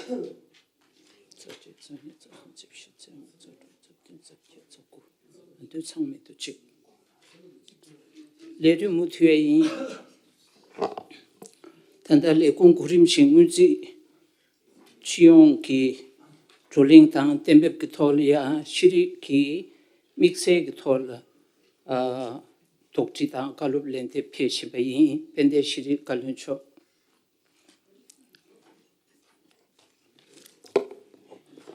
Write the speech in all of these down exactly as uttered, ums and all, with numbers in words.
རྩ་གཅིག་རྩ་གཉིས་རྩ་གསུམ་རྩ་བཞི་རྩ་ལྔ་རྩ་དྲུག་རྩ་བདུན་རྩ་བརྒྱད་རྩ་དགུ། ཨ་འདུས་ཚང་མེད་དུ་གཅིག་ལས་རིམ་མུ་མཐུད་ཡིན། ད་ལྟ་ལས་ཁུངས་གོ་རིམ་བཞིན་སྔོན་རྩིས། སྤྱི་ཡོངས་ཀྱི་བགྲོ་གླེང་དང་གཏན་འབེབས་ཀྱི་ཐོག་ལ་ཡང་ཤེས་རིག་གི་དམིགས་བསལ་གྱི་ཐོག་ལ་ཨ་དོགས་འདྲི་དང་བཀའ་སློབ་ལན་འདེབས་ཕེབས་བཞིན་པ་ཡིན། དཔལ་ལྡན་ཤེས་རིག་བཀའ་བློན་མཆོག་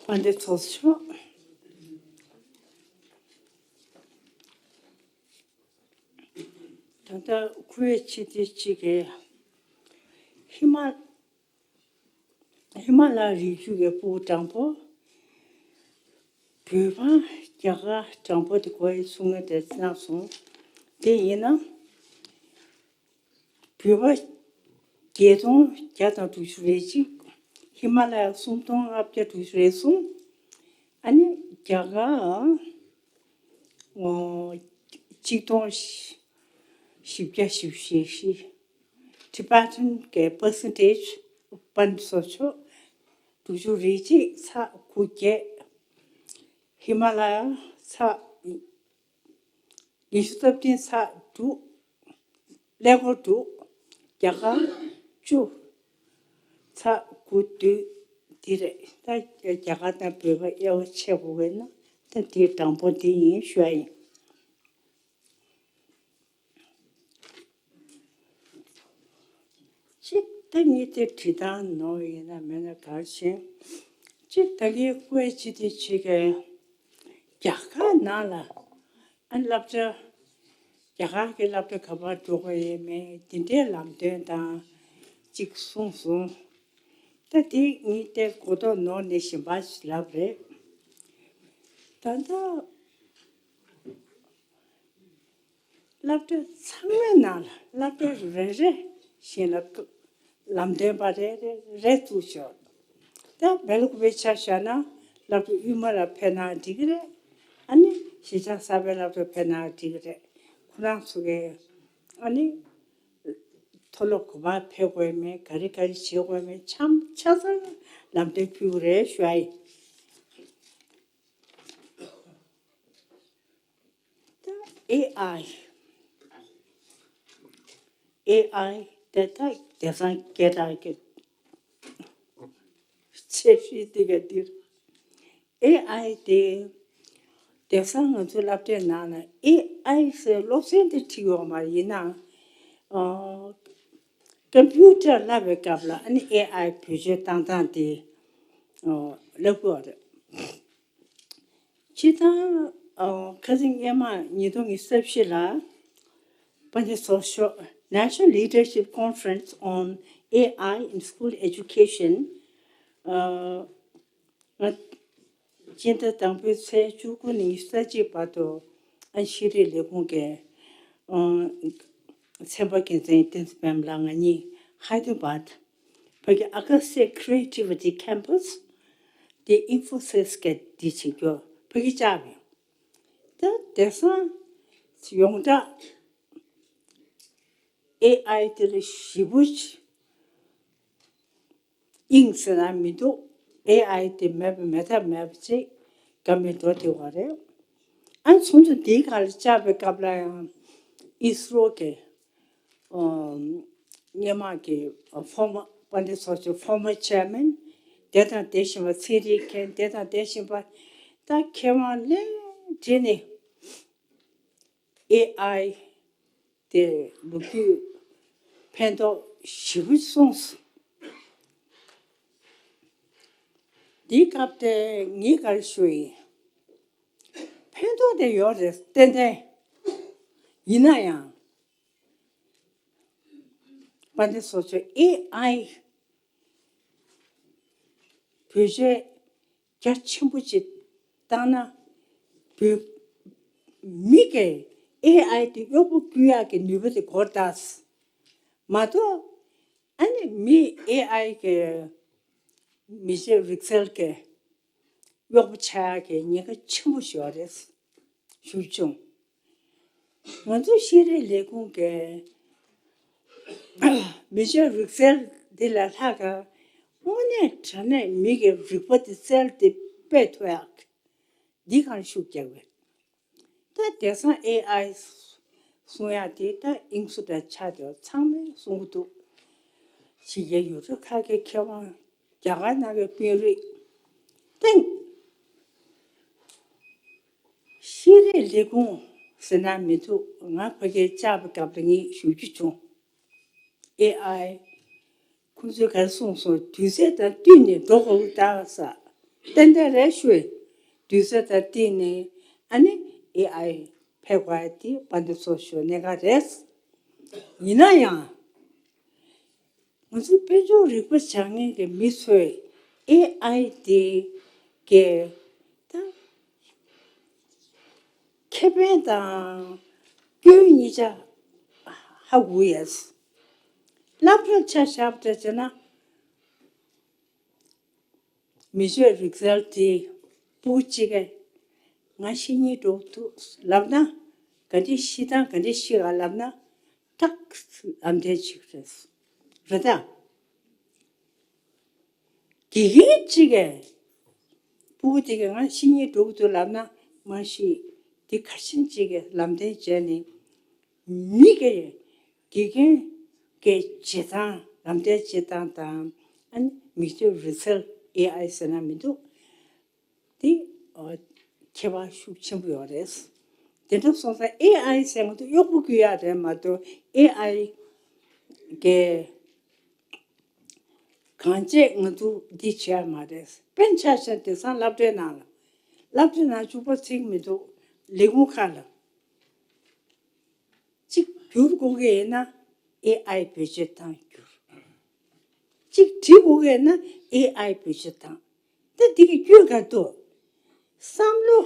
དཔལ་ལྡན་ཚོགས་གཙོ་མཆོག་ད་ལྟ་ཁུ་ཝེ་ཆེ་དེ་གཅིག་གི་ཧི་མ་ཧི་མ་ལ་རི་རྒྱུད་ཀྱི་སྤུ་གུ་དང་པོ་བོད་པ་རྒྱ་གར་དང་པོ་དེ་གོ་ཡི་གསུང་ངེས་དེ་གནང་སོང་། དེ་ཡིན་ན། བོད་པ་བརྒྱད་སྟོང་བརྒྱ་དང་དྲུག་ཅུ་རེ་གཅིག་ཧི་མ་ལ་ཡ་སུམ་སྟོང་ལྔ་བརྒྱ་དྲུག་ཅུ་རེ་གསུམ། ཨ་ནི་རྒྱ་གར་ཨོ་གཅིག་སྟོང་བཞི་བརྒྱ་བཞི་བཅུ་ཞེ་བཞི། Tibetan་གི་percentage་པན་སོ་ཆོ་དྲུག་ཅུ་རེ་གཅིག་ཚེག་དགུ་བརྒྱད། ཧི་མ་ལ་ཡ་ཚེག་ཉི་ཤུ་རྩ་བདུན་ཚེག་དྲུག་ཀླད་ཀོར་དྲུག་རྒྱ་གར་བཅུ། ཚེག་དགུ་བདུན་འདི་རེད། ད་རྒྱ་གར་དང་བོད་པ་དབྱེ་བ་ཕྱེ་དགོས་པས་ན་ད་འདི་དང་པོ་འདི་ཡིན་ཞུ་ཡ་ཡིན། གཅིག་ད་ངས་དེ་བྲིས་སྟངས་ནོར་ཡིན་ན་མེད་ན་གར་ཞིང་། གཅིག་ད་ངས་ཀུ་ཝེ་ཆེ་དེ་ཆེ་གི་རྒྱ་གར་ནང་ལ་ཨ་སློབ་གྲྭ་རྒྱ་གར་གྱི་སློབ་གྲྭ་ག་པར་འགྲོ་དགོས་ཡོད་མེད་དེ་འདྲའི་ལམ་སྟོན་དང་གཅིག་གསུངས་སོང་། ད་དེ་ངས་དེ་གོ་རྟོགས་ནོར་ནས་གཞན་པ་ཞིག་ལབ་རེད། ད་ལྟ་སློབ་གྲྭ་ཚང་མའི་ནང་ལ་སློབ་གྲྭ་རེ་རེ་བཞིན་ལ་ལམ་སྟོན་པ་རེ་རེ་རེ་བཙུགས་ཤོག་ད་སྦེལ་ཀོབ་པའི་ཆ་བཞག་ན་སློབ་གྲྭ་དབུས་མ་ལ་ཕེབས་ན་འགྲིག་གི་རེད། ཨ་ནི་གཞིས་ཆགས་གསར་པའི་སློབ་གྲྭ་ཕེབས་ན་འགྲིག་གི་རེད། ཁོ་རང་ཚོ་གིས་ཨ་ནི་མཐོ་སློབ་ག་པར་ཕེབས་དགོས་མེད་ག་རེ་ག་རེ་བྱེད་དགོས་མེད་ཆ་ཆ་ཚང་ལམ་སྟོན་ཕུལ་གི་རེད་ཞུ་ཡ་ཡིན། ད་ཨེ་ཨའི། ཨེ་ཨའི་དེ་ད་དེང་སང་སྐད་གྲགས་ཀྱི་ཆེ་ཤོས་དེ་ག་འདིར། ཨེ་ཨའི་དེ་དེང་སང་ང་ཚོའི་སློབ་གྲྭའི་ནང་ན་ཨེ་ཨའི་ཟེར་སློབ་ཚན་དེ་ཁྲིད་ཡོད་མ་རེད། ཡིན་ནའང་ཀམ་པུ་ཊར་བསླབ་པའི་སྐབས་ལ་ཨ་ནི་ཨེ་ཨའི་བེད་སྤྱོད་བཏང་སྟངས་དེ་བསླབ་དགོས་རེད། སྤྱིར་བཏང་ཁ་སང་སྔོན་མ་ཉིས་སྟོང་ཉི་ཤུ་རྩ་བཞི་ལ་དཔལ་ལྡན་ཚོགས་གཙོ་མཆོག National Leadership Conference on ཨེ་ཨའི in School Education ང་སྤྱི་ཟླ་དང་པོའི་ཚེས་བཅུ་དགུ་ནས་ཉི་ཤུ་རྩ་གཅིག་བར་དུ་ཨ་ཤེས་རིག་ལས་ཁུངས་ཀྱི་ཚན་པ་འགན་འཛིན་བསྟན་འཛིན་པད་མ་ལགས་ང་གཉིས་ཧའི་ད་ར་བཱད་ཕ་གི་Agastya Creativity Campus དེ་Infosys གི་དེ་བྱེད་རྒྱུ་ཕ་གི་བཅར་བས། ད་དེང་སང་ཡོངས་གྲགས་ཨེ་ཨའི་དེ་ལ་ཞེ་པོ་ཅིག་དབྱིངས་ཟེར་ན་མི་འདུག་ཨེ་ཨའི་དེ་མེད་པ་མེད་ཐབས་མེད་པ་ཅིག་ག་མེད་འགྲོ་དེ་བ་རེད། ཨ་ཚོགས་འདུ་འདིའི་སྒང་ལ་བཅར་བའི་སྐབས་ལ་ཡང་ཨི་སི་རོ་གི་སྔོན་མ་གི་former དཔལ་ལྡན་ཚོགས་གཙོ་former chairman དེ་དང་དེ་བཞིན་པ་ཚན་རིག་མཁན་དེ་དང་དེ་བཞིན་པ་ད་མཁས་དབང་ལྷན་རྒྱས་ནས་ཨེ་ཨའི་དེ་ལོ་རྒྱུས་ཕན་ཐོགས་ཞེ་པོ་གསུངས་སོང་། འདིའི་སྐབས་དེ་ངས་ག་རེ་ཞུ་ཡིན། ཕན་ཐོགས་དེ་ཡོད་རེད་ཏན་ཏན། ཡིན་ན་ཡང་དཔལ་ལྡན་ཚོགས་གཙོ་ཨེ་ཨའི་བེད་སྤྱོད་རྒྱ་ཆེན་པོ་ཅིག་བཏང་ན་བོད་མི་གིས་ཨེ་ཨའི་དེ་གཡོག་པོ་བརྐུ་ཡག་གི་ནུས་པ་དེ་འགོར་ད། མ་གཏོགས་ཨ་ནི་མི་ཨེ་ཨའི་གི་མི་ཚེ་རིག་རྩལ་གི་གཡོག་པོ་ཆགས་ཡག་གི་ཉེན་ཁ་ཆེན་པོ་ཞིག་ཡོད་རེད། ཞུ་བྱུང་། ང་ཚོ་ཤེས་རིག་ལས་ཁུངས་ཀྱི་མི་ཆོས་རིག་རྩལ་འདི་ལ་ལྷག་ག་ དངོས་གནས་དྲང་གནས་མི་གི་རིག་པ་དེ་རྩལ་དེ་སྤེལ་ཐུབ་ཡག་འདི་གང་ཤུགས་རྒྱག་པས། ད་དེང་སང་ཨེ་ཨའི་གསུང་ཡག་དེ་ད་དབྱིངས་སུ་འདྲ་ཆགས་དེ་ཚང་མས་གསུང་གི་འདུག་ཕྱི་རྒྱལ་ཡུལ་གྲུ་ཁག་གི་མཁས་དབང་རྒྱ་གར་ནང་གི་དཔོན་རིགས་སྟེང་ཤེས་རིག་ལས་ཁུངས་ཟེར་ན་མི་འདུག་ང་ཕ་གིར་བཅར་བའི་སྐབས་ལ་ངས་ཞུ་རྒྱུ་བྱུང་། ཨེ་ཨའི་ཁོང་ཚོས་ག་རེ་གསུངས་སོང་། དུས་ཚོད་དང་བསྟུན་ནས་འགྲོ་དགོས་ཀྱི་ད་ས། ཏན་ཏན་རེད་ཞུས། དུས་ཚོད་དང་བསྟུན་ནས་ཨ་ནི་ཨེ་ཨའི་ཕེབས་དགོས་ཡ་དེ་དཔལ་ལྡན་ཚོགས་གཙོ་གནད་འགག་རེད། ཡིན་ན་ཡང་། ང་ཚོ་དཔལ་འབྱོར་རིག་པ་སྦྱང་མཁན་གྱི་མི་ཚོས་ཨེ་ཨའི་དེ་གའི་ད་ཁེ་ཕན་དང་སྐྱོན་གཉིས་ཆ་ཧ་གོ་ཡས། སློབ་གྲྭ་ཆ་བཞག་པ་འདྲ་བྱས་ན། མི་ཆོས་རིག་རྩལ་དེ་སྤུ་གུ་གཅིག་གིས་ང་ཤེས་སྙིང་འདོད་འདུག་ལབ་ན། ག་འདྲ་ཤེས་སྟངས་ག་འདྲ་ཤེས་ག་ལབ་ན། ཏག་ལམ་སྟོན་བྱེད་ཀྱི་རེད། རེད་ད། དགེ་རྒན་གཅིག་གིས་སྤུ་གུ་དེ་གིས་ང་ཤེས་སྙིང་འདོད་འདུག་ལབ་ན། མ་གཞི་དེ་ག་ཤེས་གཅིག་གིས་ལམ་སྟོན་བྱས་ནས། མི་གི་དགེ་རྒན་གྱི་བྱེད་སྟངས་ལམ་སྟོན་བྱེད་སྟངས་དང་། ཨ་ནི་མི་ཆོས་རིག་རྩལ་ཨེ་ཨའི་ཟེར་ན་མི་འདུག་དེ་ཨ་ཁྱད་པར་ཤུགས་ཆེན་པོ་ཡོད་རེད། དེ་འདྲ་སོང་ཙང་ཨེ་ཨའི་ཟེར་མི་འདུག་གཡོག་པོ་བསྐོ་ཡག་རེད་མ་གཏོགས་ཨེ་ཨའི་གི་གང་བྱས་ང་ཚོ་འདི་བྱས་མ་རེད། དཔེར་ཆ་བཞག་དེང་སང་སློབ་གྲྭའི་ནང་ལ། སློབ་གྲྭའི་ནང་བཅུ་པ་ཚིག་མི་འདུག་ལས་ཁུངས་ཁག་ལ། གཅིག་བསྒྱུར་དགོས་ཀྱི་ཡིན་ན་ཨེ་ཨའི་བེད་སྤྱོད་བཏང་བསྒྱུར། གཅིག་བྲིས་དགོས་ཀྱི་ཡིན་ན་ཨེ་ཨའི་བེད་སྤྱོད་བཏང་། ད་འདི་གི་སྐྱོན་ག་འདུག་བསམ་བློ།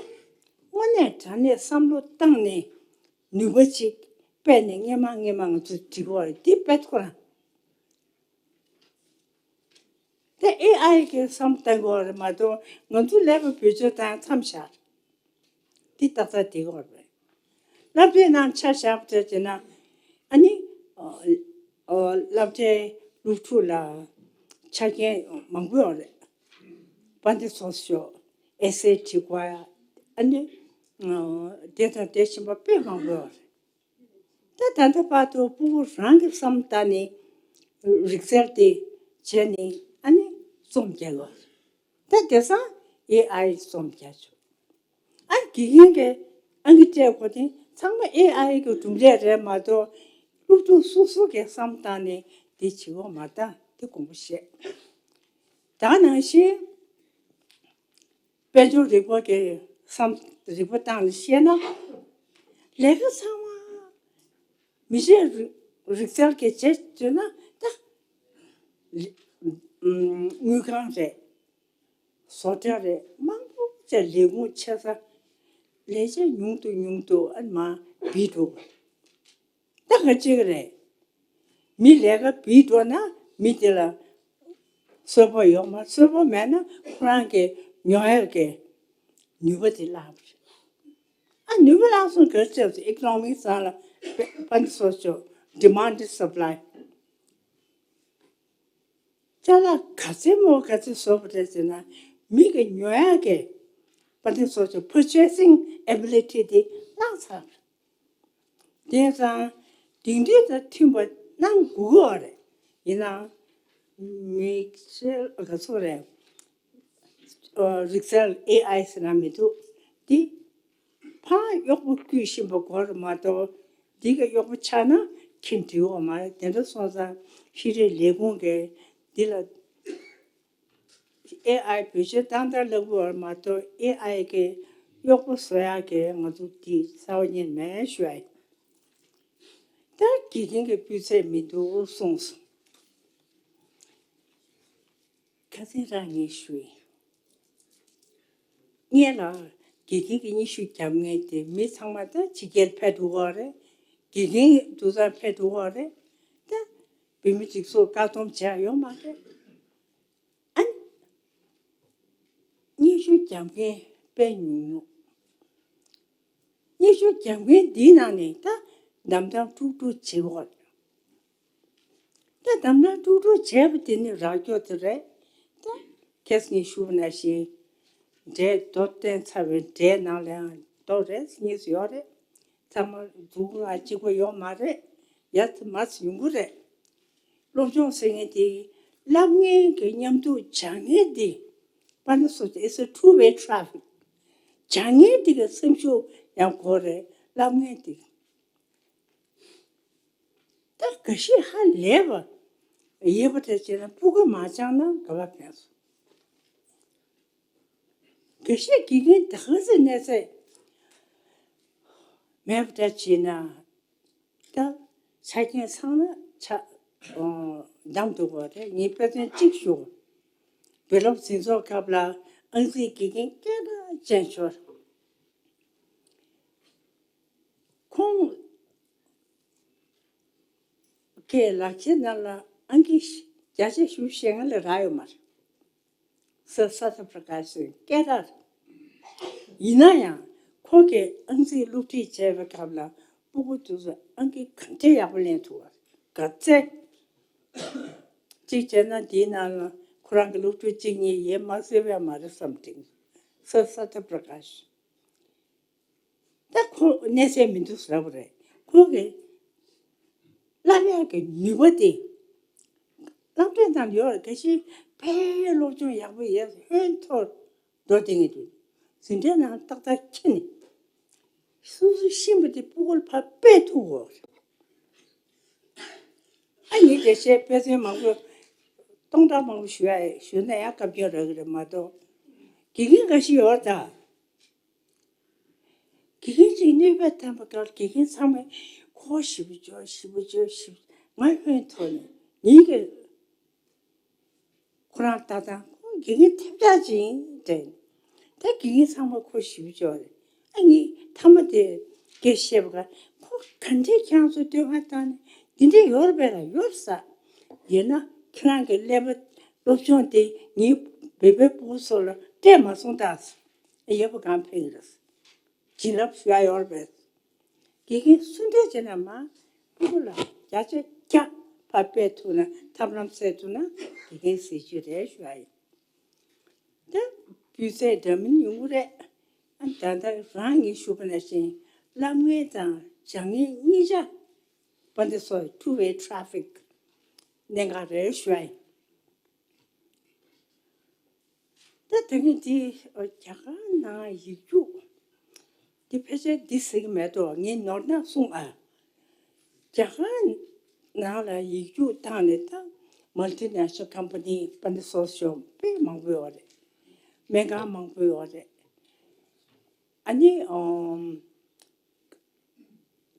དངོས་གནས་དྲང་གནས་བསམ་བློ་བཏང་ནས་ནུས་པ་གཅིག་སྤེལ་ནས་སྔས་མ་སྔས་མ་ང་ཚོས་བྲིས་དགོས་རེད། འདི་དཔེ་ཐོག་རང་། དེ་ཨེ་ཨའི་གིས་བསམ་བཏང་དགོས་རེད་མ་གཏོགས་ང་ཚོ་ལས་ཀ་བེད་སྤྱོད་བཏང་མཚམས་བཞག་འདི་ཏག་ཏག་བསྡད་ཀྱི་ཡོད་རེད། སློབ་གྲྭའི་ནང་ཆ་བཞག་པ་བྱས་ན། ཨ་ནི། ཨོ། ཨོ། སློབ་གྲྭའི་སློབ་ཕྲུག་ལ་ཆ་རྐྱེན་མང་པོ་ཡོད་རེད། དཔལ་ལྡན་ཚོགས་གཙོ་མཆོག་ཨེ་སེ་བྲིས་དགོས་ཡ། ཨ་ནི། ཨོ། དེ་དང་དེ་བཞིན་པ་དཔེ་མང་པོ་ཡོད་རེད། ད་ད་ལྟ་བར་དུ་སྤུ་གུ་རང་གི་བསམ་བཏང་ནས་རིག་རྩལ་དེ་བྱས་ནས་ཨ་ནི་རྩོམ་རྒྱག་གི་ཡོད་རེད། ད་དེང་སང་ཨེ་ཨའི་རྩོམ་རྒྱག་ཆོག་ཨ་དགེ་རྒན་གྱིས་ཨང་ཀི་སྤྲད་དགོས་དེ་ཚང་མ་ཨེ་ཨའི་གི་གྲུབ་འབྲས་རེད་མ་གཏོགས། སློབ་ཕྲུག་སོ་སོ་གིས་བསམ་བཏང་ནས་དེ་བྱེད་དགོས་མ་རེད། ད་དེ་དགོངས་པ་བཞེས། ད་ནང་བཞིན་དཔལ་འབྱོར་རིག་པ་གི་བསམ་རིག་པ་སྟེང་ལ་བཤད་ན། ལས་ཀ་ཚང་མ་མི་ཆོས་རིག་རིག་རྩལ་གྱིས་བྱེད་འདོད་ན་ད། དངུལ་ཁང་རེད། བཟོ་གྲྭ་རེད། མང་པོ་ཅིག་ལས་ཁུངས་ཆེ་ས་ལས་བྱེད་ཉུང་དུ་ཉུང་དུ་ཨ་མ་བིས་འགྲོ། ད་ག་ཅིག་རེད། མི་ལས་ཀ་བིས་འགྲོ་ན་མི་དེ་ལ་གསོལ་ཕོགས་ཡོད་མ། གསོལ་ཕོགས་མེད་ན་ཁོ་རང་གི་ཉོ་ཡག་གི་ནུས་པ་དེ་བརླག་པ་རེད། ཨ་ནུས་པ་བརླག་སོང་ག་རེ་བྱས་སོང་། ཨི་ཀོ་ནོ་མིག་སི་ནང་ལ་དཔལ་ལྡན་ཚོགས་གཙོ་མཆོག་ཌི་མན་ཌི་སབ་ལའི། ཅ་ལག་ག་ཚད་མོ་ག་ཚད་བཟོ་བ་རེད་ཟེར་ན། མི་གི་ཉོ་ཡག་གི་དཔལ་ལྡན་ཚོགས་གཙོ་པར་ཆེ་སིང་ཨེ་བི་ལི་ཊི་དེ་བརླག་ཚར། དེང་སང་དེང་དུས་དང་མཐུན་པ་གནང་དགོས་ཀྱི་ཡོད་རེད། ཡིན་ནའང་མི་ཚེ་ག་ཚོད་རེད། ཨ་རིག་རྩལ་ཨེ་ཨའི་ཟེར་ན་མི་འདུག་འདི་ཕར་གཡོག་པོ་བསྐོས་བཞིན་པ་དགོས་རེད་མ་གཏོགས། འདི་གི་གཡོག་པོ་ཆགས་ན་ཁྱིམ་འགྲིག་གི་མ་རེད། དེ་འདྲ་སོང་ཙང་ཤེས་རིག་ལས་ཁུངས་ཀྱིས་འདི་ལ་ཨེ་ཨའི་བེད་སྤྱོད་བཏང་དང་ལབ་ཀྱི་ཡོད་རེད་མ་གཏོགས། ཨེ་ཨའི་གིས་གཡོག་པོ་བཟོ་ཡག་གི་ང་ཚོ་འདི་རྩ་བ་ཉིད་མེད་ཞུ་ཡ་ཡིན། ད་དགེ་རྒན་གྱི་སྤུས་ཚད་མི་འདུག་གསུངས་སོང་། ཁ་སང་རང་ངས་ཞུས་ཡིན། སྔོན་ལ་དགེ་རྒན་གྱི་སྙན་ཞུ་རྒྱབ་མཁན་དེ་མི་ཚང་མ་ད་ཕྱི་རྒྱལ་ཕེབས་འགྲོ་གི་རེད། དགེ་རྒན་དུས་ཚང་ཕེབས་འགྲོ་གི་རེད། ད་བོད་མི་སྒྲིག་འཛུགས་བཀག་སྡོམ་བྱས་ཡོད་མ་རེད། ཨ་ནི། སྙན་ཞུ་རྒྱབ་མཁན་དཔེ་ཉུང་ཉུང་། སྙན་ཞུ་རྒྱབ་མཁན་འདིའི་ནང་ནས་ད་འདམ་འདམ་དཀྲུག་དཀྲུག་བྱེད་དགོས། ད་འདམ་འདམ་དཀྲུག་དཀྲུག་བྱས་པ་དེ་ནི་རག་རྒྱུ་དེ་རེད། ཁྱེད་ཀྱིས་ཞུས་པ་ནང་བཞིན་འབྲས་རྡོ་བསྟན་ཚར་བའི་འབྲས་ནང་ལའང་རྡོ་རེ་གཉིས་སུ་ཡོད་རེད། ཚང་མ་མཛུབ་གུ་ང་གཅིག་པ་ཡོད་མ་རེད། ཡར་ཚུར་མར་ཚུར་ཡོང་གི་རེད། སློབ་སྦྱོང་ཟེར་མཁན་དེ་སློབ་མཁན་གྱི་མཉམ་དུ་སྦྱང་མཁན་དེ་པ་ན་སོ་it's a two way traffic. སྦྱང་མཁན་དེ་གི་སེམས་ཤུགས་ཡང་དགོས་རེད། སློབ་མཁན་དེ་ད་འགའ་ཤས་ཧ་ལས་པ་ཡོད་པ་དེ་བྱས་ན་སྤུ་གུ་མ་སྦྱངས་ན་ག་པར་ཕན་སོང་། འགའ་ཤས་དགེ་རྒན་ད་ག་ཚོད་གནས་ཚད་མེད་པ་འདྲ་བྱས་ན། ད་ཆ་རྐྱེན་ཚང་ན་ཆ་འདམ་འདུག་པ་རེད། ངས་དཔེ་མཚོན་གཅིག་ཞུ། བོད་སློབ་འཛིན་ཚོགས་སྐབས་ལ་ཨང་རྩིས་དགེ་རྒན་སྐད་གྲགས་ཅན་ཤོར། ཁོང་གི་ལག་ཁྱེར་ནང་ལ་ཨང་ཀི་བརྒྱ་ཆ་བཞི་བཅུ་ཞེ་ལྔ་ལས་རག་ཡོད་མ་རེད། ས་ས་ཐ་པྲ་ཀ་ཤི་སྐད་གྲགས་རེད། ཡིན་ན་ཡང་ཁོང་གིས་ཨང་རྩིས་སློབ་ཁྲིད་བྱས་པའི་སྐབས་ལ་སྤུ་གུ་དེ་ཚོ་ཨང་ཀི་ག་འདྲ་ཡག་པོ་ལེན་ཐུབ་པ་ག་ཚད། གཅིག་བྱས་ན་དེའི་ནང་ལ་ཁོ་རང་གི་སློབ་ཕྲུག་གཅིག་གཉིས་ཡོད་མ་སྲིད་པ་མ་རེད་བསམ་དྲན། ས་ས་ཐ་པྲ་ཀ་ཤི། ད་ཁོ་གནས་ཚད་མི་འདུག་ཟེར་བ་རེད། ཁོ་གི་བསླབ་ཡག་གི་ནུས་པ་དེ་སློབ་གྲྭའི་ནང་ཡོད་རེད། གལ་སྲིད་དཔེ་སློབ་སྦྱོང་ཡག་པོ་ཡོད་ཧོན་ཐོར་འགྲོ་བསྡད་མཁན་འདུག་འཛིན་གྲྭའི་ནང་ཏག་ཏག་འཁྱེར་ནས་སོ་སོ་ཤེས་པ་དེ་སྤུ་གུར་ཕར་སྤེལ་ཐུབ་དགོས་རེད། ཨ་ནི་དེ་བྱས་དཔེ་མཚོན་མང་པོ་སྟོང་ཕྲག་མང་པོ་ཞུ་ཡ་ཞུ་ན་ཡང་སྐབས་རྐྱང་རག་གི་རེད་མ་གཏོགས། དགེ་རྒན་འགའ་ཤས་ཡོད་རེད་ད། དགེ་རྒན་གཅིག་གནོད་པ་བཏང་པ་ག་ལ་དགེ་རྒན་ཚང་མས་ཁོ་ཞེ་པོ་ཅིག་ཞེ་པོ་ཅིག་ཞེ་པོ་ང་ཧོན་ཐོར་ནས་ངེད་ཀྱི་ཁོ་རང་ལྟ་སྟངས་ཁོ་དགེ་རྒན་ཐེབས་རྩ་ཅིག་ཡིན་དྲན། ད་དགེ་རྒན་ཚང་མ་ཁོ་ཞེ་པོ་ཅིག་རེད། ཨ་ནི་མཐའ་མ་དེ་སྐད་བཤད་པ་ག་ཁོ་ག་འདྲས་ཁྱེད་རང་ཚོ་སྡོད་ཁང་བཏང་ནས་འདི་འདྲས་ཡོད་རེད་པས་ལ་ཡོད་ས། ཡིན་ན་ཁྱེད་རང་གི་ཀླད་པ་སློབ་སྦྱོང་དེ་ངའི་བོད་པའི་སྤུ་གུ་ཚོ་ལ་སྤྲད་མ་སོང་ད། ཡོད་པ་གང་ཕན་གྱི་རེད། བྱིན་རླབས་ཞུ་ཡ་ཡོད་རེད་པས། དགེ་རྒན་སུ་འདྲ་བྱས་ན་མ་སྤུ་གུ་ལ་བརྒྱ་ཆ་བརྒྱ་ཕར་སྤེལ་ཐུབ་ན་ཐབས་ལམ་བཙལ་ཐུབ་ན་དགེ་རྒན་གཟི་བརྗིད་རེད་ཞུ་ཡ་ཡིན། ད་སྤུས་ཚད་འདྲ་མིན་ཡོང་གི་རེད། ཨ་ད་ལྟ་རང་གིས་ཞུས་པ་ནང་བཞིན་སློབ་མཁན་དང་སྦྱང་མཁན་གཉིས་ཆ་པ་འདི་ཚོ་two way traffic གནད་འགག་རེད་ཞུ་ཡ་ཡིན། ད་དེ་ནི་འདི་རྒྱ་གར་ནང་ཡིག་རྒྱུགས་འདི་ཕལ་ཆེར་འདི་ཟེར་གྱི་མེད་དོ། ངས་ནོར་ན་གསུངས་ཨ། རྒྱ་གར་ནང་ལ་ཡིག་རྒྱུགས་བཏང་ནས་ད་མལ་ཊི་ནེ་ཤ་ནལ་ཀམ་པ་ནི་པ་ནི་སོགས་ཤོག་དཔེ་མང་པོ་ཡོད་རེད། སྨན་ཁང་མང་པོ་ཡོད་རེད། ཨ་ནི་ཨམ།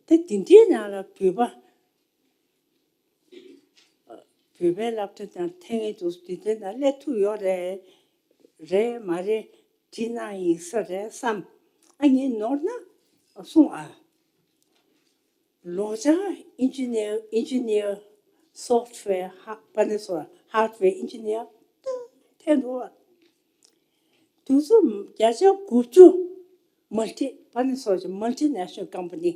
ད་དེ་འདྲའི་ནང་ལ་བོད་པ་བོད་པའི་སློབ་གྲྭ་དང་ཐད་ངེས་འདུག་དེ་འདྲའི་ནང་སླེབས་ཐུབ་ཡོད་རེད། རེད་མ་རེད་དྲིས་ན་ཡིན་ས་རེད་བསམ། ཨ་ངས་ནོར་ན་གསུངས་ཨ། ལོ་ལྕགས་ཨིན་ཇི་ནི་ཡར་ཨིན་ཇི་ནི་ཡར་སོཕ་ཊི་ཝེར་ཧ་པ་ནི་སོ་ཧར་ཌི་ཝེར་ཨིན་ཇི་ནི་ཡར་ད་ཐད་འགྲོ་བ། དུས་ཚོད་བརྒྱ་ཆ་དགུ་བཅུ་མལ་ཊི་པ་ནི་སོགས་ཀྱི་མལ་ཊི་ནེ་ཤ་ནལ་ཀམ་པ་ནི་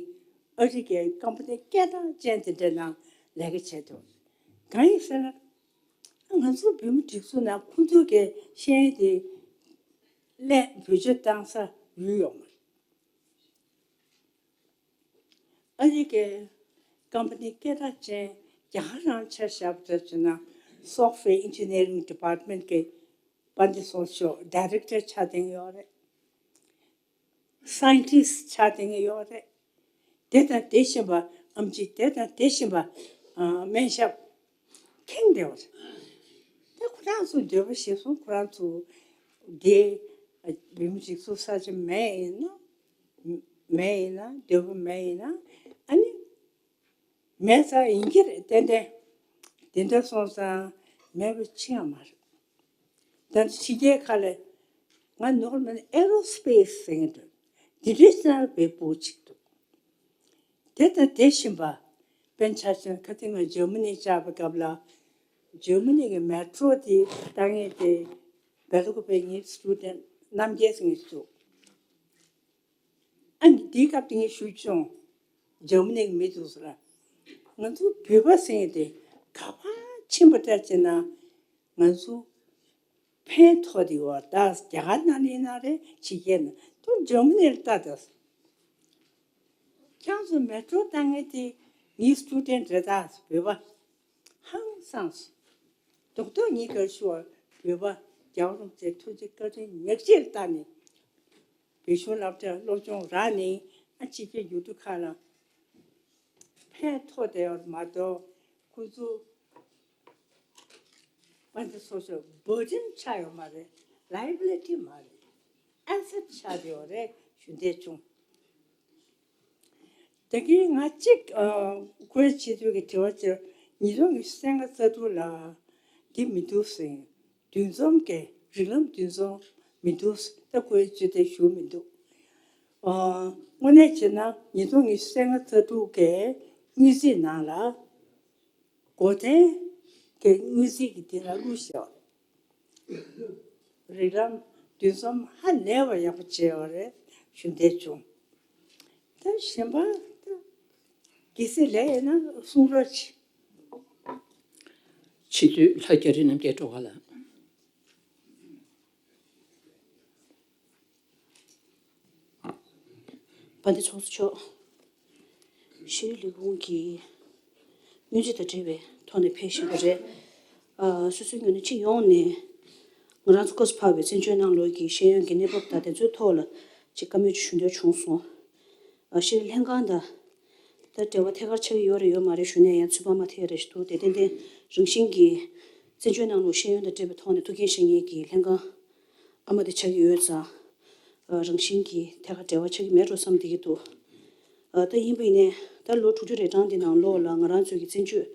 ཨ་རི་གའི་ཀམ་པ་ནི་སྐད་གྲགས་ཅན་དེ་འདྲའི་ནང་ལས་ཀ་བྱས་འདུག་གང་ཡིན་ཟེར་ན། ང་ཚོ་བོད་མི་སྒྲིག་འཛུགས་ནང་ཁོང་ཚོ་གི་ཤེས་ཡོན་དེ་སླད་བེད་སྤྱོད་བཏང་ས་ཡུལ་ཡོད་མ་རེད། ཨ་རི་གའི་ཀམ་པ་ནི་སྐད་གྲགས་ཅན་རྒྱ་གར་ནང་ཆ་བཞག་པ་ཙམ་བྱས་ན་སོཕ་ཊི་ཝེར་ཨིན་ཇི་ནི་ཡ་རིང་ཌི་པར་ཊི་མེན་ཊི་གི་པ་འདི་སོགས་ཤོག་ཌའི་རེག་ཊར་ཆགས་བསྡད་ཡོད་རེད། སའིན་ཊིསི་ཊི་ཆགས་བསྡད་ཡོད་རེད། དེ་དང་དེ་བཞིན་པ་ཨེམ་ཆི་དེ་དང་དེ་བཞིན་པ་ཨ་སྨན་ཞབས་ཁེངས་བསྡད་པ་རེད། ད་ཁོ་རང་ཚོ་འདོད་པ་བཞེས་སོང་། ཁོ་རང་ཚོ་དེ་བོད་མི་སྒྲིག་འཛུགས་ས་ཆ་མེད་ཡིན་ན་མེད་ཡིན་ན་འདོད་པ་མེད་ཡིན་ན་ཨ་ནི། མེད་ས་ཡིན་གྱི་རེད་ཏན་ཏན། དེ་འདྲ་སོང་ཙང་མེད་པ་ཅི་ཡང་མ་རེད། ད་ཕྱི་རྒྱལ་ཁག་ལ་ང་ནོར་མེད་ན་ཨེ་རོ་སི་པེ་སི་ཟེར་གྱི་འདུག་འདི་འདྲའི་ས་བའི་སྤུ་གཅིག་འདུག་དེ་དང་དེ་བཞིན་པ་དཔེར་ན་ཆ་བཞག་ན་ཁ་སང་ང་ཇར་མ་ནི་བཅར་བའི་སྐབས་ལ་ཇར་མ་ནི་གི་མེ་ཊོ་དེ་ལྟ་མཁན་དེ་སྦེལ་ཀོབ་པའི་ངའི་སི་ཊུ་ཌེན་ཊི་རྣམ་རྒྱལ་ཟེར་མཁན་ཞིག་འདུག་ཨ་ནི་དེའི་སྐབས་དེ་ངས་ཞུས་བྱུང་། འཇར་མ་ནི་གི་མི་འདུག་ཟེར། ང་ཚོ་བོད་པ་ཟེར་མཁན་དེ་ག་པར་ཕྱིན་པ་འདྲ་བྱས་ན་ང་ཚོ་ ཕན་ཐོགས་དེ་བ་ད་རྒྱ་གར་ནང་ནས་ན་རེ་ཕྱི་རྒྱལ་ན་ཏུ་འཇར་མ་ནི་ལ་ལྟ་ད། ཁྱང་སུ་མེ་ཊོ་བཏང་ངེ་དེ་ངའི་སི་ཊུ་ཌེན་རེད་ད་བོད་པ་ཧང་སངས་སོ། རྡོག་རྡོག་ཉིད་གར་ཞུ་བ་བོད་པ་རྒྱལ་བ་རིན་པོ་ཆེ་ཐུགས་རྗེ་བཀའ་དྲིན་ཉག་གཅིག་ལ་བལྟ་ནས་བོད་གཞུང་སློབ་གྲྭ་སློབ་སྦྱོང་རག་ནས་ཨ་ཕྱི་རྒྱལ་ཡུལ་གྲུ་ཁག་ལ་ཕན་ཐོགས་བསྡད་ཡོད་མ་གཏོགས་ཁོ་ཚོ་པ་འདི་སོ་སོ་བོ་ཊིན་ཆགས་ཡོད་མ་རེད། ལའི་བི་ལི་ཊི་མ་རེད། ཨེ་སེ་ཊི་ཆགས་བསྡད་ཡོད་རེད་ཞུ་འདོད་བྱུང་། དེ་གིན་ང་གཅིག་ཨ་ཁོའི་ཆེད་དུ་གི་དྲི་བ་ཅིག་ཉིས་སྟོང་ཉི་ཤུ་རྩ་ལྔ་རྩ་དྲུག་ལ་འདི་མི་འདུག་ཟེར། འདུ་འཛོམས་ཀྱི་རིགས་ལམ་འདུ་འཛོམས་མི་འདུག་ཟེར། ད་ཁོའི་ཆེད་དུ་ཞུ་མི་འདུག་ཨ་དངོས་གནས་བྱས་ན་ཉིས་སྟོང་ཉི་ཤུ་རྩ་ལྔ་རྩ་དྲུག་གི་དངུལ་རྩིས་ནང་ལ་སྒོ་བསྟེན་གྱི་དངུལ་རྩིས་ཀྱི་དེ་ལ་བླུགས་ཤོག་རིགས་ལམ་འདུ་འཛོམས་ཧ་ལས་པ་ཡག་པོ་བྱས་པ་རེད་ཞུ་འདོད་བྱུང་། ད་གཞན་པ་ད་གལ་སྲིད་ལས་ཡོད་ན་གསུང་རོགས་གྱིས། ཕྱི་དྲིལ་ལྷ་རྒྱ་རི་རྣམ་རྒྱལ་སྒྲོལ་དཀར་ལགས། དཔལ་ལྡན་ཚོགས་གཙོ་མཆོག་ཤེས་རིག་ལས་ཁུངས་ཀྱི་སྔོན་རྩིས་དང་འབྲེལ་བའི་ཐོག་ནས་ཕེབས་བཞིན་པ་རེད། ཨ་སོ་སོའི་ངོས་ནས་སྤྱི་ཡོངས་ནས་ང་རང་ཚོ་སྐབས་སུ་བབས་པའི་བཙན་བྱོལ་ནང་ལོགས་ཀྱི་ཤེས་ཡོན་གྱི་གནས་བབ་དང་དེ་ཚོའི་ཐོག་ལ་ཅིག་བཀའ་མོལ་ཅིག་ཞུ་འདོད་བྱུང་སོང་། ཨ་ཤེས་རིག་ལྷན་ཁང་དང་ད་འབྲེལ་བ་ཐད་ཀར་ཆགས་ཀྱི་ཡོད་རེད་ཡོད་མ་རེད་ཞུ་ནས་ཡང་ཚོད་དཔག་མ་ཐེབས་རེད་ཞུ་འདུག་དེ་ཏན་ཏན་རང་བཞིན་གྱིས་བཙན་བྱོལ་ནང་ལོགས་ཤེས་ཡོན་དང་འབྲེལ་བའི་ཐོག་ནས་ཐུགས་འགན་བཞེས་མཁན་གྱི་ལྷན་ཁང་ཨ་མ་དེ་ཆགས་ཀྱི་ཡོད་ཙང་། ཨ་རང་བཞིན་གྱིས་ཐད་ཀར་འབྲེལ་བ་ཆགས་ཀྱི་མེད་འགྲོ་བསམ་བསྡད་ཀྱི་འདུག་ཨ་ད་ཡིན་པ་ཡིན་ནའི་ད་ལོ་དྲུག་ཅུ་རེ་གྲངས་འདི་ནང་ལོགས་ལ་ང་རང་ཚོའི་གི་བཙན་བྱོལ་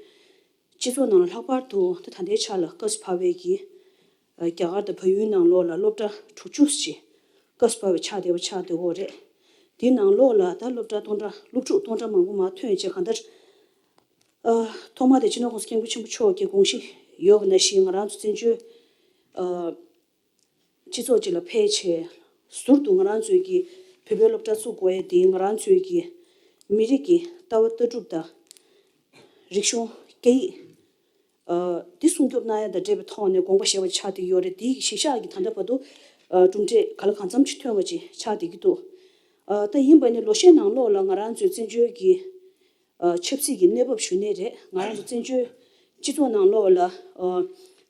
སྤྱི་ཚོགས་ནང་ལ་ལྷག་པར་དུ་ད་ད་ལྟའི་ཆ་ལ་སྐབས་སུ་བབས་པའི་གི་ཨ་རྒྱ་གར་དང་བལ་ཡུལ་ནང་ལོགས་ལ་སློབ་གྲྭ་དྲུག་ཅུ་ཅིག་སྐབས་སུ་བབས་པའི་ཆགས་བསྡད་པ་ཆགས་བསྡད་ཡོད་རེད། དེའི་ནང་ལོགས་ལ་ད་སློབ་གྲྭ་སྟོང་ཕྲག་སློབ་ཕྲུག་སྟོང་ཕྲག་མང་པོ་མར་ཐོན་བྱས་གང་ལྟར་ཨ་ཐོག་མ་དེ་སྤྱི་ནོར་༸གོང་ས་༸སྐྱབས་མགོན་ཆེན་པོ་མཆོག་གི་དགོངས་གཞི་ཡོད་པ་ནང་བཞིན་ང་རང་ཚོ་བཙན་བྱོལ་ཨ་སྤྱི་ཚོགས་ཅིག་ལ་ཕེབས་བྱས་ཟུར་དུ་ང་རང་ཚོའི་གི་བོད་པའི་སློབ་གྲྭ་བཙུགས་དགོས་ཡས་དེ་ང་རང་ཚོའི་གི་མི་རིགས་ཀྱི་ལྟ་བ་ལྟ་གྲུབ་དང་རིག་གཞུང་སྐད་ཡིག་ཨ་འདི་སྲུང་སྐྱོབ་གནང་ཡ་དང་འབྲེལ་བའི་ཐོག་ནས་དགོངས་པ་བཞེས་པ་ཆགས་བསྡད་ཡོད་རེད། དེའི་གཞི་བཞག་གི་ད་ལྟ་བར་དུ་ཨ་གྲུབ་འབྲས་ག་ལ་གང་འཚམ་ཅིག་ཐོན་པ་ཅིག་ཆགས་བསྡད་ཀྱི་འདུག་ཨ་ད་ཡིན་པ་ནི་ལོ་ཤས་ནང་ལོགས་ལ་ང་རང་ཚོའི་བཙན་བྱོལ་གྱི་ཨ་ཆབ་སྲིད་ཀྱི་གནས་བབ་ཞུ་ནའི་རེད། ང་རང་ཚོ་བཙན་བྱོལ་སྤྱི་ཚོགས་ནང་ལོགས་ལ་ཨ་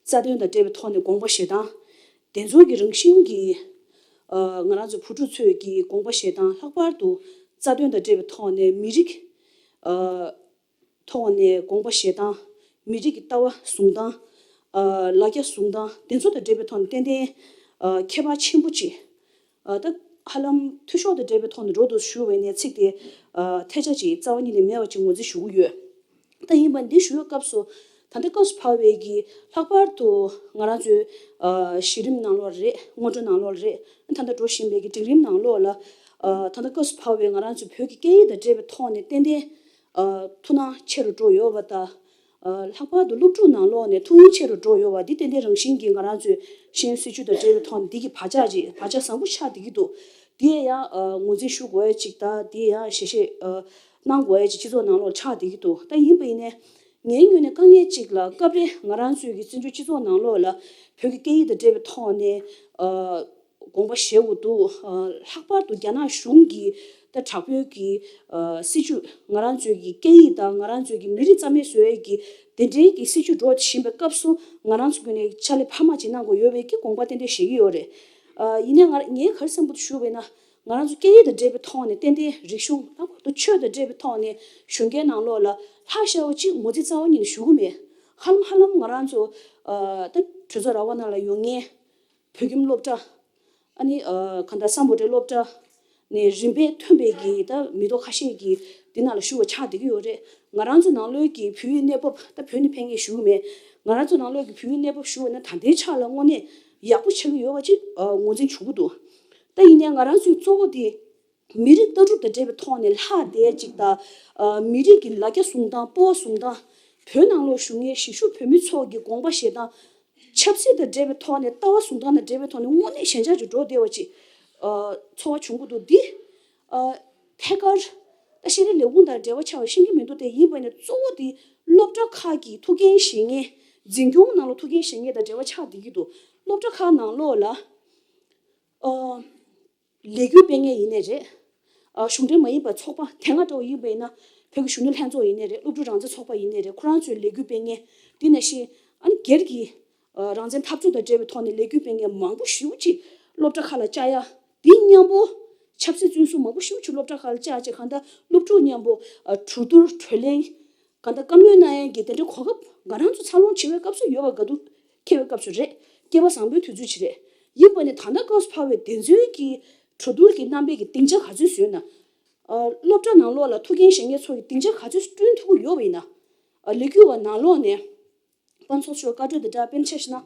རྩ་དོན་དང་འབྲེལ་བའི་ཐོག་ནས་དགོངས་པ་བཞེས་སྟངས་དེ་ཚོ་གི་རང་བཞིན་གྱི་ཨ་ང་རང་ཚོ་བུ་ཕྲུག་ཚོས་ཀྱི་དགོངས་པ་བཞེས་སྟངས་ལྷག་པར་དུ་རྩ་དོན་དང་འབྲེལ་བའི་ཐོག་ནས་མི་རིགས་ཨ་ཐོག་ནས་དགོངས་པ་བཞེས་སྟངས། མི་རིགས་ཀྱི་ལྟ་བ་བཟུང་སྟངས། ཨ་ལ་རྒྱ་བཟུང་སྟངས་དེ་ཚོ་དང་འབྲེལ་བའི་ཐོག་ནས་ཏན་ཏན་ཨ་ཁྱད་པར་ཆེན་པོ་ཅིག་ཨ་ད་ཧ་ལམ་འཐུས་ཤོར་དང་འབྲེལ་བའི་ཐོག་ནས་འགྲོ་འདུག་ཞུ་བའི་ནས་ཚིག་དེ་ཨ་ཐལ་ཆ་ཅིག་རྩ་བ་ཉིད་ནས་མེད་པ་ཅིག་ངོས་འཛིན་ཞུ་གི་ཡོད། ད་ཡིན་པ་འདི་ཞུ་བའི་སྐབས་སུ་ད་ལྟ་སྐབས་སུ་བབས་པའི་གི་ལྷག་པར་དུ་ང་རང་ཚོའི་ཨ་གཞི་རིམ་ནང་ལོགས་རེད། སྔོན་འགྲོ་ནང་ལོགས་རེད། ད་ལྟ་འགྲོ་བཞིན་པའི་གི་འབྲིང་རིམ་ནང་ལོགས་ལ་ཨ་ད་ལྟ་སྐབས་སུ་བབས་པའི་ང་རང་ཚོའི་བོད་ཀྱི་སྐད་ཡིག་དང་འབྲེལ་བའི་ཐོག་ནས་ཏན་ཏན་ཨ་ཐུགས་སྣང་ཆེ་རུ་འགྲོ་ཡོད་པ་དང་། ཨ་ལྷག་པར་དུ་སློབ་ཕྲུག་ནང་ལོགས་ནས་ཐུགས་སྣང་ཆེ་རུ་འགྲོ་ཡོད་པ་འདི་ཏན་ཏན་རང་བཞིན་གྱིས་ང་རང་ཚོའི་ཤེས་ཡོན་སྲིད་བྱུས་དང་འབྲེལ་བའི་ཐོག་ནས་འདི་གི་བག་ཆགས་ཅིག་བག་ཆགས་བཟང་པོ་ཆགས་བསྡད་ཀྱི་འདུག་འདི་ཡང་ཨ་ངོས་འཛིན་ཞུ་དགོས་ཡ་ཅིག་དང་འདི་ཡང་ཞལ་བཞེས་ཨ་གནང་དགོས་ཡ་ཅིག་སྤྱི་ཚོགས་ནང་ལོགས་ཆགས་བསྡད་ཀྱི་འདུག་ད་ཡིན་པ་ཡིན་ནའི་ངའི་ངོས་ནས་དཀའ་ངལ་ཅིག་ལ་སྐབས་རེ་ང་རང་ཚོའི་གི་བཙན་བྱོལ་སྤྱི་ཚོགས་ནང་ལོགས་ལ་བོད་ཀྱི་སྐད་ཡིག་དང་འབྲེལ་བའི་ཐོག་ནས་ཨ། དགོངས་པ་བཞེས་དགོས་འདུག་ཨ་ལྷག་པར་དུ་རྒྱ་ནག་གཞུང་གི་ད་དྲག་པོའི་གི་ཨ་སྲིད་བྱུས་ང་རང་ཚོའི་གི་སྐད་ཡིག་དང་ང་རང་ཚོའི་གི་མི་རིགས་རྩ་མེད་བཟོ་ཡས་ཀྱི་དེ་འདྲའི་གི་སྲིད་བྱུས་འགྲོ་བཞིན་པའི་སྐབས་སུ་ང་རང་ཚོ་ངོས་ནས་ཕྱག་ལས་འཕར་མ་ཅིག་གནང་དགོས་ཡོད་པའི་གི་དགོངས་པ་ཏན་ཏན་བཞེས་ཀྱི་ཡོད་རེད། ཨ་ཡིན་ནའི་ང་ངས་ག་རེ་བསམ་གྱི་འདུག་ཞུ་བས་ན་ང་རང་ཚོ་སྐད་ཡིག་དང་འབྲེལ་བའི་ཐོག་ནས་ཏན་ཏན་རིག་གཞུང་ལྷག་པར་དུ་ཆོས་དང་འབྲེལ་བའི་ཐོག་ནས་གཞོན་སྐྱེས་ནང་ལོགས་ལ་ལྷག་ཤ་བ་ཅིག་ངོས་འཛིན་རྩ་བ་ཉིད་ནས་ཞུ་གི་མེད། ཧ་ལམ་ཧ་ལམ་ང་རང་ཚོ་ཨ་ད་གྲོས་ཚོགས་ར་བ་ནང་ལ་ཡོད་མཁན། བོད་ཁྱིམ་སློབ་གྲྭ། ཨ་ནི་ཨ་གང་ལྟར་སམ་བྷོ་ཊའི་སློབ་གྲྭ་ནས་རིམ་པས་ཐོན་པའི་གི་ད་མི་ཐོག་ཁ་ཤས་ཀྱིས་འདི་ནང་ལ་ཞུགས་པ་ཆགས་བསྡད་ཀྱི་ཡོད་རེད། ང་རང་ཚོ་ནང་ལོགས་ཀྱི་བོད་ཡིག་གནས་བབ་ད་བོད་ནས་ཕེབས་མཁན་ཞུ་གི་མེད། ང་རང་ཚོ་ནང་ལོགས་ཀྱི་བོད་ཡིག་གནས་བབ་ཞུ་བ་ན་ད་ལྟའི་ཆ་ལ་དངོས་གནས་ཡག་པོ་ཆགས་ཀྱི་ཡོད་པ་ཅིག་ཨ་ངོས་འཛིན་བྱུང་གི་འདུག་ད་ཡིན་ནའི་ང་རང་ཚོའི་གཙོ་བོ་དེ་མི་རིགས་ལྟ་གྲུབ་དང་འབྲེལ་བའི་ཐོག་ནས་ལྷག་བསྡད་ཅིག་དང་། ཨ་མི་རིགས་ཀྱི་ལ་རྒྱ་བཟུང་སྟངས་སྤོབས་པ་བཟུང་སྟངས། བོད་ནང་ལོགས་བཞུགས་མཁན་གཞིས་བཞུགས་བོད་མི་ཚོ་གི་དགོངས་པ་བཞེས་སྟངས། ཆབ་སྲིད་དང་འབྲེལ་བའི་ཐོག་ནས་ལྟ་བ་བཟུང་སྟངས་དང་འབྲེལ་བའི་ཐོག་ནས་དངོས་གནས་ཞན་ཆ་ཅིག་འགྲོ་བསྡད་པ་ཅིག་ཨ་ཚོར་བ་བྱུང་གི་འདུག་འདི་ཨ་ཐད་ཀར་ད་ཤེས་རིག་ལས་ཁུངས་དང་འབྲེལ་བ་ཆགས་པ་ཤེས་ཀྱི་མི་འདུག་དེ་ཡིན་པ་ནི་གཙོ་བོ་དེ་སློབ་གྲྭ་ཁག་གི་ཐུགས་འགན་བཞེས་མཁན་འཛིན་སྐྱོང་ནང་ལ་ཐུགས་འགན་བཞེས་མཁན་དང་འབྲེལ་བ་ཆགས་བསྡད་ཀྱི་འདུག་སློབ་གྲྭ་ཁག་ནང་ལོགས་ལ་ཨ་ལས་འགུལ་སྤེལ་མཁན་ཡིན་ནའི་རེད། ཨ་གཞུང་འབྲེལ་མ་ཡིན་པ་ཚོགས་པ་དེ་སྔ་འདྲ་བོ་ཡིན་པ་ཡིན་ན་བོད་ཀྱི་གཞོན་ནུ་ལྷན་ཚོགས་ཡིན་ནའི་རེད། སློབ་ཕྲུག་རང་བཙན་ཚོགས་པ་ཡིན་ནའི་རེད། ཁོ་རང་ཚོའི་ལས་འགུལ་སྤེལ་མཁན་དེ་ནང་བཞིན་ཨ་ནི་སྒེར་གྱི་ཨ་རང་བཙན་འཐབ་རྩོད་དང་འབྲེལ་བའི་ཐོག་ནས་ལས་འགུལ་སྤེལ་མཁན་མང་པོ་ཞེ་པོ་ཅིག་སློབ་གྲྭ་ཁག་ལ་བཅར་ཡ། དེ་མཉམ་པོ་ཆབ་སྲིད་བཙོན་ཟུར་མང་པོ་ཞེ་པོ་ཅིག་སློབ་གྲྭ་ཁག་ལ་བཅར་བྱས། གང་ལྟར་སློབ་ཕྲུག་མཉམ་པོ་ཨ་གྲོས་བསྡུར་གྲོས་གླེང་། གང་ལྟར་བཀའ་མོལ་གནང་ཡས་ཀྱི་དེ་འདྲའི་གོ་སྐབས་ང་རང་ཚོ་འཚར་ལོངས་བྱེད་པའི་སྐབས་སུ་ཡོད་པ་ག་དུས་འཁེལ་བའི་སྐབས་སུ་རེད། སྐལ་བ་བཟང་པོའི་དུས་ཚོད་ཅིག་རེད། ཡིན་པ་ནི་ད་ལྟ་སྐབས་སུ་བབས་པའི་དེ་ཚོའི་གི་གྲོས་བསྡུར་གྱི་རྣམ་པའི་གི་སྡིངས་ཆ་ག་ཚོད་བཟོས་ན། ཨ་སློབ་གྲྭ་ནང་ལོགས་ལ་ཐུགས་འགན་བཞེས་མཁན་ཚོ་གི་སྡིངས་ཆ་ག་ཚོད་བསྐྲུན་ཐུབ་ཀྱི་ཡོད་པ་ཡིན་ན། ཨ་ལས་འགུལ་བ་ནང་ལོགས་ནས། དཔལ་ཚོགས་ཤོར་བཀའ་གྲོས་དང་སྦྲགས་དཔེར་ན་ཆ་བཞག་ན།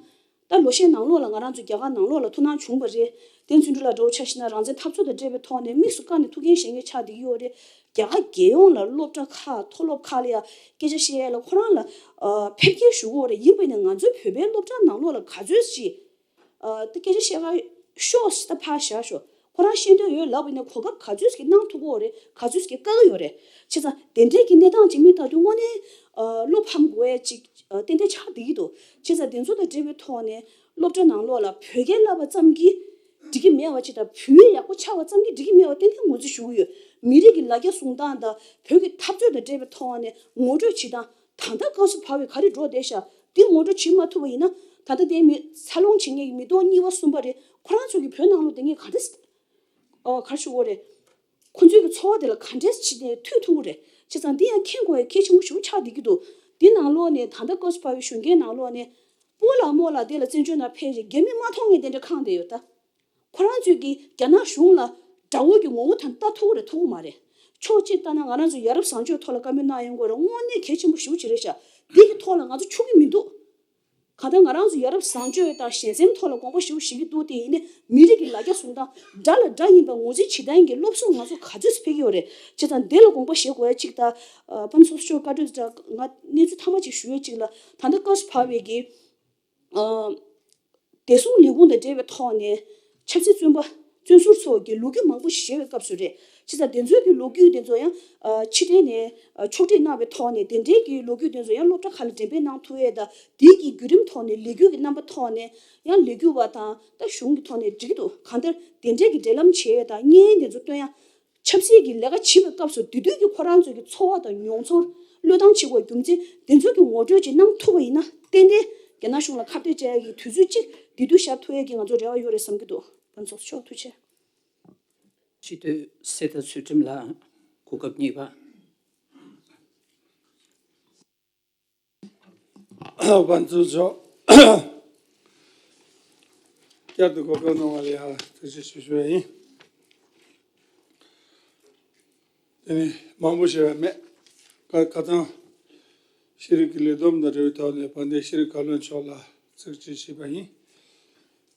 ད་ལོ་ཤས་ནང་ལོགས་ལ་ང་རང་ཚོ་རྒྱ་གར་ནང་ལོགས་ལ་ཐུགས་སྣང་བྱུང་བ་རེད། བསྟན་འཛིན་ཕྲུག་ལགས་འདྲ་བོ་ཆ་བཞག་ན་རང་བཙན་འཐབ་རྩོད་དང་འབྲེལ་བའི་ཐོག་ནས་དམིགས་སུ་བཀར་ནས་ཐུགས་འགན་བཞེས་མཁན་ཆགས་བསྡད་ཀྱི་ཡོད་རེད། རྒྱ་གར་རྒྱལ་ཡོངས་ལ་སློབ་གྲྭ་ཁག་མཐོ་སློབ་ཁག་ལ་ཡ་སྐད་ཆ་བཤད་ཡ་ལ་ཁོ་རང་ལ་ཨ་ཕེབས་སྐྱེལ་ཞུ་གི་ཡོད་རེད། ཡིན་པ་ཡིན་ན་ང་ཚོའི་བོད་པའི་སློབ་གྲྭ་ནང་ལོགས་ལ་ག་ཚོད་ཅིག་ཨ་ད་སྐད་ཆ་བཤད་ག་ཤོག་ཟེར། ད་ཕར་བཞག་ཤོག་ཁོ་རང་ཤེས་འདོད་ཡོད་ལབ་པ་ཡིན་ན་གོ་སྐབས་ག་ཚོད་ཅིག་གནང་ཐུབ་ཀྱི་ཡོད་རེད། ག་ཚོད་ཅིག་བཀག་གི་ཡོད་རེད། བྱས་ཙང་དེ་འདྲའི་གི་གནས་སྟངས་ཅིག་མི་ལྟ་དུས་དངོས་གནས་ཨ་བློ་ཕམ་དགོས་ཡ་ཅིག་ཨ་ཏན་ཏན་ཆགས་བསྡད་ཀྱི་འདུག་བྱས་ཙང་དེ་ཚོ་དང་འབྲེལ་བའི་ཐོག་ནས་སློབ་གྲྭ་ནང་ལོགས་ལ་བོད་སྐད་བསླབ་པ་ཙམ་གྱིས་འགྲིག་གི་མེད་པ་ཅིག་དང་། བོད་ཡིག་ཡག་པོ་ཆགས་པ་ཙམ་གྱིས་འགྲིག་གི་མེད་པ་ཏན་ཏན་ངོས་འཛིན་ཞུ་གི་ཡོད། མི་རིགས་ཀྱི་ལ་རྒྱ་བཟུང་སྟངས་དང་བོད་ཀྱི་འཐབ་རྩོད་དང་འབྲེལ་བའི་ཐོག་ནས་ངོ་སྤྲོད་བྱེད་སྟངས། ད་ལྟ་སྐབས་སུ་བབས་པའི་ག་རེ་འགྲོ་བསྡད་ཤག་འདི་ངོ་སྤྲོད་བྱེད་མ་ཐུབ་པ་ཡིན་ན། ད་ལྟ་དེ་མི་འཚར་ལོངས་བྱེད་མཁན་གྱི་མི་ཐོག་གཉིས་པ་གསུམ་པ་རེད། ཁོ་རང་ཚོ་གི་བོད་ནང་ལོགས་དེ་ངས་ག་འདྲ་ཨོ་ག་རེ་ཞུ་དགོས་རེད། ཁོ་ཚོའི་གི་འཚོ་བ་དེ་ལ་ག་འདྲས་བྱས་ནས་ཐུག་ཐུབ་ཀྱི་རེད། བྱས་ཙང་འདི་ཡང་མཁྱེན་དགོས་ཡ་གལ་ཆེན་པོ་ཞེ་པོ་ཆགས་བསྡད་ཀྱི་འདུག་འདི་ནང་ལོགས་ནས་ད་ལྟ་སྐབས་སུ་བབས་པའི་གཞོན་སྐྱེས་ནང་ལོགས་ནས་སྤོ་ལགས་རྨོ་ལགས་དེ་ལ་བཙན་བྱོལ་ནང་ཕེབས་རྗེས་རྒྱ་མི་མ་མཐོང་མཁན་དེ་འདྲ་ཁེངས་བསྡད་ཡོད་ད། ཁོ་རང་ཚོས་ཀྱིས་རྒྱ་ནག་གཞུང་ལ་དགྲ་བོ་གི་ངོ་བོ་དང་ལྟ་ཐུབ་ཀྱི་རེད་ཐུབ་ཀྱི་མ་རེད། ཕྱོགས་གཅིག་ལྟ་ན་ང་རང་ཚོ་ཡ་རབས་བཟང་སྤྱོད་ཐོག་ལ་བཀའ་མོལ་གནང་ཡོང་དགོས་རེད། དངོས་གནས་གལ་ཆེན་པོ་ཞེ་པོ་ཅིག་རེད་ཤག་འདི་གི་ཐོག་ལ་ང་ཚོ་ཆུག་གི་མི་འདུག་གང་ལྟར་ང་རང་ཚོ་ཡ་རབས་བཟང་སྤྱོད་དང་ཞན་སེམས་ཐོག་ལ་དགོངས་པ་ཞེ་པོ་བཞེས་ཀྱི་འདུག་དེ་ཡིན་ནའི་མི་རིགས་ཀྱི་ལ་རྒྱ་བཟུང་སྟངས། དགྲ་ལ་དགྲ་ཡིན་པ་ངོས་འཛིན་བྱེད་སྟངས་ཀྱི་སློབ་གསོ་ང་ཚོ་ག་ཚོད་ཕེབས་ཀྱི་ཡོད་རེད། བྱས་ཙང་འདི་ལ་དགོངས་པ་བཞེས་དགོས་ཡ་གཅིག་དང་། ཨ་དཔལ་ཚོགས་གཙོ་མཆོག་བཀའ་གྲོས་དང་ང་གནས་ཚུལ་མཐའ་མ་གཅིག་ཞུ་ཡ་གཅིག་ལ། ད་ལྟ་སྐབས་སུ་བབས་པའི་གི་ཨ་བདེ་སྲུང་ལས་ཁུངས་དང་འབྲེལ་བའི་ཐོག་ནས་ཆབ་སྲིད་བཙོན་པ་བཙོན་ཟུར་ཚོ་གི་ལོ་རྒྱུས་མང་པོ་ཞིག་བཤད་པའི་སྐབས་སུ་རེད། བྱས་ཙང་དེ་ཚོའི་གི་ལོ་རྒྱུས་དེ་ཚོ་ཡང་ཨ་ཕྱི་འབྲེལ་ནས་ཨ་ཕྱོགས་སྒྲིག་གནང་བའི་ཐོག་ནས་དེ་འདྲའི་གི་ལོ་རྒྱུས་དེ་ཚོ་ཡང་སློབ་གྲྭ་ཁག་ལ་འགྲེམས་སྤེལ་གནང་ཐུབ་ཡས་དང་། དེའི་གི་བརྒྱུད་རིམ་ཐོག་ནས་ལས་འགུལ་གྱི་རྣམ་པ་ཐོག་ནས་ཡང་ལས་འགུལ་བ་དང་ད་གཞུང་གི་ཐོག་ནས་འགྲིག་གི་འདུག་གང་ལྟར་དེ་འདྲའི་གི་འབྲེལ་ལམ་བྱེད་ཡས་དང་བརྙན་དེ་ཚོ་སྟོན་ཡ། ཆབ་སྲིད་ཀྱི་ལས་ཀ་བྱེད་པའི་སྐབས་སུ་དེ་དུས་ཀྱི་ཁོ་རང་ཚོའི་གི་འཚོ་བ་དང་མྱོང་ཚོར། བློས་བཏང་བྱེད་དགོས་རྒྱུ་མཚན་དེ་ཚོ་གི་ངོ་སྤྲོད་ཅིག་གནང་ཐུབ་པ་ཡིན་ན། ཏན་ཏན་རྒྱ་ནག་གཞུང་ལ་ཁ་གཏད་བཅག་ཡ་གི་དུས་ཚོད་ཅིག་དེ་དུས་ཤར་ཐུབ་ཡ་གི་ང་ཚོ་རེ་བ་ཡོད་རེད་བསམ་གྱི་འདུག་དཔལ་ཚོགས་མཆོག་ཐུགས་རྗེ་ཆེ། སྤྱི་འཐུས་གསེར་རྟ་ཚུལ་ཁྲིམས་ལགས་གོ་སྐབས་གཉིས་པ། དཔལ་འཛོམས་མཆོག་བསྐྱར་དུ་གོ་སྐབས་གནང་བ་ལ་ཡང་ཐུགས་རྗེ་ཆེ་ཞུ་བ་ཡིན། དེ་ནི་མང་པོ་ཞུ་བ་མེད། ཁ་ཁ་སང་ཤེས་རིག་གི་ལས་བསྡོམས་དང་འབྲེལ་བའི་ཐོག་ནས་དཔལ་ལྡན་ཤེས་རིག་བཀའ་བློན་མཆོག་ལ་ཚིག་གཅིག་ཞུས་པ་ཡིན།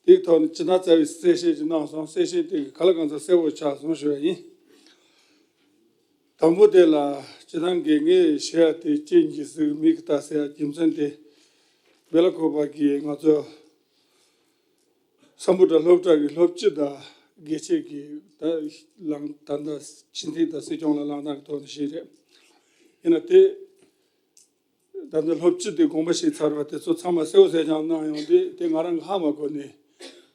དེའི་ཐོག་ནས་ཇི་ལྟར་རྩ་བའི་གསལ་བཤད་ཅིག་གནང་སོང་། གསལ་བཤད་དེ་ག་ལ་གང་འཚམ་གསལ་པོ་ཆགས་སོང་ཞུ་བ་ཡིན། དང་པོ་དེ་ལ་སྤྱི་བཏང་གི་ངས་བཤད་ཡ་དེ་རྐྱེན་གྱིས་གཟིགས་མིག་ལྟ་ཟེར་ཡ་རྒྱུ་མཚན་དེ། བེ་ལ་ཁོ་པ་གིས་ང་ཚོ་སམ་བྷོ་ཊ་སློབ་གྲྭ་གི་སློབ་སྤྱི་དང་དགེ་ཆེ་གི་ད་ལངས་ད་ལྟ་སྤྱི་འཐུས་དང་སྲིད་སྐྱོང་ལ་ལངས་སྟངས་ཀྱི་ཐོག་ནས་ཞིག་རེད། ཡིན་ན་དེ་ད་ལྟ་སློབ་སྤྱི་དེ་དགོངས་པ་བཞེས་ཚར་བ་དེ་ཚོ་ཚང་མ་གསལ་པོ་གསལ་རྐྱང་གནང་ཡོང་དུས་དེ་ང་རང་གི་ཧ་མ་གོ་ནས་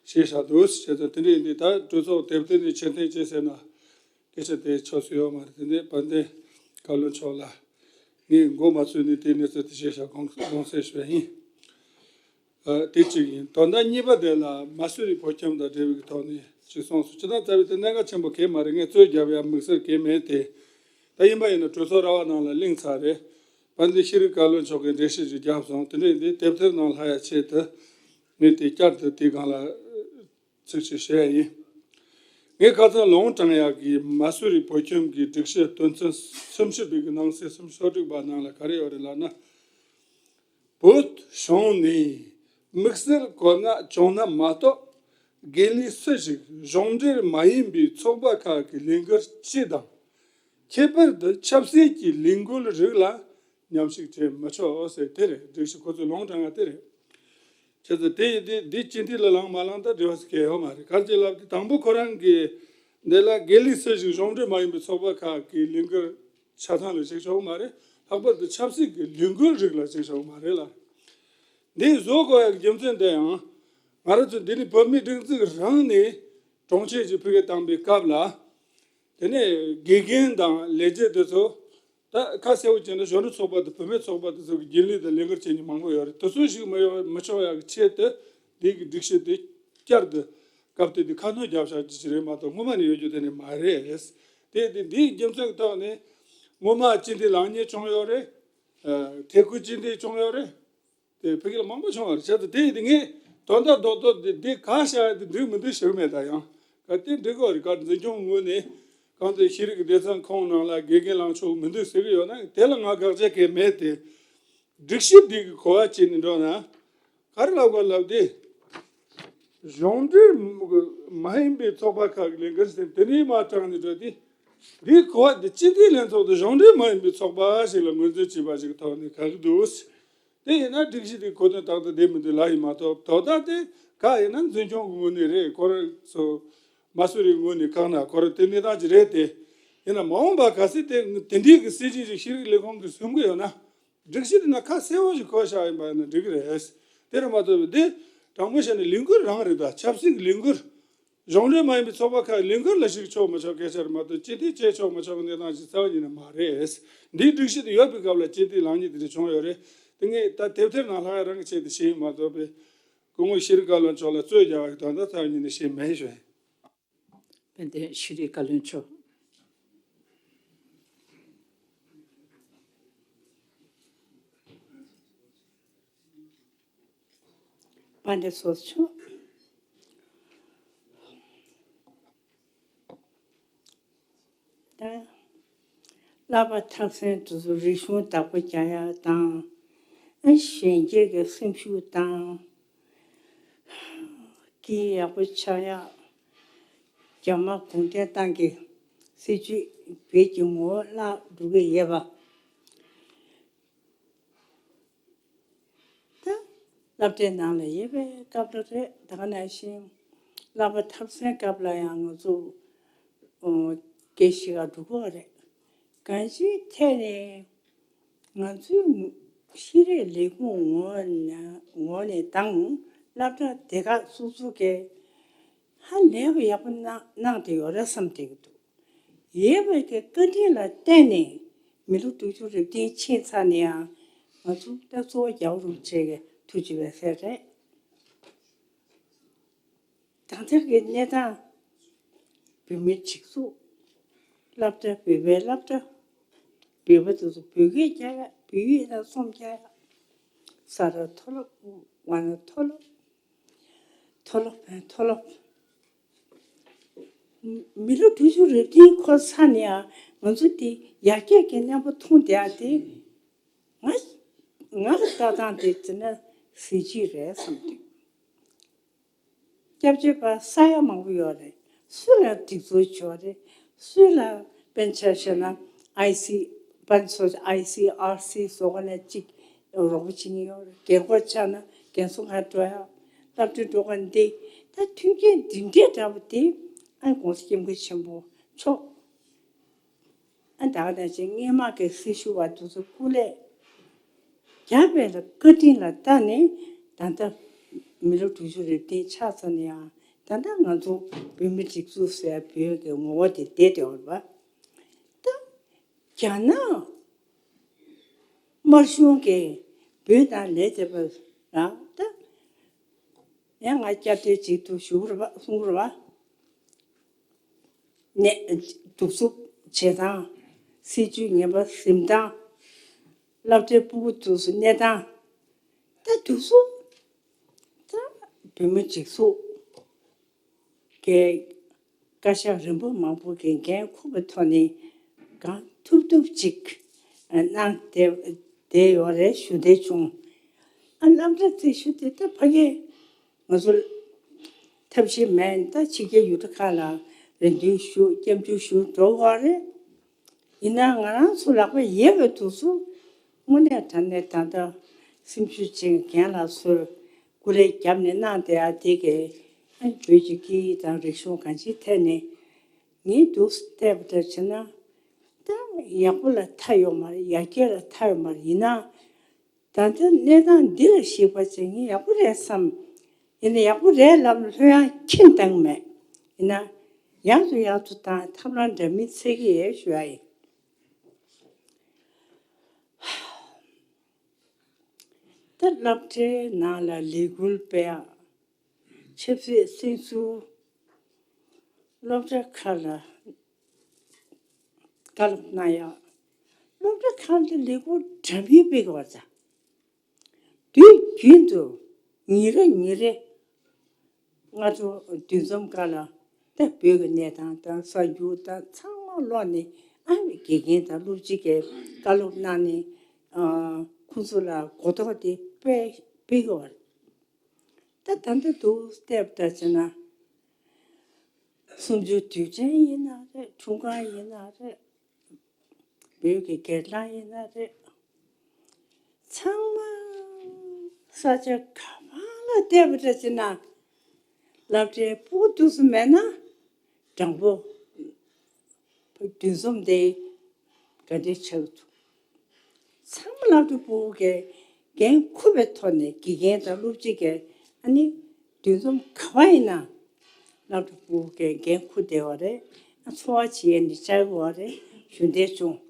བཤད་བཞག་འདུག་ཟེར། བྱས་ཙང་དེ་འདྲ་ཡིན་དུས་ད་གྲོས་ཚོགས་དེབ་ཐེར་ནས་ཕྱིར་འཐེན་བྱས་ཟེར་ན། སྐད་ཆ་དེ་ཆགས་སྲོལ་ཡོད་མ་རེད། དེ་ནས་དཔལ་ལྡན་བཀའ་བློན་མཆོག་ལ་ངས་མགོ་མ་ཚོས་ནས་དེའི་གནས་ཚུལ་དེ་བཤད་བཞག་དགོངས་དགོངས་སེལ་ཞུ་བ་ཡིན། ཨ་དེ་གཅིག་ཡིན། དོན་དག་གཉིས་པ་དེ་ལ་མ་སུ་རི་བོད་ཁྱིམ་དང་འབྲེལ་བའི་ཐོག་ནས་ཅིག་གསུངས་སོང་། སྤྱི་བཏང་རྩ་བའི་དེ་གནད་འགག་ཆེན་པོ་གང་ཡང་མ་རེད། ངས་རྩོད་རྒྱབ་ཡ་དམིགས་བསལ་གང་ཡང་མེད་དེ། ད་ཡིན་པ་ཡིན་ན་གྲོས་ཚོགས་ར་བ་ནང་ལ་གླེང་ཚར་རེད། དཔལ་ལྡན་ཤེས་རིག་བཀའ་བློན་མཆོག་གིས་འགྲེལ་བཤད་ཅིག་བརྒྱབ་སོང་། དེ་འདྲ་ཡིན་དུས་དེབ་ཐེར་ནང་ལྷག་ཡ་ཆེད་དུ་ངས་དེ་བསྐྱར་དུ་དེའི་སྒང་ལ་ཚིག་ཅིག་བཤད་ཡ་ཡིན། ངས་ཁ་སང་ལུང་དྲངས་ཡག་གི་མ་སུ་རི་བོད་ཁྱིམ་གྱི་སྒྲིག་གཞི་དོན་ཚན་སུམ་ཅུ་པའི་གི་ནང་གསེས་སུམ་ཅུ་སོ་དྲུག་པ་ནང་ལ་ག་རེ་ཡོད་རེད་ལབ་ན། བོད་གཞུང་ནས་དམིགས་བསལ་མཁོ་གནད་བྱུང་ན་མ་གཏོགས། དགེ་ལས་སུ་ཞིག་གཞུང་འབྲེལ་མ་ཡིན་པའི་ཚོགས་པ་ཁག་གི་ལས་འགུལ་སྤྱི་དང་། ཁྱད་པར་དུ་ཆབ་སྲིད་ཀྱི་ལས་འགུལ་རིགས་ལ་མཉམ་ཞུགས་བྱེད་མི་ཆོག་ཟེར་དེ་རེད། སྒྲིག་གཞི་ཁོ་ཚོས་ལུང་དྲངས་ཡ་དེ་རེད། བྱས་ཙང་དེ་ཡི་དེ་འདི་སྤྱི་འཐུས་ལ་ལངས་མ་ལངས་ད་འབྲེལ་བ་ཞིག་གང་ཡང་ཡོད་མ་རེད། ག་རེ་ལབ་དུས་དང་པོ་ཁོ་རང་གིས་འདི་ལ་དགེ་ལས་སུ་ཞིག་གཞུང་འབྲེལ་མ་ཡིན་པའི་ཚོགས་པ་ཁག་གི་ལས་འགུལ་ཆ་ཚང་ལ་གཞིགས་ཆོག་མ་རེད། ལྷག་པར་དུ་ཆབ་སྲིད་ཀྱི་ལས་འགུལ་རིགས་ལ་གཞིགས་ཆོག་མ་རེད་ལ། འདི་བཟོ་དགོས་ཡག་རྒྱུ་མཚན་དེ་ཡང་ ང་རང་ཚོ་འདི་ནས་བོད་མིའི་སྒྲིག་འཛུགས་རང་ནས་གྲོང་ཁྱེར་ཞིག་ཕུལ་གི་བཏང་པའི་སྐབས་ལ། དེ་ནས་དགེ་རྒན་དང་ལས་བྱེད་དེ་ཚོ། ད་ཁ་གསལ་པོ་བྱས་ན་གཞོན་ནུ་ཚོགས་པ་དང་བུད་མེད་ཚོགས་པ་དེ་ཚོ་གི་རྒྱུན་ལས་དང་ལས་འགུལ་བྱེད་མཁན་མང་པོ་ཡོད་རེད། དེ་ཚོ་ཞིག་མི་ཡོང་མི་ཆོག་ཡག་གི་ཆེད་དུ་འདི་གི་སྒྲིག་གཞི་དེ་བསྐྱར་དུ་སྐབས་དེ་དུས་ཁ་སྣོན་བརྒྱབ་བཞག་རྒྱུ་ཞིག་རེད་མ་གཏོགས་སྔོན་མ་ནས་ཡོད་རྒྱུ་དེ་ནི་མ་རེད། དེ་དེ་འདིའི་རྒྱུ་མཚན་གྱི་ཐོག་ནས་སྔོན་མ་སྤྱི་འཐུས་ལངས་མཁན་བྱུང་ཡོད་རེད། ཨ། ཐད་ཁུར་སྤྱི་འཐུས་བྱུང་ཡོད་རེད། དེ་ཕ་གི་ལ་མང་པོ་བྱུང་བ་རེད། བྱས་ཙང་དེ་ཡིན་དུས་ངས་དོན་དག་རྡོག་རྡོག་དེ་འདི་ག་བཞག་ཡ་དེ་འགྲིག་མི་འདུག་ཞུ་གི་མེད། ད་ཡང་ག་དེ་འགྲིག་གི་རེད། ག་འཛིན་སྐྱོང་ངོས་ནས་གང་ལྟར་ཤེས་རིག་གི་སྡེ་ཚན་ཁོངས་ནང་ལ་དགེ་རྒན་ལངས་ཆོག་མི་འདུག་ཟེར་གི་ཡོད་ན་དེ་ལ་ང་དགག་བྱ་གང་ཡང་མེད་དེ། སྒྲིག་གཞི་འདི་གི་གོ་བ་བྱས་ནས་འགྲོ་ན་ག་རེ་ལབ་དགོས་ལབ་དེ། གཞུང་འབྲེལ་མ་ཡིན་པའི་ཚོགས་པ་ཁག་གི་ལས་འགུལ་ཟེར་དེ་ནས་མར་དྲངས་ནས་འགྲོ་དེ། འདིའི་གོ་བ་འདི་སྤྱི་འཐུས་ལྷན་ཚོགས་དང་གཞུང་འབྲེལ་མ་ཡིན་པའི་ཚོགས་པ་ཞིག་ལ་ངོས་འཛིན་བྱས་པ་ཞིག་གི་ཐོག་ནས་ག་གི་འདུག་དེ་ཡིན་ན་སྒྲིག་གཞི་དེ་གོ་དོན་ཏག་ཏག་བསྡད་མི་འདུག་ལབ་ཡིན་མ་གཏོགས། དོ་བདག་དེ་ག་ཡིན་ན་འཛིན་སྐྱོང་གི་ངོས་ནས་རེད། ཁོ་རང་ཚོ་མ་སུ་རིའི་ངོས་ནས་བཀག་ན་ཁོ་རང་དེ་གནས་སྟངས་ཅིག་རེད་དེ། ཡིན་ན་མ་འོངས་པ་གལ་སྲིད་དེ་དེ་འདྲའི་གི་སྲིད་ཇུས་ཅིག་ཤེས་རིག་ལས་ཁུངས་ཀྱིས་བཟུང་གི་ཡོད་ན། སྒྲིག་གཞི་དེ་ན་ཁ་གསལ་པོ་ཞིག་བཀོད་བཞག་ཡིན་པ་ཡིན་ན་འགྲིག་གི་རེད། དེ་རེད་མ་གཏོགས་དེ་དྲང་མོ་བཤད་ན་ལས་འགུལ་རང་རེད། ད་ཆབ་སྲིད་ཀྱི་ལས་འགུལ། གཞུང་འབྲེལ་མ་ཡིན་པའི་ཚོགས་པ་ཁག་ལས་འགུལ་ལ་ཞུགས་ཆོག་མི་ཆོག་སྐད་ཆ་རེད་མ་གཏོགས་སྤྱི་འཐུས་བྱེད་ཆོག་མི་ཆོག་གི་གནས་སྟངས་ཤིག་རྩ་བ་ཉིད་ནས་མ་རེད། འདིའི་སྒྲིག་གཞི་དེ་ཡོད་པའི་སྐབས་ལ་སྤྱི་འཐུས་ལངས་མཁན་དེ་འདྲ་བྱུང་ཡོད་རེད། དེ་ངས་ད་དེབ་ཐེར་ནང་ལྷག་ཡ་རང་གི་ཆེད་དུ་བཤད་ཡིན་མ་གཏོགས་པའི། སྐུ་ངོ་ཤེས་རིག་བཀའ་བློན་མཆོག་ལ་རྩོད་རྒྱག་པ་གི་དོན་དག་རྩ་བ་ཉིད་ནས་བཤད་མེད་ཞུ་ཡིན། དཔལ་ལྡན་ཤེས་རིག་བཀའ་བློན་མཆོག་དཔལ་ལྡན་ཚོགས་གཙོ་མཆོག་ད་བསླབ་པ་མཐར་སོན་དེ་ཚོ་རིག་གཞུང་བདག་པོ་རྒྱག་ཡག་དང་། ཨ། གཞོན་སྐྱེས་ཀྱི་སེམས་ཤུགས་དང་། སྐད་ཡག་པོ་ཆགས་ཡག་རྒྱ་དམར་གུང་ཁྲན་ཏང་གི་སྲིད་བྱུས་བོད་ཀྱི་ངོ་བོ་བརླག་འགྲོ་གི་ཡོད་པ། ད་སློབ་གྲྭའི་ནང་ལ་ཡོད་པའི་སྐབས་ལ་རེད། ད་ག་ནང་བཞིན་བསླབ་པ་མཐར་སོན་སྐབས་ལ་ཡང་ང་ཚོ་སྐད་ཤེས་ག་འགྲོ་གི་རེད། གང་ཅིའི་ཐད་ནས་ང་ཚོའི་ཤེས་རིག་ལས་ཁུངས་ངོས་ནས་ངོས་ནས་དང་སློབ་གྲྭ་སྡེ་ཁག་སོ་སོ་གིས་ཧ་ལས་པ་ཡག་པོ་གནང་གནང་བསྡད་ཡོད་རེད་བསམ་བསྡད་ཀྱི་འདུག་ཡོད་པའི་གི་བཀའ་དྲིན་ལ་བརྟེན་ནས་མི་ལོ་དྲུག་ཅུ་རེ་བདུན་ཕྱིན་ཚར་ནས་ཡང་ང་ཚོ་ད་གཙོ་བོ་རྒྱལ་བ་རིན་པོ་ཆེ་གི་ཐུགས་རྗེ་བའི་སྲས་རེད། ད་ལྟ་གི་གནས་སྟངས། བོད་མིའི་སྒྲིག་འཛུགས། སློབ་གྲྭ། བོད་པའི་སློབ་གྲྭ། བོད་པ་དེ་ཚོ་བོད་སྐད་རྒྱག་ཡ། བོད་ཡིག་ལ་རྩོམ་རྒྱག་ཡ། ས་རཱ་མཐོ་སློབ། ཝཱ་ཎ་མཐོ་སློབ། མཐོ་སློབ་བན་མཐོ་སློབ། མི་ལོ་དྲུག་ཅུ་རེ་བདུན་འཁོར་ཚར་ནས་ཡང་ང་ཚོ་དེ་ཡར་རྒྱས་ཀྱི་གནས་བབ་མཐོང་བསྡད་ཡ་དེ་ང་ང་ལ་ལྟ་སྟངས་དེ་བྱས་ན་གཟི་བརྗིད་རེད་བསམ་གྱི། སྐྱབས་བཅོལ་བ་ས་ཡ་མང་པོ་ཡོད་རེད། སུ་ལ་སྒྲིག་འཛུགས་ཡོད་རེད། སུ་ལ་དཔེར་ན་ཆ་བཞག་ན་ཨའི་སི། དཔལ་འབྱོར་ཨའི་སི་ཨར་སི་བཟོ་ག་ནས་གཅིག་རོགས་པ་བྱེད་མཁན་ཡོད་རེད། རྒན་འཁོགས་ཆགས་ན་རྒན་གསོ་ཁང་འགྲོ་ཡ། སློབ་གྲྭ་འགྲོ་ག་འདི། ད་མཐུན་རྐྱེན་འདི་འདྲའི་འདྲ་པོ་དེ་ཨ་ནི་༸གོང་ས་༸སྐྱབས་མགོན་ཆེན་པོ་མཆོག་ཨ། ད་ག་ནང་བཞིན་སྔོན་མ་གི་སྲི་ཞུ་བ་དེ་ཚོ་སྐུ་ལས་རྒྱབ་པའི་ལ་བཀའ་དྲིན་ལ་བལྟ་ནས་ད་ལྟ་མི་ལོ་དྲུག་ཅུ་རེ་བདུན་ཆགས་ཚར་ནས་ཡང་ད་ལྟ་ང་ཚོ་བོད་མི་སྒྲིག་འཛུགས་ཟེར་བོད་ཀྱི་ངོ་བོ་དེ་བསྡད་དེ་ཡོད་རེད་པ། ད་རྒྱ་ནག་དམར་གཞུང་གིས་བོད་ནང་ལས་བྱེད་པ་ལ་ད་ཡང་ང་སྐྱབས་བཅོལ་བྱེད་དུ་ཞུ་གི་རེད་པ། གསུང་གི་རེད་པ། ནས་གདུག་རྩུབ་བྱེད་སྟངས། སྲིད་བྱུས་ངན་པ་འཛིན་སྟངས། སློབ་གྲྭའི་སྤུ་གུ་དེ་ཚོ་གནས་སྟངས། ད་དེ་ཚོ་ད་བོད་མི་སྒྲིག་འཛུགས་ཀྱི་བཀའ་ཤག་རིམ་པ་མང་པོ་གིས་འགན་འཁུར་བའི་ཐོག་ནས་གང་ཐུབ་ཐུབ་ཅིག་གནང་བསྡད་བསྡད་ཡོད་རེད་ཞུ་འདོད་བྱུང་། ཨ། སློབ་གྲྭ་རྩིས་ཞུ་དེ་ད་ཕ་གི་ང་ཚོ་ཐབས་ཤེས་མེད། ད་ཕྱི་རྒྱལ་ཡུལ་གྲུ་ཁག་ལ་རེ་འདུན་ཞུ། སྐྱབས་འཇུག་ཞུ་འགྲོ་དགོས་རེད། ཡིན་ནའང་ང་རང་ཚོ་ལག་པ་ཡོད་པའི་དུས་སུ་དངོས་གནས་དྲང་གནས་ད་ལྟ་སེམས་ཤུགས་ཅན་རྒན་ལགས་ཚོས་སྐུ་ལས་བརྒྱབ་ནས་གནང་བསྡད་ཡ་དེ་གས་ཨ་བོད་ཀྱི་སྐད་ཡིག་དང་རིག་གཞུང་གང་ཅིའི་ཐད་ནས་ངས་འདུག་བལྟས་པ་ལྟར་བྱས་ན་ད་ཡག་པོ་ལ་མཐའ་ཡོད་མ་རེད། ཡར་རྒྱས་ལ་མཐའ་ཡོད་མ་རེད། ཡིན་ནའང་ད་ལྟ་གནས་སྟངས་འདི་ལ་གཞིགས་པ་བྱས་ངས་ཡག་པོ་རེད་བསམ། ཡིན་ན་ཡག་པོ་རེད་ལབ་ན་ལྷོད་ཡངས་ཁྱིམ་བཏང་མེད། ཡིན་ན་ཡག་ཏུ་ཡག་ཏུ་བཏང་ཐབས་ལམ་འདྲ་མིན་འཚོལ་གྱི་ཡོད་ཞུ་ཡ་ཡིན། ད་སློབ་གྲྭའི་ནང་ལ་ལས་འགུལ་སྤེལ་ཡག་ཆབ་སྲིད་སྲིད་ཟུར། སློབ་གྲྭ་ཁག་ལ་བཀའ་སློབ་གནང་ཡག་སློབ་གྲྭ་ཁག་ལ་ལས་འགུལ་འདྲ་མིན་སྤེལ་དགོས་པ་དང་། དུས་རྒྱུན་དུ་ཉིན་རེ་ཉིན་རེ་སྔ་དྲོ་འདུ་འཛོམས་སྒང་ལ་ད་བོད་ཀྱི་གནས་སྟངས་དང་གསར་འགྱུར་དང་ཚང་མ་ཀློག་ནས། ཨ་དགེ་རྒན་དང་སློབ་སྤྱི་གིས་བཀའ་སློབ་གནང་ནས་ཨ་ཁོང་ཚོ་ལ་གོ་རྟོགས་དེ་སྤེལ་སྤེལ་དགོས་པ་རེད། ད་ད་ལྟ་འདུག་བལྟས་པ་ལྟར་བྱས་ན། གསུམ་བཅུ་དུས་དྲན་ཡིན་ན་རེད། འཁྲུངས་སྐར་ཡིན་ན་རེད། བོད་ཀྱི་སྒེར་ལངས་ཡིན་ན་རེད། ཚང་མ་ས་ཆ་ག་བ་ལ་བལྟས་པ་འདྲ་བྱས་ན། སློབ་གྲྭའི་སྤུ་གུ་འདུག་སེ་མེད་ན་དྲང་པོ་འདུ་འཛོམས་དེ་ག་འདྲས་ཆགས་འདུག་ཚང་མ་སློབ་གྲྭ་སྤུ་གུ་གིས་འགན་འཁུར་བའི་ཐོག་ནས་དགེ་རྒན་དང་སློབ་སྤྱི་གིས་ཨ་ནི་འདུ་འཛོམས་ག་བ་ཡིན་ན་སློབ་གྲྭ་སྤུ་གུ་གིས་འགན་འཁུར་བསྡད་པ་རེད། ཚོར་བ་བྱེད་ཡས་ནི་བཅར་དགོས་པ་རེད་ཞུ་འདོད་བྱུང་།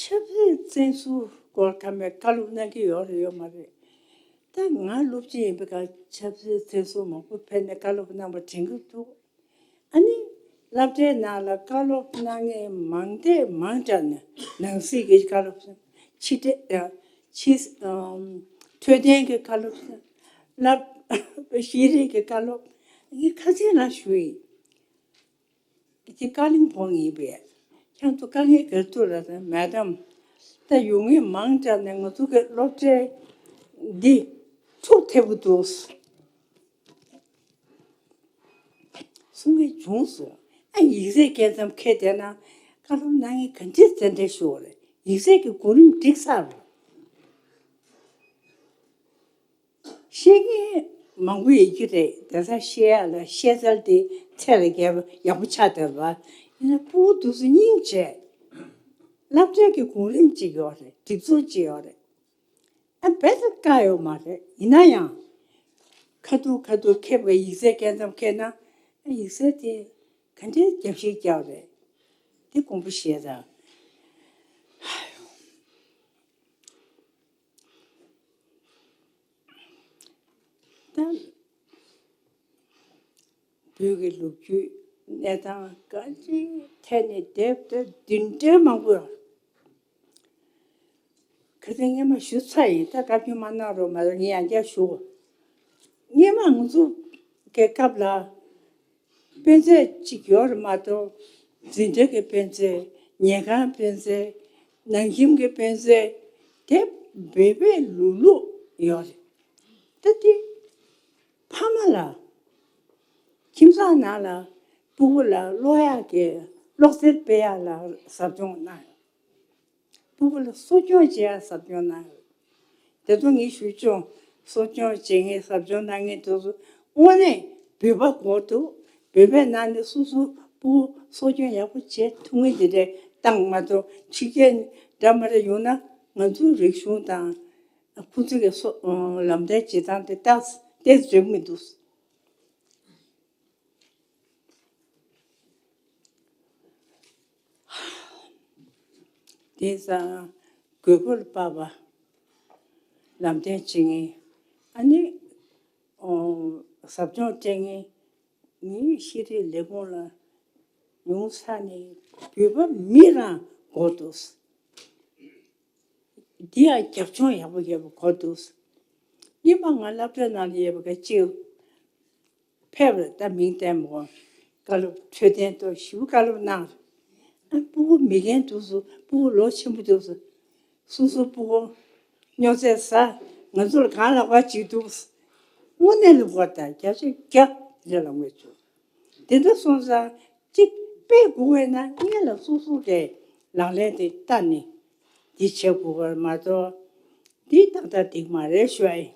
ཆབ་སྲིད་བཙོན་ཟུར་སྐོར་ཁ་མའི་བཀའ་སློབ་གནང་གི་ཡོད་རེད་ཡོད་མ་རེད། ད་ང་སློབ་སྤྱི་ཡིན་པའི་སྐབས་ཆབ་སྲིད་བཙོན་ཟུར་མང་པོ་ཕེབས་ནས་བཀའ་སློབ་གནང་བ་དྲན་གྱི་འདུག་ཨ་ནི་སློབ་གྲྭའི་ནང་ལ་བཀའ་སློབ་གནང་མཁན་མང་དེ་མང་དྲགས་ནས་ནང་སྲིད་ཀྱི་བཀའ་སློབ་ཕྱི་དྲིལ་ཕྱི་ཨམ་འཕྲོད་བསྟེན་གྱི་བཀའ་སློབ་བསླབ་ཤེས་རིག་གི་བཀའ་སློབ་ངས་ཁ་སང་ལ་ཞུས་ཡིན། དེ་བཀའ་བློན་ཕོ་ཡིན་པས། ཁྱེད་ཚོ་དཀའ་ངལ་ག་རེ་འདུག་ལབ་ན། མེ་ཌམ། ད་ཡོང་མཁན་མང་དྲགས་ནས་ང་ཚོ་གི་སློབ་གྲྭའི་འདི་འཁྲུག་ཐེབས་ཀྱི་འདུག་གསུང་མཁན་བྱུང་སོང་། ཨ་ཡིག་ཚད་སྐད་ཙམ་ཁེལ་བསྡད་ན་བཀའ་སློབ་གནང་མཁན་ག་འདྲས་དེ་འདྲས་ཤོར་བ་རེད། ཡིག་ཚད་ཀྱི་གོ་རིམ་འགྲིག་ཚར་བ་རེད། ཤེས་མཁན་མང་པོ་ཡོད་ཀྱི་རེད། དེ་ཚོ་ཤེས་ཡག་ལ་ཤེས་ཚད་དེ་ཚད་ལས་བརྒལ་བ་ཡག་པོ་ཆགས་བསྡད་པ། ཡིན་ན་སྤུ་གུ་འདུག་སེ་སྙིང་རྗེ། སློབ་གྲྭའི་གི་གོ་རིམ་གཅིག་ཡོད་རེད། སྒྲིག་འཛུགས་གཅིག་ཡོད་རེད། ཨ་རྦད་དེ་བཀག་ཡོད་མ་རེད། ཡིན་ན་ཡང་ཁ་ཐུག་ཁ་ཐུག་ཁེབས་པའི་ཡིག་ཚད་སྐད་ཙམ་ཁེལ་ན། ཨ་ཡིག་ཚད་དེ་ག་འདྲའི་རྒྱབ་བཤིག་རྒྱག་རེད། དེ་དགོངས་པ་བཞེས་དང་། ད་བོད་ཀྱི་ལོ་རྒྱུས་གནས་སྟངས་ག་ཅིའི་ཐད་ནས་དེབ་ད་བདུན་ཕྲག་མང་པོ་ཡོད། ཁ་སང་སྔོན་མ་ཞུ་ཚར་ཡིན། ད་བཀའ་བཀྱོན་མ་གནང་རོགས། མ་གཏོགས་ངས་ཡང་བསྐྱར་ཞུ། སྔོན་མ་ང་ཚོ་གི་སྐབས་ལ་དཔེ་མཛོད་གཅིག་ཡོད་རེད་མ་གཏོགས། འཛིན་གྲྭ་གི་དཔེ་མཛོད། ཉལ་ཁང་དཔེ་མཛོད། ནང་ཁྱིམ་གྱི་དཔེ་མཛོད། དེ་བོད་པའི་ལུགས་ལུགས་ཡོད་རེད། ད་དེ་ཕ་མ་ལ་ཁྱིམ་ཚང་ནང་ལ་སྤུ་གུ་ལ་ཀློག་ཡག་གི་ཀློག་རྩལ་སྤེལ་ཡག་ལ་ཟབ་སྦྱོང་གནང་ཡོད། སྤུ་གུ་ལ་གསོ་སྐྱོང་བྱེད་ཡག་ཟབ་སྦྱོང་གནང་ཡོད། དེ་ཚོ་ངས་ཞུ་ཆོག་གསོ་སྐྱོང་བྱེད་མཁན་ཟབ་སྦྱོང་གནང་མཁན་དེ་ཚོ་དངོས་གནས་བོད་པ་དགོས་འདུག་བོད་པའི་ནང་ནས་སོ་སོ་སྤུ་གུ་གསོ་སྐྱོང་ཡག་པོ་བྱེད་ཐུབ་མཁན་དེ་འདྲ་བཏང་མ་གཏོགས། ཕྱི་རྒྱལ་འདྲ་མི་འདྲ་ཡོང་ན་ང་ཚོའི་རིག་གཞུང་དང་ཁོ་ཚོ་གི་སོ་ལམ་སྟོན་བྱེད་སྟངས་དེ་ཏག་ཏག་འགྲིག་མི་འདུག་དེང་སང་དགོས་མཁོ་ལ་དཔག་པ་ལམ་སྟོན་བྱེད་མཁན། ཨ་ནི་ཨོ་ཟབ་སྦྱོང་སྤྲད་མཁན་ངའི་ཤེས་རིག་ལས་ཁུངས་ལ་ཉུང་ས་ནས་བོད་པ་མི་རང་དགོས་འདུག་འདི་ཡང་རྒྱབ་ལྗོངས་ཡག་པོ་ཡོད་པ་གོ་འདུག་སྔོན་མ་ང་སློབ་གྲྭ་ནང་ལ་ཡོད་པ་ག་ཅིག་ཕེབས་རེད། ད་མིང་བསྟན་མོ། བཀའ་སློབ་འཕྲོད་བསྟེན་ཐོག་ཞེ་པོ་བཀའ་སློབ་གནང་རེད། ཨ་སྤུ་གུ་མི་རྒན་འདུག་སུ་སྤུ་གུ་ལོ་ཆེན་པོ་འདུག་སུ། སོ་སོ་སྤུ་གུ་སྨྱོ་རྫས་ཟ། ང་ཚོ་ལ་གང་ལབ་པ་ཅིག་འདུག་དངོས་གནས་ལ་བཀའ་ད་བརྒྱ་ཆ་བརྒྱ་རེད་ལབ་དགོས་བྱུང་། དེ་འདྲ་སོང་ཙང་གཅིག་དཔེ་དགོས་པས་ན་སྔོན་ལ་སོ་སོ་གི་ལག་ལེན་དེ་བསྟར་ནས་འདི་བྱེད་དགོས་པར་མ་གཏོགས། འདི་ཏག་ཏག་འགྲིག་མ་རེད་ཞུ་ཡ་ཡིན།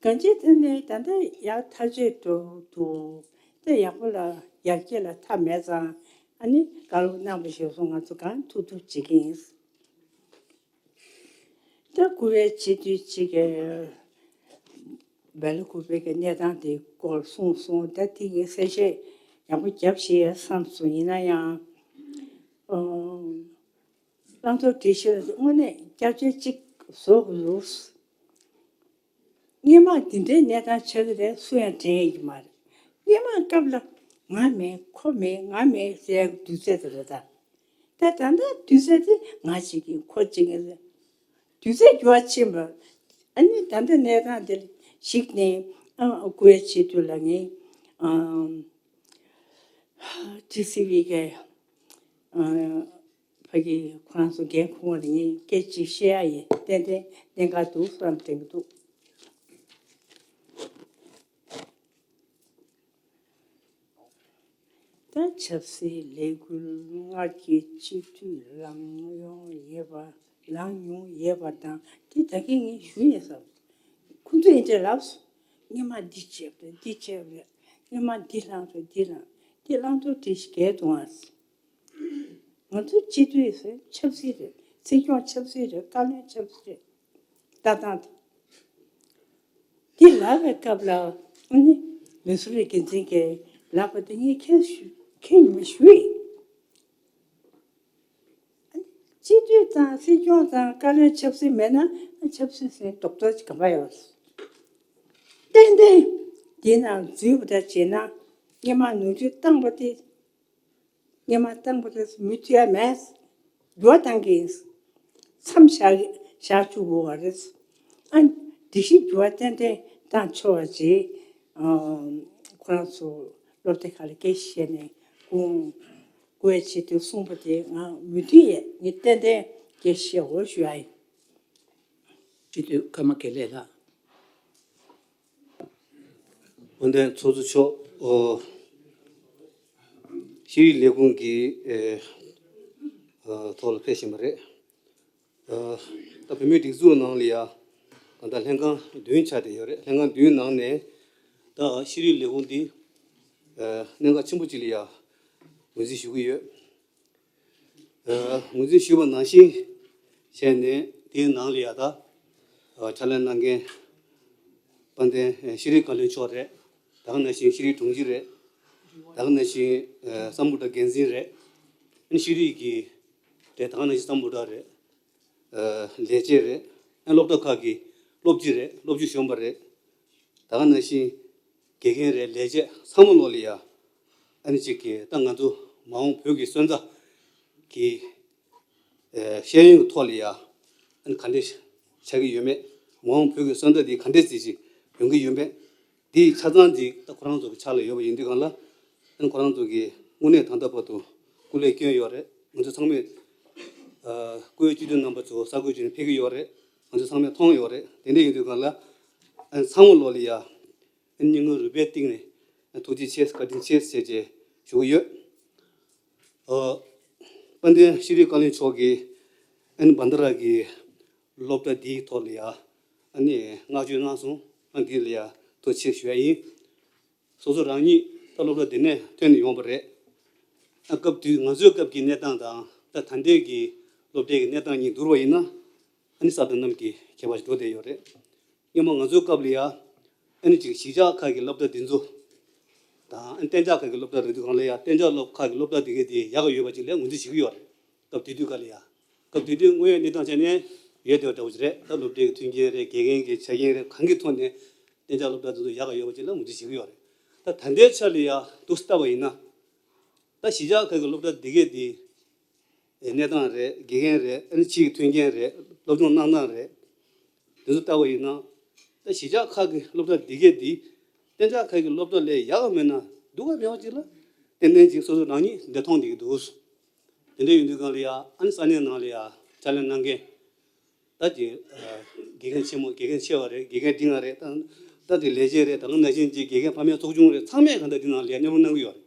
གང་ཅིའི་ཐད་ནས་ད་ལྟ་ཡག་ཐག་ཆོད་འགྲོ་འདུག་ད་ཡག་པོ་ལ་ཡར་རྒྱས་ལ་མཐའ་མེད་ཙང་། ཨ་ནི་བཀའ་སློབ་གནང་བ་ཞིག་སོང་ང་ཚོ་གང་ཐུབ་ཐུབ་བྱེད་ཀྱི་ཡིན། ད་བཀུར་འོས་སྤྱི་འཐུས་གཅིག་གིས་སྦེལ་ཀོབ་པའི་གནས་སྟངས་དེའི་སྐོར་གསུངས་སོང་། ད་དེ་ངས་གསལ་བཤད་ཡག་པོ་རྒྱབ་ཤེས་ཡ་བསམ་སོང་། ཡིན་ན་ཡང་། ཨོ། བླང་དོར་འགྲེལ་བཤད་ལ་དངོས་གནས་བསྐྱར་བཅོས་གཅིག་བཟོ་དགོས་འདུག་སྔོན་མ་འདི་འདྲའི་གནས་སྟངས་ཆགས་ཀྱི་རེད། སུ་ཡང་དྲན་ཡོད་ཀྱི་མ་རེད། སྔོན་མ་སྐབས་ལ་ང་མེད་ཁོ་མེད་ང་མེད་ཟེར་ཡག་གི་དུས་ཚོད་དེ་རེད་ད། ད་ད་ལྟ་དུས་ཚོད་དེ་ང་གཅིག་ཡིན་ཁོ་གཅིག་ཡིན་ཟེར། དུས་ཚོད་འགྱུར་བ་ཕྱིན་པ། ཨ་ནི་ད་ལྟ་གནས་སྟངས་འདིར་གཞིགས་ནས་ཨ་བཀུར་འོས་སྤྱི་འཐུས་ལ་ངས་ཨ་ཊི་སི་ཝི་གི་ཨ་ཕ་གི་ཁོ་རང་ཚོ་འགན་འཁུར་བ་ལ་ངས་སྐད་ཅིག་བཤད་ཡ་ཡིན། ཏན་ཏན་གནད་འགག་འདུག་བསམ་དྲན་གྱི་འདུག་ད་ཆབ་སྲིད་ལས་འགུལ་སྔར་གྱི་སྤྱི་འཐུས་ལངས་མྱོང་ཡོད་པ་ལངས་མྱོང་ཡོད་པ་དང་དེ་ད་གིན་ངས་ཞུས་ཡིན་བསམ། ཁོ་ཚོས་འདི་འདྲ་ལབ་སོང་། སྔོན་མ་འདི་བྱས་པ་རེད་འདི་བྱས་པ་རེད། སྔོན་མ་འདི་ལངས་སོང་འདི་ལངས། འདི་བླང་དོར་འགྲེལ་བཤད་གལ་འདུག་ཨང་། ང་ཚོ་སྤྱི་འཐུས་ཟེར་ཆབ་སྲིད་རེད། སྲིད་སྐྱོང་ཆབ་སྲིད་རེད། བཀའ་བློན་ཆབ་སྲིད་རེད། ལྟ་སྟངས་དེ། འདི་ལབ་པའི་སྐབས་ལ་ཨ་ནི་མི་སེར་བའི་འགན་འཛིན་གྱིས་ལབ་པ་དེ་ངས་ཁས་ཁས་ཉིན་མོ་ཞུས་ཡིན། ཨ་ནི་སྤྱི་འཐུས་དང་སྲིད་སྐྱོང་དང་བཀའ་བློན་ཆབ་སྲིད་མེད་ན་ཆབ་སྲིད་ཟེར་རྡོག་རྡོག་ཅིག་ག་པར་ཡོད། ཏན་ཏན་འདི་ནང་འཛུལ་བ་འདྲ་བྱས་ན་སྔོན་མ་ནོར་འཁྲུལ་བཏང་བ་དེ། སྔོན་མ་བཏང་པ་དེ་མུ་མཐུད་ཡ་མེད། འགྱུར་བ་གཏང་གི་ཡིན། མཚམས་བཞག་བཞག་བཅུག་དགོས་པ་རེད། ཨ་འགྲིག་གཞི་འགྱུར་བ་ཏན་ཏན་བཏང་ཆོག་པ་ཅིག་ཁོ་རང་ཚོ་སློབ་སྡེ་ཁག་ལ་སྐད་ཆ་བཤད་ནས་ཁོང་བཀུར་འོས་ཆེད་དུ་གསུངས་པ་དེ་ང་མུ་མཐུད་ཡས་ངས་ཏན་ཏན་སྐད་ཆ་བཤད་དགོས་ཞུ་ཡ་ཡིན། སྤྱི་འཐུས་ཀརྨ་དགེ་ལེགས་ལགས། དཔལ་ལྡན་ཚོགས་གཙོ་མཆོག་ཨོ། ཤེས་རིག་ལས་ཁུངས་ཀྱི་ཨེ་ཨ་ཐོག་ལ་ཕེབས་བཞིན་པ་རེད། ཨ་ད་བོད་མིའི་སྒྲིག་འཛུགས་ནང་ལ་ཡ་ད་ལྟ་ལྷན་ཁང་བདུན་ཆགས་བསྡད་ཡོད་རེད། ལྷན་ཁང་བདུན་ནང་ནས་ད་ཤེས་རིག་ལས་ཁུངས་འདི་ཨ་གནད་འགག་ཆེན་པོ་ཅིག་ལ་ཡ་ངོས་འཛིན་ཞུ་གི་ཡོད། ཨ་ངོས་འཛིན་ཞུས་པ་ནང་བཞིན་བྱས་ནས་དེའི་ནང་ལ་ཡ་ད་ཨ་ཕྱག་ལས་གནང་མཁན་དཔལ་ལྡན་ཤེས་རིག་བཀའ་བློན་མཆོག་རེད། ད་ག་ནང་བཞིན་ཤེས་རིག་དྲུང་ཆེ་རེད། ད་ག་ནང་བཞིན་ཨ་གསར་འགོད་པ་འགན་འཛིན་རེད། ཨ་ནི་ཤེས་རིག་གི་རེད། ད་ག་ནང་བཞིན་གསར་འགོད་པ་རེད། ཨ་ལས་བྱེད་རེད། ཨ་སློབ་གྲྭ་ཁག་གི་སློབ་སྤྱི་རེད། སློབ་སྤྱི་གཞོན་པ་རེད། ད་ག་ནང་བཞིན་དགེ་རྒན་རེད། ལས་བྱེད་ཚང་མ་ལོག་ལ་ཡ་ཨ་ནི་གཅིག་གི་ད་ང་ཚོ་མ་འོངས་བོད་ཀྱི་སོན་རྩ་གི་ཨ་ཤེས་ཡོན་གྱི་ཐོག་ལ་ཡ་ཨ་ནི་ག་འདྲས་ཆགས་ཀྱི་ཡོད་མེད། མ་འོངས་བོད་ཀྱི་སོན་རྩ་འདི་ག་འདྲས་ཅིག་ཅིག་ཡོང་གི་ཡོད་མེད། འདི་ཆ་ཚང་ཅིག་ད་ཁོ་རང་ཚོ་གི་ཕྱག་ལ་ཡོད་པ་ཡིན་དུས་གང་ལ་ཨ་ནི་ཁོ་རང་ཚོ་གི་དངོས་གནས་ད་ལྟ་བར་དུ་སྐུ་ལས་བསྐྱོན་ཡོད་རེད། ང་ཚོ་ཚང་མས་ཨ་བཀུར་འོས་སྤྱི་འཐུས་རྣམ་པ་ཚོ་ས་བགོས་བྱས་ནས་ཕེབས་ཀྱི་ཡོད་རེད། ང་ཚོ་ཚང་མས་མཐོང་ཡོད་རེད། དེ་འདྲ་ཡིན་དུས་གང་ལ་ཨ་ནི་ཚང་མ་ལོག་ལ་ཡ་ཨ་ནི་སྙིང་ཁོང་རུས་པའི་གཏིང་ནས་ཐུགས་རྗེ་ཆེ་བཀའ་དྲིན་ཆེ་ཟེར་བྱས་ཞུ་གི་ཡོད། ཨ་དཔལ་ལྡན་ཤེས་རིག་བཀའ་བློན་མཆོག་གིས་ཨ་ནི་བྷན་དྷ་ར་གི་སློབ་གྲྭ་འདིའི་ཐོག་ལ་ཡ་ཨ་ནི་བསྔགས་བརྗོད་གནང་སོང་། ཨ་འདི་ལ་ཡ་ཐུགས་རྗེ་ཆེ་ཞུ་ཡ་ཡིན། སོ་སོ་རང་ཉིད་ད་སློབ་གྲྭ་འདི་ནས་ཐོན་ནས་ཡོང་བ་རེད། ཨ་སྐབས་དུས་ང་ཚོའི་སྐབས་ཀྱི་གནས་སྟངས་དང་ད་ད་ལྟའི་གི་སློབ་གྲྭའི་གི་གནས་སྟངས་གཉིས་བསྡུར་བ་ཡིན་ན་ཨ་ནི་ས་དང་གནམ་གྱི་ཁྱད་པར་ཞིག་འགྲོ་བསྡད་ཡོད་རེད། སྔོན་མ་ང་ཚོའི་སྐབས་ལ་ཡ་ཨ་ནི་ཅིག་གཞིས་ཆགས་ཁག་གི་སློབ་གྲྭ་འདི་ཚོ་དང་ཨ་ནི་གཏན་འཇགས་ཁག་གི་སློབ་གྲྭ་རེད་དུས་གང་ལ་ཡ་གཏན་འཇགས་སློབ་ཁག་གི་སློབ་གྲྭ་འདི་གའི་དེ་ཡག་ག་ཡོད་པ་ཅིག་ལ་ངོས་འཛིན་བྱེད་ཀྱི་ཡོད་རེད། སྐབས་དེ་དུས་སྐབས་ལ་ཡ། སྐབས་དེ་དུས་དངོས་ཡོད་གནས་སྟངས་བྱས་ནས་ཡོད་བསྡད་པ་འདྲ་བོ་ཅིག་རེད། ད་སློབ་གྲྭའི་མཐུན་རྐྱེན་རེད། དགེ་རྒན་གྱི་ཆ་རྐྱེན་རེད། གང་གི་ཐོག་ནས་གཏན་འཇགས་སློབ་གྲྭ་དེ་ཚོ་ཡག་ག་ཡོད་པ་ཅིག་ལ་ངོས་འཛིན་བྱེད་ཀྱི་ཡོད་རེད། ད་ད་ལྟའི་ཆ་ལ་ཡ་འདུག་སེ་བལྟས་པ་ཡིན་ན། ད་གཞིས་ཆགས་ཁག་གི་སློབ་གྲྭ་འདི་གས་འདི་གནས་སྟངས་རེད། དགེ་རྒན་རེད། ཨ་ནི་ཕྱིའི་མཐུན་རྐྱེན་རེད། སློབ་སྦྱོང་གནང་སྟངས་རེད། དེ་ཚོ་བལྟས་པ་ཡིན་ན། ད་གཞིས་ཆགས་ཁག་གི་སློབ་གྲྭ་འདི་གས་འདི་གཏན་འཇགས་ཁག་གི་སློབ་གྲྭ་ལས་ཡག་ག་མེད་ན་སྡུག་ག་མེད་པ་ཅིག་ལ་ཏན་ཏན་ཅིག་སོ་སོ་རང་ཉིད་འདི་མཐོང་བསྡད་ཀྱི་འདུག་དེ་འདྲ་ཡིན་དུས་གང་ལ་ཡ་ཨ་ནི་ས་གནས་ནང་ལ་ཡ་ཕྱག་ལས་གནང་མཁན་ད་ཅིག་དགེ་རྒན་ཆེན་མོ་དགེ་རྒན་ཆེ་བ་རེད། དགེ་རྒན་འབྲིང་བ་རེད། ད་ད་ཅིག་ལས་བྱེད་རེད། ད་ག་ནང་བཞིན་ཅིག་དགེ་རྒན་ཕ་མའི་ཚོགས་ཆུང་རེད། ཚང་མས་གང་ལྟར་འདི་ནང་ལ་ཡ་མཉམ་རུབ་གནང་གི་ཡོད་རེད།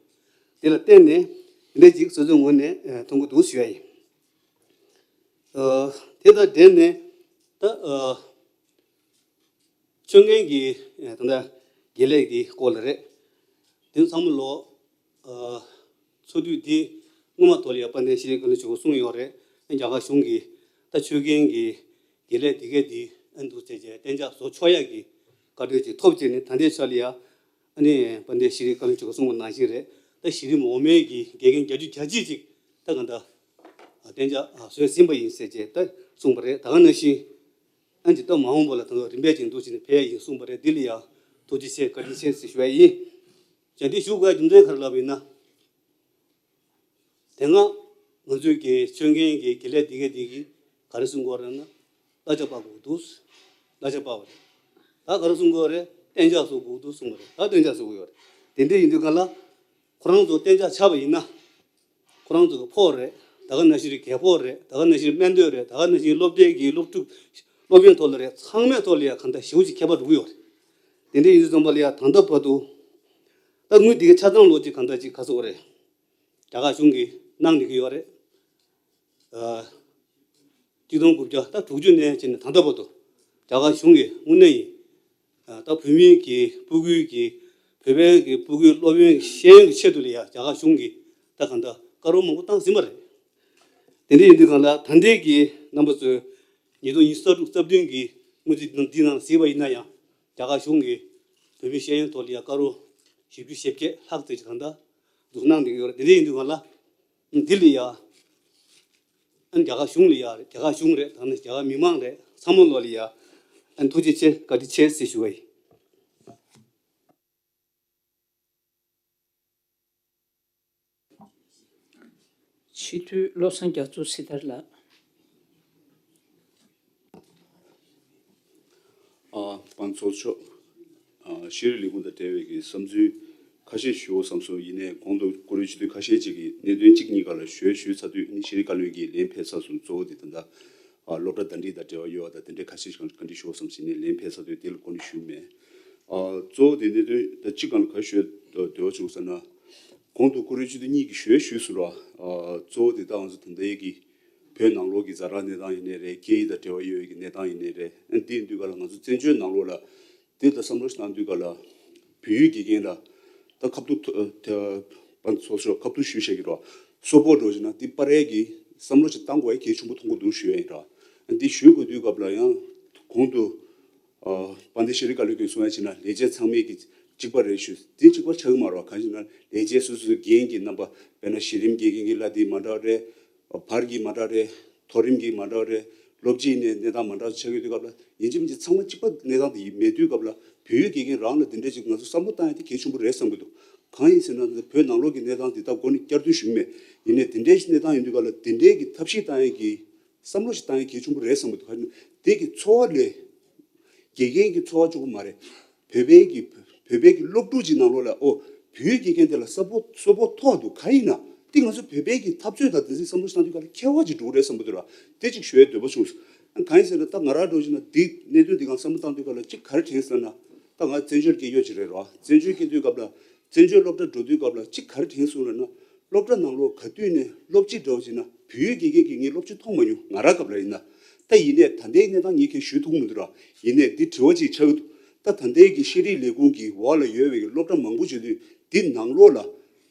དེ་ལ་བརྟེན་ནས་འདི་འདྲ་ཅིག་སོ་སོའི་ངོས་ནས་མཐོང་གི་འདུག་ཞུ་ཡ་ཡིན། ཨ་དེ་དང་འབྲེལ་ནས་ད་ཨ་ཆོས་མཁན་གྱི་ཨ་ད་ལྟ་དགེ་ལས་འདི་སྐོར་ལ་རེད། དེ་ཚང་མ་ལོ་ཨ་ཚོགས་དུས་འདི་སྔོན་མ་ཐོག་ལ་ཡ་དཔལ་ལྡན་ཤེས་རིག་བཀའ་བློན་མཆོག་གིས་གསུངས་ཡོད་རེད། རྒྱ་གར་གཞུང་གིས་ད་ཆོས་མཁན་གྱི་ དགེ་ལས་དེ་གས་དེ་ཨ་འདུག་ཟེར་བྱས་གཏན་འཇགས་བཟོ་ཆོག་ཡག་གི་བཀའ་འཁྲོལ་ཅིག་ཐོབ་བྱས་ནས། ད་ལྟའི་ཆ་ལ་ཡ་ཨ་ནི་དཔལ་ལྡན་ཤེས་རིག་བཀའ་བློན་མཆོག་གིས་གསུངས་པ་ནང་བཞིན་རེད། ད་གཞི་རིམ་འོག་མའི་གི་དགེ་རྒན་བརྒྱ་ཆ་བརྒྱད་ཅིག་ད་ག་འདྲ་གཏན་འཇགས་བཟོས་ཟིན་པ་ཡིན་ཟེར་བྱས་ད་གསུངས་པ་རེད། ད་ག་ནང་བཞིན་ཨ་ནི་ད་མ་འོངས་པ་ལ་ད་རིམ་པས་ཅིག་འདུག་བྱས་ནས་ཕེབས་ཡ་ཡིན་གསུངས་པ་རེད། འདི་ལ་ཡ་ཐུགས་རྗེ་ཆེ་བཀའ་དྲིན་ཆེ་ཟེར་ཞུ་ཡ་ཡིན། ཡང་འདི་ཞུ་དགོས་རྒྱུ་མཚན་ག་རེ་ལབ་པ་ཡིན་ན། དེ་སྔ་ང་ཚོའི་གི་ཆོས་མཁན་གྱི་དགེ་ལས་དེ་གས་དེ་གིས་ག་རེ་གསུང་གི་ཡོད་རེད་ན། གླ་ཆ་སྤར་དགོས་འདུག་གླ་ཆ་སྤར་བ་རེད། ད་ག་རེ་གསུང་གི་ཡོད་རེད། གཏན་འཇགས་བཟོ་དགོས་འདུག་གསུང་གི་རེད། ད་གཏན་འཇགས་བཟོ་གི་ཡོད་རེད། དེ་འདྲ་ཡིན་དུས་ག་ལ་ཁོ་རང་ཚོ་གཏན་འཇགས་ཆགས་པ་ཡིན་ན། ཁོ་རང་ཚོ་གི་ཕོགས་རེད། ད་ག་ནང་བཞིན་རྒྱལ་ཕོགས་རེད། ད་ག་ནང་བཞིན་སྨན་དོན་རེད། ད་ག་ནང་བཞིན་སློབ་གྲྭའི་གི་སློབ་ཕྲུག་སློབ་ཡོན་ཐོག་ལ་རེད། ཚང་མའི་ཐོག་ལ་ཡ་གང་ལྟར་ཞེ་པོ་ཅིག་ཁྱད་པར་འགྲོ་གི་ཡོད་རེད། དེ་འདྲ་ཡིན་དུས་ཙམ་པ་ལ་ཡ་ད་ལྟ་བར་དུ་ད་དངུལ་དེ་གའི་ཆ་ཚང་ལོ་གཅིག་གང་ལྟར་ཅིག་ག་ཚོད་རེད། རྒྱ་གར་གཞུང་གིས་གནང་བསྡད་ཀྱི་ཡོད་རེད། ཨ། གཅིག་སྟོང་དགུ་བརྒྱ་ད་དྲུག་ཅུ་ནས་བྱས་ནས་ད་ལྟ་བར་དུ་རྒྱ་གར་གཞུང་གིས་དངོས་གནས་ཡིན། ཨ། ད་བོད་མིའི་གི་སྤུ་གུའི་གི་བོད་པའི་གི་སྤུ་གུའི་སློབ་ཡོན་ཤེས་ཡོན་གྱི་ཆེད་དུ་ལ་ཡ་རྒྱ་གར་གཞུང་གིས་ད་གང་ལྟར་བཀའ་རོགས་མང་པོ་བཏང་ཟིན་པ་རེད། དེ་འདྲ་ཡིན་དུས་གང་ལ་ད་ལྟའི་གི་རྣམ་པ་ཚོས་ཉིས་སྟོང་ཉི་ཤུ་རྩ་དྲུག་རྩ་བདུན་གི་དངུལ་རྩིས་འདི་ནང་གཟིགས་པ་ཡིན་ན་ཡང་རྒྱ་གར་གཞུང་གིས་བོད་མིའི་ཤེས་ཡོན་ཐོག་ལ་ཡ་བཀའ་རོགས་བཞི་བཅུ་ཞེ་བརྒྱད་ལྷག་ཙམ་ཅིག་གང་ལྟར་འདུག་གནང་བསྡད་ཀྱི་ཡོད་རེད། དེ་འདྲ་ཡིན་དུས་གང་ལ། འདི་ལ་ཡ། ཨ་ནི་རྒྱ་གར་གཞུང་ལ་ཡ་རེད། རྒྱ་གར་གཞུང་རེད། ད་ནི་རྒྱ་གར་མི་མང་རེད། ཚང་མ་ལོ་ལ་ཡ། ཨ་ནི་ཐུགས་རྗེ་ཆེ་བཀའ་དྲིན་ཆེ་ཟེར་ཞུ་བ་ཡིན། སྤྱི་འཐུས་བློ་བཟང་རྒྱ་མཚོ་སྲི་ཐར་ལགས། ཨ། པང་ཚོགས་མཆོག་ཨ། ཤེས་རིག་ལས་ཁུངས་དང་འབྲེལ་བའི་གི་བསམ་ཚུལ་ཁ་ཤས་ཞུའོ་བསམ་སོང་། ཡིན་ནའི་གོང་དུ་བཀུར་འོས་སྤྱི་འཐུས་ཁ་ཤས་ཅིག་གིས་གནད་དོན་གཅིག་གཉིས་སྒང་ལ་ཞུ་ཡས་ཞུས་ཚར་དུས་ནི་ཤེས་རིག་བཀའ་བློན་གྱིས་ལན་ཕེབས་ཚར་སོང་། གཙོ་བོ་དེ་ད་ལྟ་ཨ། སློབ་གྲྭ་ཟླ་སྒྲིལ་དང་འབྲེལ་བ་ཡོད་པ་དང་དེ་འདྲའི་ཁ་ཤས་ཤིག་བཀའ་འདྲི་ཞུའོ་བསམ་བྱས་ནས་ལན་ཕེབས་ཚར་དུས་དེ་ལ་གོ་ནས་ཞུས་མེད། ཨ། གཙོ་བོ་དེ་གནད་དོན་ད་གཅིག་སྒང་ལ་ག་རེ་ཞུ་འདོད་པ་བྱུང་ཟེར་ན། གོང་དུ་བཀུར་འོས་སྤྱི་འཐུས་གཉིས་ཀྱིས་ཞུ་ཡས་ཞུས་སོང་ར། ཨ། གཙོ་བོ་དེ་ད་ང་ཚོ་ད་ལྟའི་གི་བོད་ནང་ལོགས་ཀྱི་ཛ་དྲག་གནས་སྟངས་ཡིན་ནའི་རེད། སྐད་ཡིག་དང་འབྲེལ་བ་ཡོད་པའི་གི་གནས་སྟངས་ཡིན་ནའི་རེད། ཨ། འདི་ཡིན་དུས་ག་ལ་ང་ཚོ་བཙན་བྱོལ་ནང་ལོགས་ལ་འདི་ལྟར་བསམ་བློ་ཞིག་བཏང་དུས་ག་ལ་བོད་ཡིག་དགེ་རྒན་ལ་ད་ཁ་ཐུག་ཐོ་ད་པ་སོ་སོ་ཁ་ཐུག་ཞུས་བཞག་གི་རོ། སོ་པོ་འགྲོ་བཞིན་ན་འདི་པ་རེད་གི་བསམ་བློ་ཞིག་བཏང་དགོས་ཡ་གལ་ཆེན་པོ་མཐོང་གི་འདུག་ཞུ་ཡ་ཡིན་ར། ཨ། འདི་ཞུ་དགོས་དུས་སྐབས་ལ་ཡང་གོང་དུ་ཨ། དཔལ་ལྡན་ཤེས་རིག་བཀའ་བློན་གྱིས་གསུང་ཡ་བྱས་ན་ལས་བྱེད་ཚང་མས་ཀྱི་གཅིག་པ་རེད་ཞུ། དེ་གཅིག་པ་ཆགས་ཀྱི་མ་རེད་བ། གང་ཞེ་ན་ལས་བྱེད་སོ་སོའི་འགན་གྱི་རྣམ་པ་དཔེར་ན་གཞི་རིམ་དགེ་རྒན་གྱི་ལ་དེ་མ་འདྲ་བ་རེད། བར་གྱི་མ་འདྲ་བ་རེད། མཐོ་རིམ་གྱི་མ་འདྲ་བ་རེད། སློབ་སྤྱི་ནས་གནས་སྟངས་མ་འདྲ་བ་ཆགས་ཡོད་དུས་སྐབས་ལ་ཡིན་གཅིག་མིན་གཅིག་ཚང་མ་གཅིག་པ་གནས་སྟངས་དེ་མེད་དུས་སྐབས་ལ་བོད་ཡིག་དགེ་རྒན་རང་ལ་དེ་འདྲ་ཅིག་ང་ཚོ་བསམ་བློ་བཏང་ཡ་དེ་གལ་ཆེན་པོ་རེད་བསམ་གྱི་འདུག་གང་ཡིན་ཟེར་ན་བོད་ནང་ལོགས་ཀྱི་གནས་སྟངས་དེ་ད་མགོ་ནས་བསྐྱར་ཟློས་ཞུ་གི་མེད། ཡིན་ནའི་དེ་འདྲའི་གནས་སྟངས་ཡིན་དུས་སྐབས་ལ་དེ་འདྲའི་གི་ཐབས་ཤེས་བཏང་ཡ་གི་བསམ་བློ་ཞིག་བཏང་ཡ་གལ་ཆེན་པོ་རེད་བསམ་གྱི་འདུག་ག་ནི་དེ་གི་འཚོ་བ་ལས་དགེ་རྒན་གྱི་འཚོ་བ་གཅིག་པུ་མ་རེད། བོད་པའི་གི་བོད་པའི་གི་སློབ་ཕྲུག་ཅིག་ནང་ལོགས་ལ་ཨོ་བོད་ཡིག་དགེ་རྒན་དེ་ལ་སོ་པོ་སོ་པོ་ཐོག་འདུག་ག་ཡིན་ན་དེ་ང་ཚོ་བོད་པའི་གི་འཐབ་རྩོད་དང་དེ་ཚོའི་བསམ་བློ་ཞིག་བཏང་དུས་སྐབས་ལ་ཁྱད་པར་ཅིག་འགྲོ་གི་རེད་བསམ་གྱི་འདུག་ར། དེ་ཅིག་ཞུ་ཡའི་འདོད་པ་བྱུང་སོང་། གང་ཡིན་ཟེར་ན་ད་ང་རང་འགྲོ་བཞིན་ན་འདི་གནད་དོན་འདི་གང་བསམ་བློ་བཏང་དུས་སྐབས་ལ་ཅིག་ག་རེ་དྲན་སོང་ན་ད་ང་བཙན་བྱོལ་གྱི་ཡོད་ཅིག་རེད་ར། བཙན་བྱོལ་སྐྱེས་དུས་སྐབས་ལ་བཙན་བྱོལ་སློབ་གྲྭ་འགྲོ་དུས་སྐབས་ལ་ཅིག་ག་རེ་དྲན་སོང་ལབ་ན། སློབ་གྲྭ་ནང་ལོགས་ག་དུས་ནས་སློབ་སྤྱི་འདྲ་བོ་ཞིག་ན་བོད་ཡིག་དགེ་རྒན་གྱིས་ངས་སློབ་སྤྱི་མཐོང་མ་མྱོང་། ང་རང་སྐབས་ལ་ཡིན་ན། ད་ཡིན་ནའི་ད་ལྟའི་གནས་སྟངས་ངས་ཁས་ཞུ་ཐུབ་མི་འདུག་ར། ཡིན་ནའི་འདི་དྲི་བ་ཅིག་ཆགས་ཀྱི་འདུག་ད་ད་ལྟའི་གི་ཤེས་རིག་ལས་ཁུངས་ཀྱི་འོག་ལ་ཡོད་པའི་གི་སློབ་གྲྭ་མང་པོ་ཅིག་དུས་འདི་ནང་ལོགས་ལ་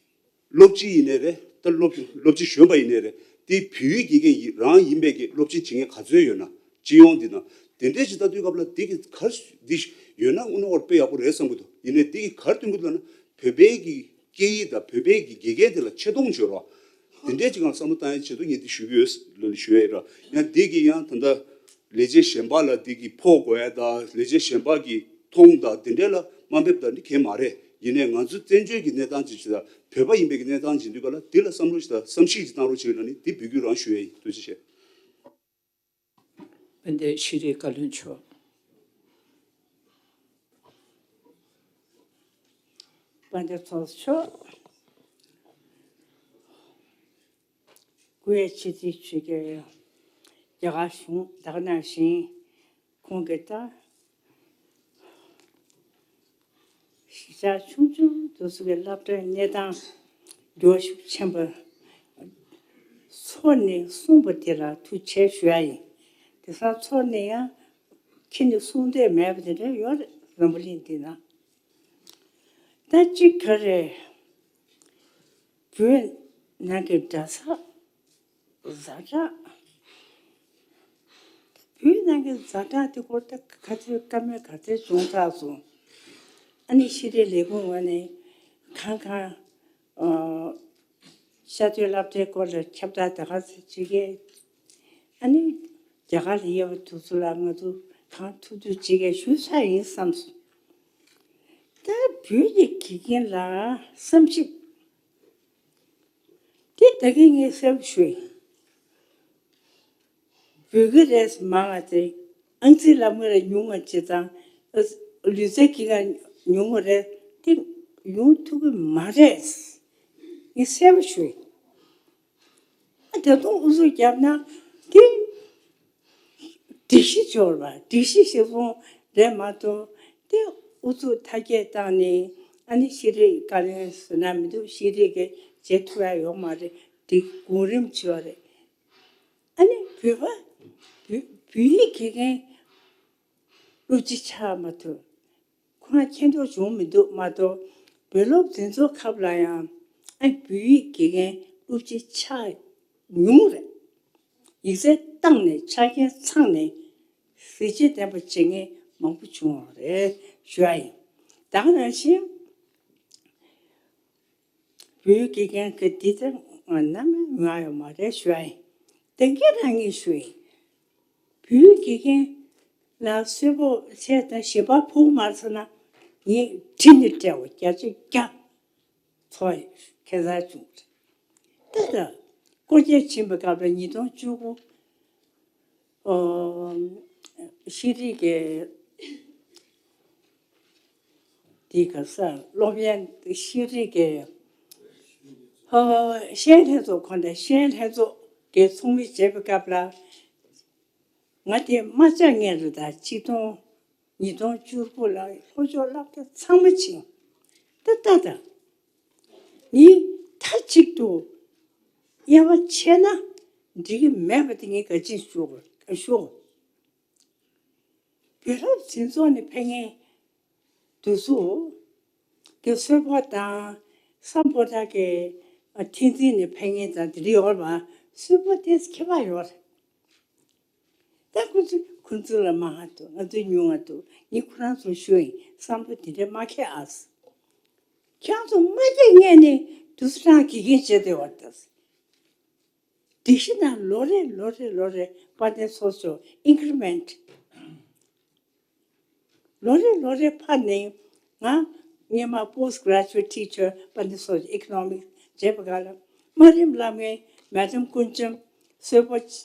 སློབ་སྤྱི་ཡིན་ནའི་རེད། ད་སློབ་སློབ་སྤྱི་གཞོན་པ་ཡིན་ནའི་རེད། འདི་བོད་ཡིག་དགེ་རྒན་ཡིན་རང་ཡིན་པའི་གི་སློབ་སྤྱི་བྱེད་མཁན་ག་ཚོད་ཡོད་ན། སྤྱི་ཡོངས་འདི་ན་དེ་འདྲའི་ཅིག་ལྟ་དུས་སྐབས་ལ་འདི་གི་ག་འདི་ཡོད་ན་དངོས་གནས་དཔེ་ཡག་པོ་རེད་བསམ་གྱི་འདུག་ཡིན་ནའི་འདི་གི་ག་རེ་སྟོན་གྱི་འདུག་ལབ་ན། བོད་པའི་གི་སྐད་ཡིག་དང་བོད་པའི་གི་དགེ་རྒན་དེ་ལ་ཆེ་མཐོང་བྱོས་རོགས། དེ་འདྲའི་ཅིག་ལ་བསམ་བློ་བཏང་ཡའི་ཆེད་དུ་ངས་འདི་ཞུ་གི་ཡོད་ལ་ཞུ་ཡ་ཡིན་ར། ཡང་འདི་གི་ཡང་ད་ལྟ་ལས་བྱེད་གཞན་པ་ལ་འདི་གི་ཕོགས་དགོས་ཡ་དང་ལས་བྱེད་གཞན་པ་གི་མཐོང་དང་དེ་འདྲའི་ལ་དམའ་འབེབས་དང་འདི་གས་མ་རེད། ཡིན་ནའི་ང་ཚོ་བཙན་བྱོལ་གྱི་གནས་སྟངས་ཅིག་ཅིག་དང་བོད་པ་ཡིན་པའི་གི་གནས་སྟངས་ཅིག་འདུག་ག་ལ་འདི་ལ་བསམ་བློ་ཞིག་དང་བསམ་གཞིག་ཅིག་བཏང་རོགས་བྱེད་ལ་ནི་འདི་འབོད་སྐུལ་རང་ཞུ་ཡ་ཡིན། ཐུགས་རྗེ་ཆེ། དཔལ་ལྡན་ཤེས་རིག་བཀའ་བློན་མཆོག་དཔལ་ལྡན་ཚོགས་གཙོ་མཆོག་སྐུ་ཡི་ཆེ་བསྟོད་ཆོས་རྒྱལ། རྒྱ་གར་གཞུང་ད་ག་ནང་བཞིན་ཁོང་གིས་ད་གཞིས་ཆགས་ཆུང་ཆུང་དེ་ཚོ་གི་སློབ་གྲྭའི་གནས་སྟངས་འགྱུར་ཤུགས་ཆེན་པོ་ཚོགས་ནས་གསུངས་པ་དེ་ལ་ཐུགས་རྗེ་ཆེ་ཞུ་ཡ་ཡིན། དེང་སང་ཚོགས་ནས་ཡང་ཁྱེད་ནས་གསུང་འདོད་མེད་པ་དེ་འདྲ་ཡོད་རེད། འཛམ་བུ་གླིང་འདི་ན། ད་ཅི་ག་རེ། བོད་ནང་གི་གྲྭ་ས་ཛ་དྲག་བོད་ནང་གི་ཛ་དྲག་དེ་སྐོར་ད་ག་ཚོད་བཀའ་མོལ་ག་ཚོད་བྱུང་ཚར་སོང་། ཨ་ནི་ཤེས་རིག་ལས་ཁུངས་ངོས་ནས་གང་གང་ཨ་ཤར་སྐྱོད་སློབ་གྲྭའི་སྐོར་ལ་ཁྱབ་བསྒྲགས་ད་ག་ཚོད་བྱེད་གས། ཨ་ནི་རྒྱ་གར་ལ་ཡོད་པ་དེ་ཚོ་ལ་ང་ཚོ་གང་ཐུབ་ཐུབ་བྱེད་གས་ཞུ་ས་ཡིན་བསམ་སོང་། ད་བོད་ཀྱི་དགེ་རྒན་ལ་བསམ་ཞིབ་དེ་ད་གིན་ངས་གསལ་པོ་ཞུས་ཡིན། བོད་སྐད་རེད་མང་བ་དེ་ཨང་རྩིས་ལམ་ཁ་ལ་ཉུང་བ་ཅིག་དང་ལུས་རྩལ་གྱི་ཁ་ཉུང་བ་རེད་དེ་ཡོང་ཐུབ་ཀྱི་མ་རེད། ངས་གསལ་པོ་ཞུས་ཡིན། ཨ་ད་དུང་ཨུ་ཚུགས་བརྒྱབ་ན་དེ་སྒྲིག་གཞི་འབྱོར་བ་སྒྲིག་གཞི་གཞིར་བཟུང་རེད་མ་གཏོགས་དེ་ཨུ་ཚུགས་མཐའ་སྐྱེལ་བཏང་ནས་ཨ་ནི་ཤེས་རིག་བཀའ་བློན་ཟེར་ན་མི་འདུག་ཤེས་རིག་གི་བྱེད་ཐུབ་ཡ་ཡོད་མ་རེད། དེ་གོང་རིམ་བྱས་པ་རེད། ཨ་ནི་བོད་པ་བོད་བོད་ཡིག་དགེ་རྒན་སློབ་སྤྱི་ཆགས་མ་ཐུབ། ཁོ་རང་མཁྱེན་རྟོགས་བྱུང་མི་འདུག་མ་གཏོགས་བོད་སློབ་འཛིན་ཚོགས་ཁག་ལ་ཡང་ཨ་བོད་ཡིག་དགེ་རྒན་སློབ་སྤྱི་ཆགས་ཉུང་རེད། ཡིག་ཚད་བཏང་ནས་ཆ་རྐྱེན་ཚང་ནས་གཟི་བརྗིད་ལྡན་པ་བྱེད་མཁན་མང་པོ་བྱུང་བ་རེད་ཞུ་ཡ་ཡིན། ད་ག་ནང་བཞིན་བོད་དགེ་རྒན་གྱི་འདི་ལྟར་ནམ་ཡང་ཡོང་ཡ་ཡོད་མ་རེད་ཞུ་ཡ་ཡིན། དེང་གི་རང་ངས་ཞུ་ཡིན། བོད་དགེ་རྒན་ལ་གསོལ་ཕོགས་བྱས་དང་ཞལ་པར་ཕུལ་མ་སོང་ན་ངས་གྲི་ནས་སྤྲད་པ་བརྒྱ་ཆ་བརྒྱ་ཐོག་ཁེ་བཟང་བྱུང་། ད་ལྟ་སྐོར་སྐྱོད་ཕྱིན་པའི་སྐབས་ལ་ཉིས་སྟོང་བཅུ་དགུ་ཨོ་ཤེས་རིག་གི་དེ་ག་ས་སློབ་ཡོན་ཤེས་རིག་གི་ཨོ་ཤེས་ཡོན་ལྷན་ཚོགས་ཁོ་ནས་ཤེས་ཡོན་ལྷན་ཚོགས་ཀྱི་ཚོགས་མི་བྱེད་པའི་སྐབས་ལ་ང་དེ་མ་བཅར་ངེས་རེད། ད་ཆིག་སྟོང་ཉིས་སྟོང་བཅུ་དགུ་ལ་ལྷོ་ཕྱོགས་སློབ་གྲྭ་ཚང་མ་ཕྱིན། ད་ལྟ་ད་ངས་མཐའ་གཅིག་ཏུ་དབྱེ་བ་ཕྱེ་ན་འགྲིག་གི་མེད་པ་དེ་ངས་ག་ཅིག་ཞུ་དགོས་ཞུ། བོད་སློབ་འཛིན་ཚོགས་ནས་ཕེབས་མཁན་དེ་ཚོ་གི་གསོལ་ཕོགས་དང་སམ་བྷོ་ཊ་གི་ཨ་ཐེངས་འཛིན་ནས་ཕེབས་མཁན་དང་དེ་འདྲ་ཡོད་རེད་པ། གསོལ་ཕོགས་དེ་ཁྱད་པར་ཡོད་རེད། ད་ཁོ་ཚོས་ཁོ་ཚོ་ལ་མང་ང་འདུག་ང་ཚོས་ཉུང་ང་འདུག་ངས་ཁོ་རང་ཚོར་ཞུ་ཡིན། བསམ་བློ་དེ་འདྲ་མ་འཁྱེར་ཨ། ཁྱེད་རང་ཚོ་མ་སྐྱེས་སྔས་ནས་དུས་སུ་རང་དགེ་རྒན་བྱས་བསྡད་པ་དང་། སྒྲིག་གཞི་ནང་ལོ་རེ་ལོ་རེ་ལོ་རེ་དཔལ་ལྡན་ཚོགས་གཙོ་ཨིན་ཀི་རི་མེན་ཊི། ལོ་རེ་ལོ་རེ་ཕར་ནས་ང་སྔོན་མ་པོ་སི་ཊི་གྷ་རེ་ཇུ་ཨེཊ་ཊི་ཆར་དཔལ་ལྡན་ཚོགས་གཙོ་ཨི་ཀོ་ནོ་མིག་བྱས་པ་ག་ལ་དམའ་རིམ་བསླབ་མཁན་མེ་ཌམ་ཀུན་བྱམས་གསོལ་ཕོགས་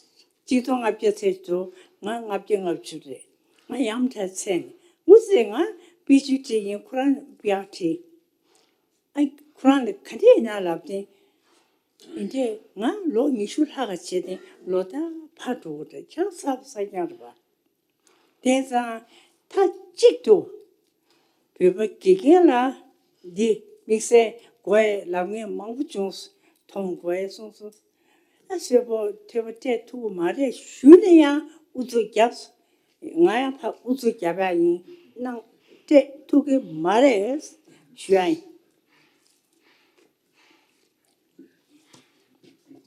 གཅིག་སྟོང་ལྔ་བརྒྱ་ཚེས་དྲུག་ང་ལྔ་བརྒྱ་ལྔ་བཅུ་རེད། ང་ཡང་བསྐྱར་ཚེ་ནས་འུ་ཚོས་ང་པི་ཨེཆ་ཌི་ཡིན། ཁོ་རང་པི་ཨར་ཊི། ཨ་ཁོ་རང་ལ་ག་འདྲས་ཡིན་ན་ལབ་དེ། འདི་འདྲས་ང་ལོ་ཉི་ཤུ་ལྷག་ག་བྱས་ཏེ་ལོ་ལྟར་ཕར་འགྲོ་གི་རེད། ཁྱང་ཚ་པོ་ཚ་རྐྱང་རེད་པ། དེ་ཙང་མཐའ་གཅིག་ཏུ་བོད་པ་དགེ་རྒན་ལ་འདི་དམིགས་བསལ་དགོས་ལབ་མཁན་མང་པོ་བྱུང་སོང་། མཐོང་དགོས་གསུངས་སོང་། ཨ་གསོལ་ཕོགས་ཐོལ་པ་སྤྲད་ཐུབ་ཀྱི་མ་རེད་ཞུས་ན་ཡང་ཨུ་ཚུགས་བརྒྱབ། ང་ཡང་ཕར་ཨུ་ཚུགས་བརྒྱབ་ཡ་ཡིན། གནང་སྤྲད་ཐུབ་ཀྱི་མ་རེད་ཞུ་ཡ་ཡིན།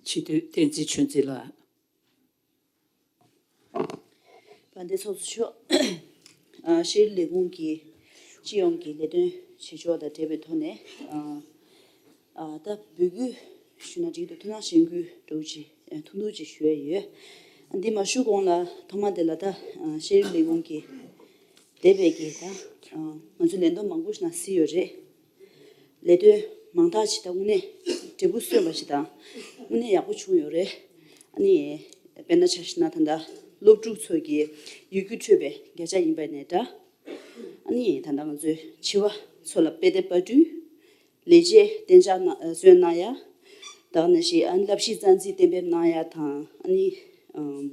སྤྱི་འཐུས་བསྟན་འཛིན་ཆོས་འཛིན་ལགས། དཔལ་ལྡན་ཚོགས་གཙོ་མཆོག་ཨ་ཤེས་རིག་ལས་ཁུངས་ཀྱི་སྤྱི་ཡོངས་ཀྱི་ལས་དོན་བྱེད་ཕྱོགས་དང་འབྲེལ་བའི་ཐོག་ནས་ཨ་ཨ་ད་འབོད་སྐུལ་ཞུ་ན་འགྲིག་འདུག་ཐུགས་སྣང་གཞེན་སྐུལ་འདྲ་བོ་ཅིག་ཨ་ཐུང་ཐུང་ཅིག་ཞུ་ཡ་ཡོད། འདི་མ་ཞུ་གོང་ལ་ཐོག་མ་དེ་ལ་ད་ཨ་ཤེས་རིག་ལས་ཁུངས་ཀྱི་འདས་པའི་གི་ད་ཨ་ང་ཚོ་ལས་དོན་མང་པོ་ཞིག་ནང་གཟིགས་ཡོད་རེད། ལས་དོན་མང་དག་ཅིག་དང་དངོས་གནས་འབྲས་བུ་སོན་པ་ཞིག་དང་དངོས་གནས་ཡག་པོ་བྱུང་ཡོད་རེད། ཨ་ནི་དཔེར་ན་ཆ་བཞག་ན་ད་ལྟ་སློབ་ཕྲུག་ཚོ་གི་ཡིག་རྒྱུགས་འཕྲོད་པའི་བརྒྱ་ཆ་ཡིན་པ་ནས་འདྲ། ཨ་ནི་ད་ལྟ་ང་ཚོའི་བྱིས་པ་ཚོ་ལ་དཔེ་དེབ་པར་སྐྲུན། ལས་བྱེད་གཏན་འཇགས་གནང་བཟོས་གནང་ཡ། ད་ག་ནང་བཞིན་ཨ་ནི་བསླབ་གཞི་རྩ་འཛིན་གཏན་འབེབས་གནང་ཡ་དང་ཨ་ནི་ཨམ་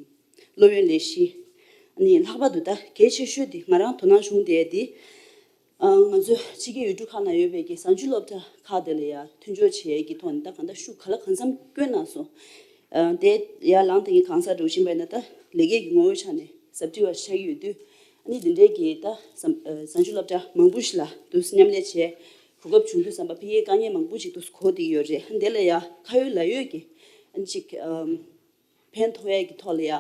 སློབ་ཡོན་ལས་གཞི། ཨ་ནི་ལྷག་པར་དུ་ད་གལ་ཆེ་ཤོས་དེ་ང་རང་དོ་སྣང་བྱུང་བསྡད་དེ། ཨ་ང་ཚོ་ཕྱི་རྒྱལ་ཡུལ་གྲུ་ཁག་ནང་ཡོད་པའི་གི་གཟའ་མཇུག་སློབ་གྲྭ་ཁག་དེ་ལ་ཡ་མཐུན་སྦྱོར་བྱེད་ཡས་ཀྱི་ཐོག་ནས་ད་གང་ལྟར་ཤུགས་ག་ལ་གང་འཚམ་བསྐྱོན་གནང་སོང་། ཨ་དེ་ཡར་ལངས་དེ་གི་གང་ཟག་འདྲ་བོ་ཞིག་ཡིན་པ་ཡིན་ན་ད་ལས་ཀའི་གི་ངོ་བོའི་ཆ་ནས་ཟབ་སྤྲི་བ་ཆགས་ཀྱི་ཡོད་དུས། ཨ་ནི་འདི་འདྲའི་གི་ད་གཟའ་གཟའ་མཇུག་སློབ་གྲྭ་མང་པོ་ཞིག་ལ་དུས་སུ་མཉམ་ལས་བྱས་གོ་སྐབས་བྱུང་དུས་ཙམ་པ་ཕ་གིའི་དཀའ་ངལ་མང་པོ་ཞིག་དུས་སུ་གོ་བསྡད་ཀྱི་ཡོད་རེད། ཨ་ནི་དེ་ལ་ཡ་ཁ་ཡོད་ལག་ཡོད་ཀྱི་ཨ་ནི་ཅིག་ཨམ། ཕན་ཐོགས་ཡས་ཀྱི་ཐོག་ལ་ཡ་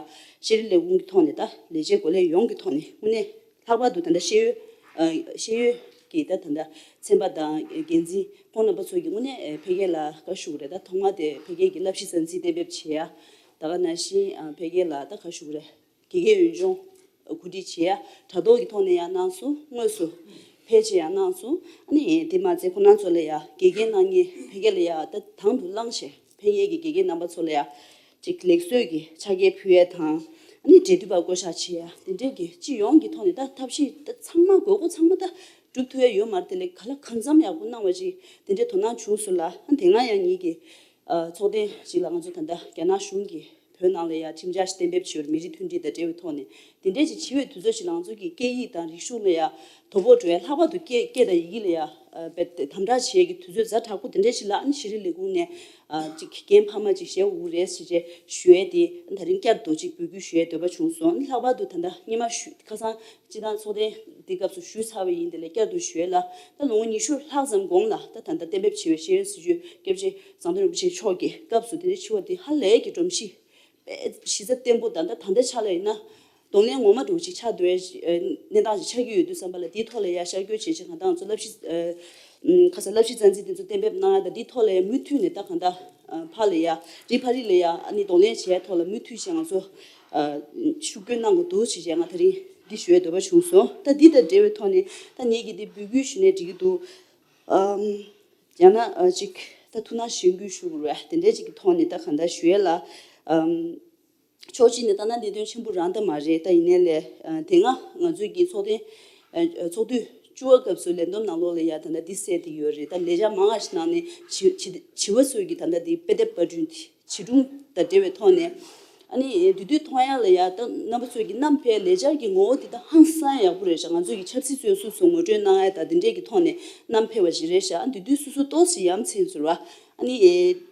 ཤེས་རིག་ལས་ཁུངས་ཀྱི་ཐོག་ནས་ད་ལས་བྱེད་འགོ་ལས་ཡོངས་ཀྱི་ཐོག་ནས་དངོས་གནས་ལྷག་པར་དུ་ད་ལྟ་ཤེས་ཡོན་ཨ་ཤེས་ཡོན་གྱི་ད་ད་ལྟ་ཚན་པ་དང་འགན་འཛིན་ཁོང་རྣམ་པ་ཚོ་གིས་དངོས་གནས་ཨ་འཕེལ་རྒྱས་ལ་བཀའ་ཞུ་དགོས་རེད། ད་ཐོག་མ་དེ་འཕེལ་རྒྱས་ཀྱི་བསླབ་གཞི་རྩ་འཛིན་གཏན་འབེབས་བྱེད་ཡ། ད་ག་ནང་བཞིན་ཨ་འཕེལ་རྒྱས་ལ་ད་བཀའ་ཞུ་དགོས་རེད། དགེ་རྒན་ཡོན་སྦྱོང་གོ་སྒྲིག་བྱེད་ཡ། དྲ་ཐོག་གི་ཐོག་ནས་ཡང་གནང་སོང་། དངོས་སུ་ཕལ་ཆེར་ཡང་གནང་སོང་། ཨ་ནི་དེ་མ་ཚད་ཁོ་རང་ཚོ་ལ་ཡ་དགེ་རྒན་གནང་མཁན་ཕ་གི་ལ་ཡ་ད་དང་དུ་བླངས་བྱས་ཕ་གི་གི་དགེ་རྒན་རྣམ་པ་ཚོ་ལ་ཡ་ཅིག་ལེགས་གསོལ་གྱི་ཕྱག་འཁྱེར་ཕུལ་ཡས་དང་། ཨ་ནི་འབྲེལ་མཐུད་པ་བསྐོ་བཞག་བྱེད་ཡ་དེ་འདྲས་ཀྱི་སྤྱི་ཡོངས་ཀྱི་ཐོག་ནས་ད་ཐབས་ཤེས་ད་ཚང་མ་དགོས་མཁོ་ཚང་མ་ད་སྒྲུབ་ཐུབ་ཡ་ཡོད་མ་རེད། དེ་ལས་ག་ལ་གང་འཚམ་ཡག་པོ་གནང་བ་ཅིག་དེ་འདྲས་དོ་སྣང་བྱུང་སོང་ལ། ཨ་དེ་སྔ་ཡང་ངེད་ཀྱི་ཨ་ཚོགས་ཐེངས་ཤིག་ལ་ང་ཚོ་ད་ལྟ་རྒྱ་ནག་གཞུང་གིས་བོད་ནང་ལ་ཡ་ཁྲིམས་འཆར་ཞིག་གཏན་འབེབས་བྱས་ཡོད་རེད། མི་རིགས་མཐུན་སྒྲིལ་དང་འབྲེལ་བའི་ཐོག་ནས་དེ་འདྲས་ཅིག་བྱེད་པའི་དུས་ཚོད་ཅིག་ལ་ང་ཚོ་གི་སྐད་ཡིག་དང་རིག་གཞུང་ལ་ཡ་དོ་ཕོག་འགྲོ་ཡ། ལྷག་པར་དུ་སྐད་སྐད་དང་ཡི་གེ་ལ་ཡ་ཨ་དཔེ་དམ་དྲག་བྱེད་ཡ་གི་དུས་ཚོད་ཛ་དྲག་པོ་དེ་འདྲས་ཞིག་ལ། ཨ་ནི་ཤེས་རིག་ལས་ཁུངས་ནས་ཨ་ཅིག་འགན་འཕར་མ་ཅིག་བཞེས་དགོས་རེད་ཟེར་བྱས་ཞུ་ཡས་དེ་ད་རིང་བསྐྱར་དུ་ཅིག་འབོད་སྐུལ་ཞུ་ཡས་འདོད་པ་བྱུང་སོང་། ཨ་ནི་ལྷག་པར་དུ་ད་ལྟ་སྔོན་མ་ཞུ་ཁ་སང་སྤྱི་བཏང་ཚོགས་ཐེངས་འདི་སྐབས་སུ་ཞུས་ཚར་བ་ཡིན། དེ་ལས་བསྐྱར་དུ་ཞུ་ཡས་ལ་ད་ལོ་ངོ་ཉི་ཤུ་ལྷག་ཙམ་གོང་ལ་ད་ད་ལྟ་གཏན་འབེབས་བྱས་པའི་ཤེས་ཡོན་སྲིད་བྱུས་སྐྱབས་རྗེ་ཟམ་གདོང་རིན་པོ་ཆེ་མཆོག་གི་སྐབས་སུ་དེ་འདྲའི་འཆི་བ་དེ་ཧ་ལས་ཀྱི་སྒྲོམ་གཞི་དཔེ་གཞི་རྩ་བརྟན་པོ་དང་། ད་ད་ལྟའི་ཆ་ལ་ཡིན་ན་གདོང་ལེན་ངོ་མ་འདྲ་བོ་ཅིག་ཆགས་སྡོད་ཡས་གནས་སྟངས་ཅིག་ཆགས་ཀྱི་ཡོད་དུས་ཙམ་པ་ལ། དེའི་ཐོག་ལ་ཡ་ཤར་བསྐྱོད་བྱེད་ཆེད་གང་ལྟར་ང་ཚོ་བསླབ་གཞི་ཁ་སང་བསླབ་གཞི་རྩ་འཛིན་དེ་ཚོ་གཏན་འབེབས་གནང་ཡ་དང་། དེའི་ཐོག་ལ་ཡ་མུ་མཐུད་ནས་ད་གང་ལྟར་ཕར་ལ་ཡ་རི་ཕ་རི་ལ་ཡ་ཨ་ནི་གདོང་ལེན་བྱེད་ཡ་ཐོག་ལ་མུ་མཐུད་བྱས་ང་ཚོ་ཤུགས་སྐྱོན་གནང་དགོས་འདུག་ཅེས་བྱས་ང་ད་རིང་འདི་ཞུ་ཡ་འདོད་པ་བྱུང་སོང་། ད་འདི་དང་འབྲེལ་བའི་ཐོག་ནས་ད་ངེད་ཀྱིས་འདི་འབོད་སྐུལ་ཞུས་ནས་འགྲིག་གི་འདུག་ཨམ། ཡང་ན་ཨ་ཅིག་ད་ཐུགས་སྣང་གཞེན་སྐུལ་ཞུ་དགོས་རེད། དེ་འདྲའི་ཅིག་གི་ཐོག་ནས་ད་གང་ལྟར་ཞུ་ཡས་ལ། ཨམ། ཕྱོགས་གཅིག་ནས་ལྟ་ན་གནད་དོན་ཆེན་པོ་རང་ད་མ་རེད། ད་ཡིན་ནའི་ལས་ཨ་དེ་སྔ་ང་ཚོའི་གི་ཚོགས་ཐེངས་ཨ་ཚོགས་དུས་བཅུ་པ་སྐབས་སུ་ལས་བསྡོམས་ནང་ལོགས་ལ་ཡ་ད་ལྟ་འདི་གསལ་བསྡད་ཡོད་རེད། ད་ལས་འཆར་མང་བ་ཞིག་ནང་ནས་བྱི་བྱི་བྱིས་པ་ཚོའི་གི་ད་ལྟ་འདི་དཔེ་དེབ་པར་སྐྲུན་དེ་བྱིས་སྒྲུང་དང་འབྲེལ་བའི་ཐོག་ནས་ཨ་ནི་དེ་དུས་མཐོང་ཡ་ལ་ཡ་ད་རྣམ་པ་ཚོས་ཀྱི་བསྣམས་པའི་ལས་འཆར་གྱི་ངོ་བོ་དེ་ད་ཧང་སང་ཡག་པོ་རེད་ཤག་ང་ཚོས་ཀྱི་ཆབ་སྲིད་བཙོན་ཟུར་ཚོ་ངོ་སྤྲོད་གནང་ཡ་ད་དེ་འདྲས་ཀྱི་ཐོག་ནས་བསྣམས་ཕེབས་པ་ཞིག་རེད་ཤག་ཨ་དེ་དུས་སོ་སོ་ཏོག་ཙམ་ཡ་མཚན་ཟུར་བ། ཨ་ནི་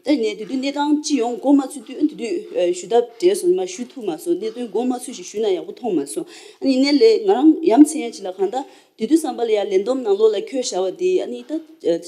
ད་ནས་དེ་དུས་གནས་སྟངས་སྤྱི་ཡོངས་མགོ་མ་ཚོས་དུས་ཨ་དེ་དུས་ཞུ་ཐབས་བྲལ་སོང་། མ་ཞུ་ཐུབ་མ་སོང་། གནད་དོན་མགོ་མ་ཚོས་ཞིག་ཞུས་ན་ཡག་པོ་མཐོང་མ་སོང་། ཨ་ནི་ནས་ལས་ང་རང་ཡ་མཚན་ཡ་ཅིག་ལ་གང་ལྟར་དེ་དུས་ཙམ་པ་ལ་ཡ་ལས་བསྡོམས་ནང་ལོགས་ལ་འཁོད་བཞག་པ་དེ་ཨ་ནི་ད་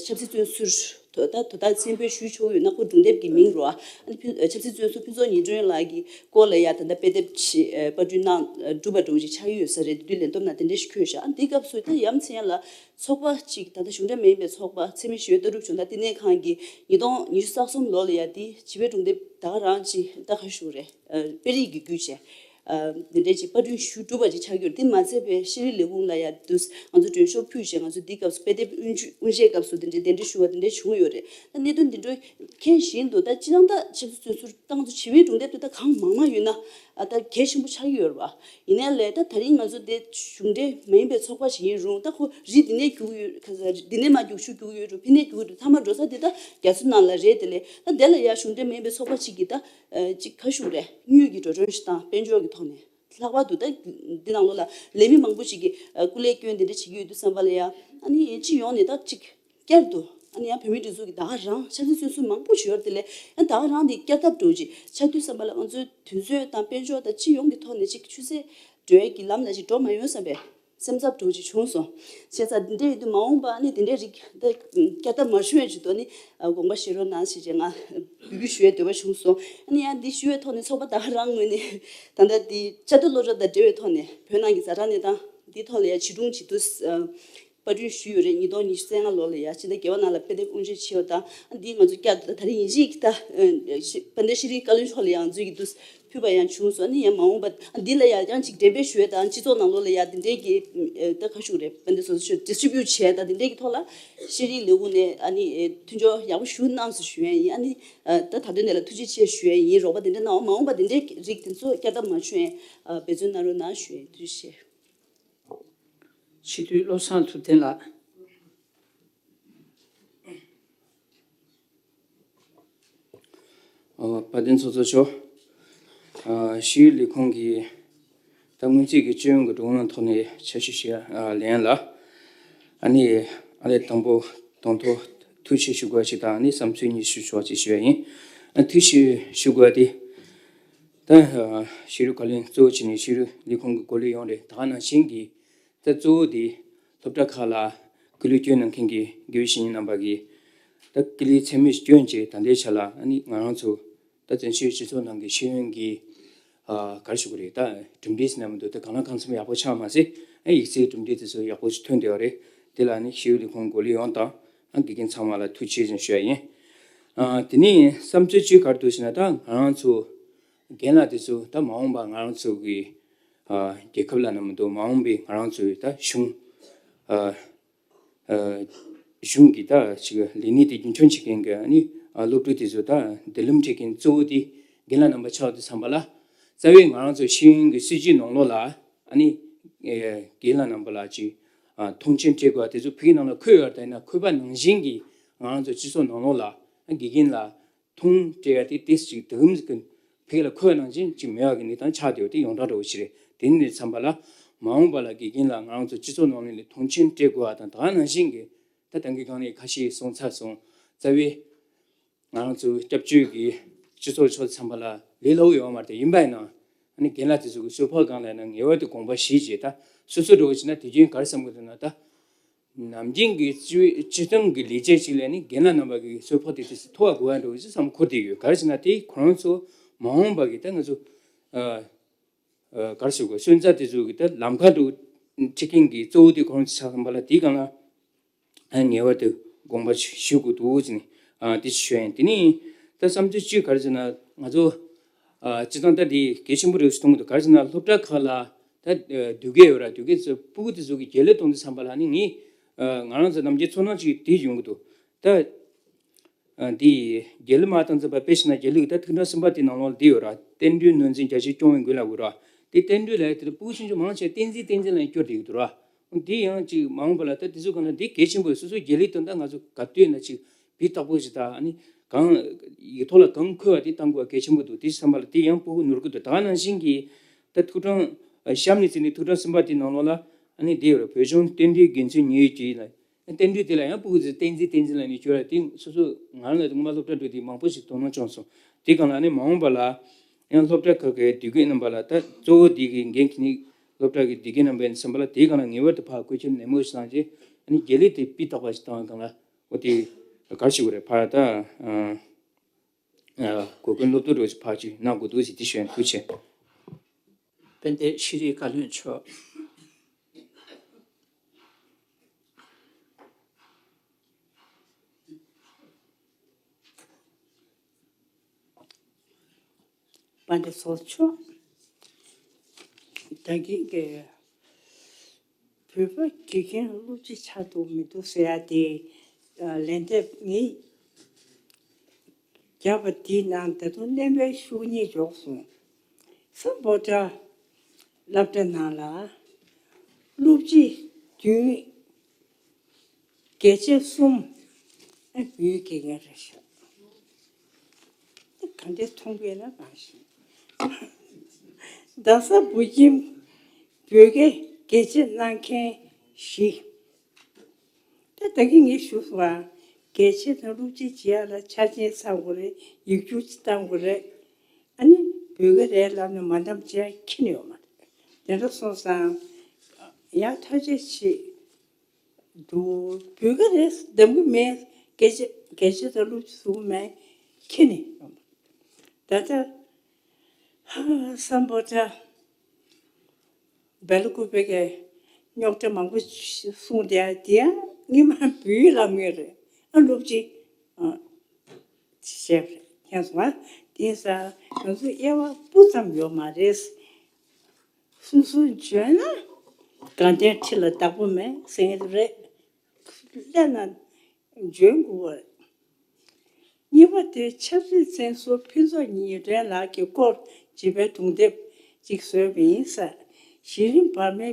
ཆབ་སྲིད་བཙོན་ཟུར། དོ་ད་དོ་ད་མཚན་དཔེ་ཞུ་ཆོག་ཡོད་ན་ཁོ་སྒྲུང་དེབ་ཀྱི་མིང་རོ། ཨ་ནི་ཕུན་ཆབ་སྲིད་བཙོན་ཟུར་ཕུན་ཚོགས་ཉི་སྒྲོན་ལགས་ཀྱི་སྐོར་ལ་ཡ་ད་ལྟ་དཔེ་དེབ་ཅིག་ཨ་པར་སྐྲུན་གནང་གྲུབ་པ་འདྲ་བོ་ཅིག་ཆགས་ཀྱི་ཡོད་ས་རེད། དེ་དུས་ལས་བསྡོམས་ན་དེ་འདྲ་ཞིག་འཁོད་ཤག་ཨ་འདི་སྐབས་སུ་ད་ཡ་མཚན་ལ་ཚོགས་པ་ཅིག་ད་ལྟ་གཞུང་འབྲེལ་མ་ཡིན་པའི་ཚོགས་པ་འཚེ་མེད་ཞི་བའི་ལྟ་གྲུབ་ལྗོངས་མཐར་བསྟི་གནས་ཁང་གིས་ཉིས་སྟོང་ཉི་ཤུ་རྩ་གསུམ་ལོ་ལ་ཡ་དེ་བྱིས་པའི་སྒྲུང་དེབ་ད་ག་རང་ཅིག་ད་ག་ཞུ་རེད། ཨ་དཔེ་རིས་ཀྱི་བརྒྱུད་བྱས། ཨ་འདི་འདྲའི་ཅིག་པར་སྐྲུན་ཞུ་གྲུབ་པ་ཅིག་ཆགས་ཀྱི་ཡོད་རེད། དེ་མ་ཚད་པའི་ཤེས་རིག་ལས་ཁུངས་ལ་ཡ་དུས་ང་ཚོ་མགྲོན་ཤོག་ཕུལ་བྱས་ང་ཚོ་འདི་སྐབས་སུ་དཔེ་དེབ་དབུ་འབྱེད་དབུ་འབྱེད་སྐབས་སུ་འདི་འདྲའི་གདན་འདྲེན་ཞུ་བ་འདི་འདྲའི་བྱུང་ཡོད་རེད། ད་གནད་དོན་འདི་འདྲ་མཁྱེན་བཞིན་དུ་ད་སྤྱིར་བཏང་ད་ཆབ་སྲིད་བཙོན་ཟུར་ད་ང་ཚོ་བྱིས་པའི་སྒྲུང་དེབ་དེ་ད་གང་མང་མང་ཡོད་ན་ཨ་ད་གལ་ཆེན་པོ་ཆགས་ཀྱི་ཡོད་རེད་པ། ཡིན་ནའི་ལས་ད་ད་རིང་ང་ཚོ་དེ་གཞུང་འབྲེལ་མ་ཡིན་པའི་ཚོགས་པ་ཞིག་ཡིན་རུང་ད་ཁོ་རི་འདི་ནས་རྒྱུག་ཡོད་ག་ས་འདི་ནས་མར་རྒྱུག་ཤུགས་རྒྱུག་ཡོད་རུང་ཕི་ནས་རྒྱུག་རུང་མཐའ་མ་འགྲོ་ས་དེ་ད་རྒྱ་མཚོ་ནང་ལ་རེད། དེ་ལས་ད་དེ་ལ་ཡ་གཞུང་འབྲེལ་མ་ཡིན་པའི་ཚོགས་པ་ཅིག་གིས་ད། ཨ་ཅིག་ཁ་ཤུགས་རེད། དངུལ་གྱི་འགྲོ་གྲོན་ཞིག་དང་དཔལ་འབྱོར་གྱི་ཐོག་ནས། ལྷག་པར་དུ་ད་འདི་ནང་ལོགས་ལ་ལས་མི་མང་པོ་ཞིག་གིས་ཨ་སྐུ་ལས་སྐྱོན་འདི་འདྲ་བྱེད་ཀྱི་ཡོད་དུས་ཙམ་པ་ལ་ཡ། ཨ་ནི་སྤྱི་ཡོངས་ནས་ད་ཅིག་བསྐྱར་དུ་ཨ་ནི་ཡང་བོད་མིའི་སྒྲིག་འཛུགས་ཀྱི་ད་ག་རང་ཆབ་སྲིད་བཙོན་ཟུར་མང་པོ་ཞིག་ཡོད་རེད། དེ་ལས་ཡང་ད་ག་རང་འདི་བསྐྱར་ལྡབ་འགྲོ་ཅིག་ཆགས་དུས་ཙམ་པ་ལ་ང་ཚོའི་དུས་ཚོད་དང་དཔལ་འབྱོར་དང་སྤྱི་ཡོངས་ཀྱི་ཐོག་ནས་ཅིག་ཆུད་ཟོས་འགྲོ་ཡས་ཀྱི་ལམ་ལ་ཅིག་འགྲོ་མ་ཡོང་བསམ་པའི་སེམས་འཚབ་འདྲ་བོ་ཅིག་བྱུང་སོང་། བྱས་ཙང་འདི་འདྲ་ཡིན་དུས་མ་འོངས་པ་ཨ་ནི་འདི་འདྲའི་རིགས་འདི་བསྐྱར་ལྡབ་མ་བྱུང་ཡས་ཆེད་དུ་ཨ་ནི་དགོངས་པ་བཞེས་རོགས་གནང་ཞེས་བྱས་ང་འབོད་སྐུལ་ཞུ་ཡས་འདོད་པ་བྱུང་སོང་། ཨ་ནི་ཡང་འདི་ཞུ་བའི་ཐོག་ནས་ཚོགས་པ་ད་ག་རང་ངོས་ནས་ད་ལྟ་འདི་བཅའ་སྡོད་སློབ་གྲྭ་དང་འབྲེལ་བའི་ཐོག་ནས་བོད་ནང་གི་ཛ་དྲག་གནས་སྟངས་འདིའི་ཐོག་ལ་ཡང་བྱིས་སྒྲུང་བྱིས་ཐོས་པར་སྐྲུན་ཞུས་ཡོད་རེད། ཉིས་སྟོང་ཉི་ཤུ་རྩ་ལྔ་ལོ་ལ་ཡ་ཕྱི་ཟླ་བརྒྱད་པ་ནང་ལ་དཔེ་དེབ་དབུ་འབྱེད་བྱས་པ་དང་། ཨ་འདི་ང་ཚོ་བསྐྱར་དུ་ད་རེས་ཡིན་གཅིག་ད་ཨ་ཤི་དཔལ་ལྡན་ཤེས་རིག་བཀའ་བློན་མཆོག་ལ་ཡང་ང་ཚོས་ཀྱི་འདུག་ཕུལ་བ་ཡང་བྱུང་སོང་། ཨ་ནི་ཡང་མ་འོངས་པ་ཨ་འདི་ལ་ཡང་ཡང་ཅིག་འགྲེམས་སྤེལ་ཞུ་ཡས་དང་སྤྱི་ཚོགས་ནང་ལོགས་ལ་ཡ་འདི་འདྲའི་གི་ཨ་ད་ག་ཞུ་རེད། དཔལ་ལྡན་སོ་སོ་ཌིས་ཊི་རི་བྷིའུ་ཊི་བྱས་དང་འདི་འདྲའི་གི་ཐོག་ལ་ཤེས་རིག་ལས་ཁུངས་ནས་ཨ་ནི་ཨ་མཐུན་སྦྱོར་ཡག་པོ་ཞུ་གནང་སོང་ཞུ་ཡས་ཡིན། ཨ་ནི་ཨ་ད་ད་དོན་འདི་ལ་ཐུགས་རྗེ་ཆེ་ཞུ་ཡས་ཡིན། རོགས་པ་འདི་འདྲ་གནང་བ། མ་འོངས་པ་འདི་འདྲའི་རིགས་དེ་ཚོ་བསྐྱར་ལྡབ་མ་བྱུང་ཡས་ཨ་འབད་བརྩོན་གནང་རོགས་གནང་ཞུ་ཡས། ཐུགས་རྗེ་ཆེ། སྤྱི་འཐུས་བློ་བཟང་ཐུབ་བསྟན་ལགས། ཨོ། དཔལ་ལྡན་ཚོགས་གཙོ་མཆོག་ཨ་ཤེས་ཡོན་ལས་ཁུངས་ཀྱི་ད་སྔོན་རྩིས་ཀྱི་སྤྱི་ཡོངས་ཀྱི་འགྲོ་ལུགས་ཐོག་ནས་ཆ་ཞིབ་བྱེད་ཡ་ལེན་ཡ་ལ། ཨ་ནི་ཨ་ལས་དང་པོ་དང་ཐོག་ཐུགས་རྗེ་ཆེ་ཞུ་དགོས་པ་ཅིག་དང་། ཨ་ནི་བསམ་ཚུལ་གཉིས་ཞུ་ཆོག་ཅིག་ཞུ་ཡ་ཡིན། ཨ་ཐུགས་རྗེ་ཆེ་ཞུ་དགོས་པ་དེ། ད་ཤེས་རིག་བཀའ་བློན་གཙོ་བོ་བྱས་ནས་ཤེས་རིག་ལས་ཁུངས་ཀྱི་འགོ་ལས་ཡོངས་རེད། ད་ག་ནང་བཞིན་གྱི་ད་གཙོ་བོ་དེ་སློབ་གྲྭ་ཁག་ལ་སྐུ་ལས་སྐྱོན་གནང་མཁན་གྱི་དགེ་བའི་བཤེས་གཉེན་རྣམ་པ་གིས་ད་སྐུ་ལས་ཚད་མེད་སྐྱོན་བྱས། ད་ལྟའི་ཆ་ལ་ཨ་ནི་ང་རང་ཚོ་ད་བཙན་བྱོལ་སྤྱི་ཚོགས་ནང་གི་ཤེས་ཡོན་གྱི་ ཨ་ག་རེ་ཞུ་དགོས་རེད། ད་གྲུབ་འབྲས་ཟེར་ན་མི་འདུག་ད་གང་ལ་གང་འཚམ་ཡག་པོ་ཆགས་མ་ཟད། ཨ་ཡིག་ཚད་གྲུབ་འབྲས་དེ་ཚོ་ཡག་པོ་ཞིག་ཐོན་བསྡད་པ་རེད། དེ་ལ་ནི་ཤེས་ཡོན་ལས་ཁུངས་འགོ་ལས་ཡོངས་དང་ཨ་དགེ་རྒན་ཚང་མ་ལ་ཐུགས་རྗེ་ཆེ་ཞུ་ཡ་ཡིན། ཨ་དེ་ནས་བསམ་ཚུལ་གཅིག་ག་རེ་འདུག་ཟེར་ན། ད་ང་རང་ཚོ་རྒན་ལགས་དེ་ཚོ་ད་མ་འོངས་པ་ང་རང་ཚོ་གི་ཨ་རྒྱལ་ཁབ་ལ་ན་མི་འདུག་མ་འོངས་པའི་ང་རང་ཚོའི་ད་གཞུང་ཨ་ཨ་གཞུང་གི་ད་ཅིག་ལས་གནས་དེ་རྒྱུན་འཁྱོངས་བྱེད་མཁན་གྱི་ཨ་ནི་ཨ་སློབ་ཕྲུག་དེ་ཚོ་ད་མདུན་ལམ་སྤྲད་མཁན་གཙོ་བོ་དེ་རྒན་ལགས་རྣམ་པ་ཆགས་དུས་ཙམ་པ་ལ། རྩ་བའི་ང་རང་ཚོ་ཤེས་ཡོན་གྱི་སྲིད་བྱུས་ནང་ལོགས་ལ་ཨ་ནི་ཨེ་རྒན་ལགས་རྣམ་པ་ལ་ཅིག་ཨ་མཐོང་ཆེན་སྤྲད་དགོས་པ་དེ་ཚོ་ཕ་གི་ནང་ལ་འཁོད་ཡོད་རེད། ཡིན་ན་འཁོད་པ་ནང་བཞིན་གྱི་ང་རང་ཚོ་སྤྱི་ཚོགས་ནང་ལོགས་ལ་ཨ་དགེ་རྒན་ལ་མཐོང་སྤྲད་ཡ་དེ་ཏོག་ཙམ་ཅིག་དུམ་ཟིག་གི་ཕ་གི་ལ་འཁོད་པ་ནང་བཞིན་ཅིག་མེད་པ་གི་གནས་སྟངས་ཆགས་བསྡད་ཡོད། དེ་ཡོངས་གྲགས་འདྲ་བོ་ཞིག་རེད། དེ་ནས་ཙམ་པ་ལ་མ་འོངས་པ་ལ་དགེ་རྒན་ལ་ང་རང་ཚོ་སྤྱི་ཚོགས་ནང་ལོགས་ནས་མཐོང་ཆེན་སྤྲད་དགོས་པ་དང་། ད་ག་ནང་བཞིན་གྱི་ད་ད་གིན་གོང་ནས་ཁ་ཤས་གསུངས་ཚར་སོང་། རྩ་བའི་ང་རང་ཚོའི་སྐྱབས་བཅོལ་གྱི་སྤྱི་ཚོགས་ཕྱོགས་ཙམ་པ་ལ་ལས་སླ་པོ་ཡོད་མ་རེད། ཡིན་པ་ཡིན་ན་ཨ་ནི་རྒན་ལགས་དེ་ཚོ་གི་གསོལ་ཕོགས་སྒང་ལ་ཡིན་ན་ངེས་པར་དུ་དགོངས་པ་བཞེས་བྱས། ད་སོ་སོ་འདྲ་བོ་བྱས་ན་དུས་རྒྱུན་ག་རེ་བསམ་གི་འདུག་ན། ད་ནམ་རྒྱུན་གྱི་སྤྱི་སྤྱི་བཏང་གི་ལས་བྱེད་ཅིག་ལ་ནི་རྒན་ལགས་རྣམ་པ་གི་གསོལ་ཕོགས་དེ་དེ་ཚོ་མཐོ་བ་དགོས་པ་འདྲ་བོ་ཞིག་བསམ་འཁོར་བསྡད་ཡོད། ག་རེ་བྱས་ན་དེ་ཁོ་རང་ཚོ་མ་འོངས་པ་གི་ད་ང་ཚོ་ཨ་ཨ་ག་རེ་ཞུ་དགོས། སོན་རྩ་དེ་ཚོ་གི་ད་ལམ་ཁ་འདྲ་བོ་ཁྲིད་མཁན་གྱི་གཙོ་བོ་དེ་ཁོ་རང་ཚོ་ཆགས་ཙམ་པ་ལ། དེའི་སྒང་ལ་ཨ་ངེས་པར་དུ་དགོངས་པ་ཞུ་དགོས་འདུག་ཟེར་ནས་ཨ་དེ་ཞུ་ཡ་ཡིན། དེ་ནས་ད་བསམ་ཚུལ་གཅིག་ག་རེ་ཟེར་ན། ང་ཚོ་ཨ་སྤྱིར་བཏང་ད་དེ་གལ་ཆེན་པོ་རེད་ཟེར་མཐོང་གི་འདུག་ག་རེ་ཟེར་ན་སློབ་གྲྭ་ཁག་ལ་ད་ཨ་དུས་དགེ་ཡོད་ར། དུས་དགེ་ཚོ་སྤུ་གུ་དེ་ཚོ་གི་དགེ་ལས་གཏོང་དུས་ཙམ་པ་ལ་ནི་ངས་ཨ་ང་རང་ཚོ་ནམ་རྒྱུན་ཚོར་སྣང་ཅིག་དེ་ཡོང་གི་འདུག་ད་ཨ་འདི་དགེ་ལས་མ་བཏང་ཙམ་པ་དཔེ་བཞག་ན་དགེ་ལས་ཀྱི་ད་ཐིག་ཕྲེང་གསུམ་པ་དེ་ནང་ལོགས་ལ་འདི་ཡོད་ར། བསྟན་འགྲོའི་ནོར་འཛིན་རྒྱ་ཆེར་སྐྱོང་བའི་མགོན་ལ་འོས་ར། དེ་བསྟན་འགྲོའི་ལས་དེ་ལ་སྤུ་གུ་ཆུང་ཆུང་མང་ཆེ་བ་བསྟན་འཛིན་བསྟན་འཛིན་ལ་སྐྱོར་བསྡད་ཀྱི་འདུག་ར། འདི་ཡང་ཅིག་མ་འོངས་པ་ལ་ད་དེ་ཚོ་གང་ལ་འདི་གལ་ཆེན་པོ་རེད། སོ་སོའི་དགེ་ལས་དང་ད་ང་ཚོ་ག་དུས་ན་ཅིག་བི་བཏགས་པོ་ཞིག་ད་ཨ་ནི་གང་ཡིག་ཐོག་ལ་གང་འཁོད་པ་དེ་བཏང་དགོས་པ་གལ་ཆེན་པོ་འདུག་དེ་བསམ་པ་ལ་དེ་ཡང་སྤུ་གུ་ནོར་གི་འདུག་ད་ག་ནང་བཞིན་གྱི་ད་ཐིག་ཕྲེང་གཤམ་ནས་བརྩིས་ནས་ཐིག་ཕྲེང་གསུམ་པ་དེ་ནང་ལོགས་ལ་ཨ་ནི་འདི་ཡོད་རེད། བོད་ལྗོངས་རྟེན་འབྲེལ་དགེ་མཚན་ཉེར་གཅིག་ལ་རྟེན་འབྲེལ་དེ་ལ་ཡང་སྤུ་གུ་ཚོས་བསྟན་འཛིན་བསྟན་འཛིན་ལ་ནི་བཅོལ་བ་དེ་སོ་སོ་ང་རང་ལ་སྔོན་མ་སློབ་གྲྭ་འགྲོ་དུས་མང་པོ་ཞིག་དོ་སྣང་བྱུང་སོང་། དེ་གང་ལ་ནི་མ་འོངས་པ་ལ་ཡང་སློབ་གྲྭ་ཁག་གི་དགེ་རྒན་རྣམ་པ་ལ་ད་གཙོ་བོ་དེ་གི་འགན་འཁྱེར་ནི་སློབ་གྲྭ་གི་དགེ་རྒན་རྣམ་པ་ཡིན་ཙམ་པ་ལ་དེ་གང་ལ་ངེས་པར་དུ་ཕར་བཀོད་ཁྱབ་ནན་མོ་ཞིག་བཏང་རྗེས་ཨ་ནི་དགེ་ལས་དེ་སྤུས་དག་པ་ཞིག་བཏང་བ་གང་ལ་འོ་དེ་ག་རེ་ཞུ་དགོས་རེད། ཕར་ད་ཨ་ཨ་གོ་སྐོན་སློབ་དེབ་འདྲ་བོ་ཞིག་ཕར་ཅིག་གནང་དགོས་འདུག་ཟེར་དེ་ཞུ་ཡ་ཡིན། ཐུགས་རྗེ་ཆེ། དཔལ་ལྡན་ཤེས་རིག་བཀའ་བློན་མཆོག་དཔལ་ལྡན་ཚོགས་གཙོ་མཆོག་ད་གིན་གྱི་བོད་པ་དགེ་རྒན་སློབ་སྤྱི་ཆགས་འདུག་མི་འདུག་ཟེར་ཡ་དེ་ལན་འདེབས་ངས་བརྒྱབ་པ་དེའི་ནང་ད་དུང་བློན་པོའི་ཤུགས་གཉིས་འཇོག་སོང་། སམ་བྷོ་ཊ་སློབ་གྲྭ་ནང་ལ་སློབ་སྤྱི་བདུན། དགེ་ཆེ་གསུམ། ཨ་བུའི་དགེ་རྒན་རེད་ཤག་ག་འདྲས་མཐོང་པས་ན་གང་ཞིག་རྡ་ས་བུ་ཁྱིམ་བོད་དགེ་དགེ་ཆེ་གནང་མཁན་བཞི། ད་ད་གིན་ངས་ཞུས་སོང་བ། དགེ་ཆེ་དང་སློབ་སྤྱི་བྱེད་ཡ་ལ་ཆ་རྐྱེན་ཚང་དགོས་རེད། ཡིག་རྒྱུགས་ཅིག་བཏང་དགོས་རེད། ཨ་ནི་བོད་དགེ་རེད་ལབ་ནས་མ་འདམ་བྱས་ཁྱི་ནས་ཡོད་མ་རེད། དེ་འདྲ་སོང་ཙང་ཡང་ཐག་གཅོད་བྱེད་འདུག་བོད་དགེ་རེད་འདམ་གི་མེད། དགེ་ཆེ་དགེ་ཆེ་དང་སློབ་སྤྱི་ཚུགས་མེད་ཁྱི་ནས་ཡོད་མ་རེད། ད་ལྟ་ཧ་སམ་བྷོ་ཊ་སྦེལ་ཀོབ་པའི་རྙོག་དྲ་མང་པོ་གསུངས་བསྡད་དེ་ཡང་སྔོན་མ་བོད་ཡིག་སློབ་མཁན་རེད། ཨ་སློབ་སྤྱི་ཨ་ཞེས་མཁྱེན་སོང་ཨ། དེང་སང་ང་ཚོ་དབྱེ་བ་སྤུ་ཙམ་ཡོད་མ་རེད། སོ་སོ་འཇོན་ན་དགའ་ལྡན་ཁྲི་ལ་བདག་པོ་མེད་ཟེར་མཁན་རེད། སླད་ན་འཇོན་དགོས་པ་རེད། གཉིས་པ་དེ་ཆབ་སྲིད་བཙོན་ཟུར་ཕུན་ཚོགས་ཉི་སྒྲོན་ལགས་ཀྱི་སྐོར་བྱིས་པའི་སྒྲུང་དེབ་ཅིག་བཟོས་པ་ཡིན་ས། གཞི་རིམ་བར་མའི་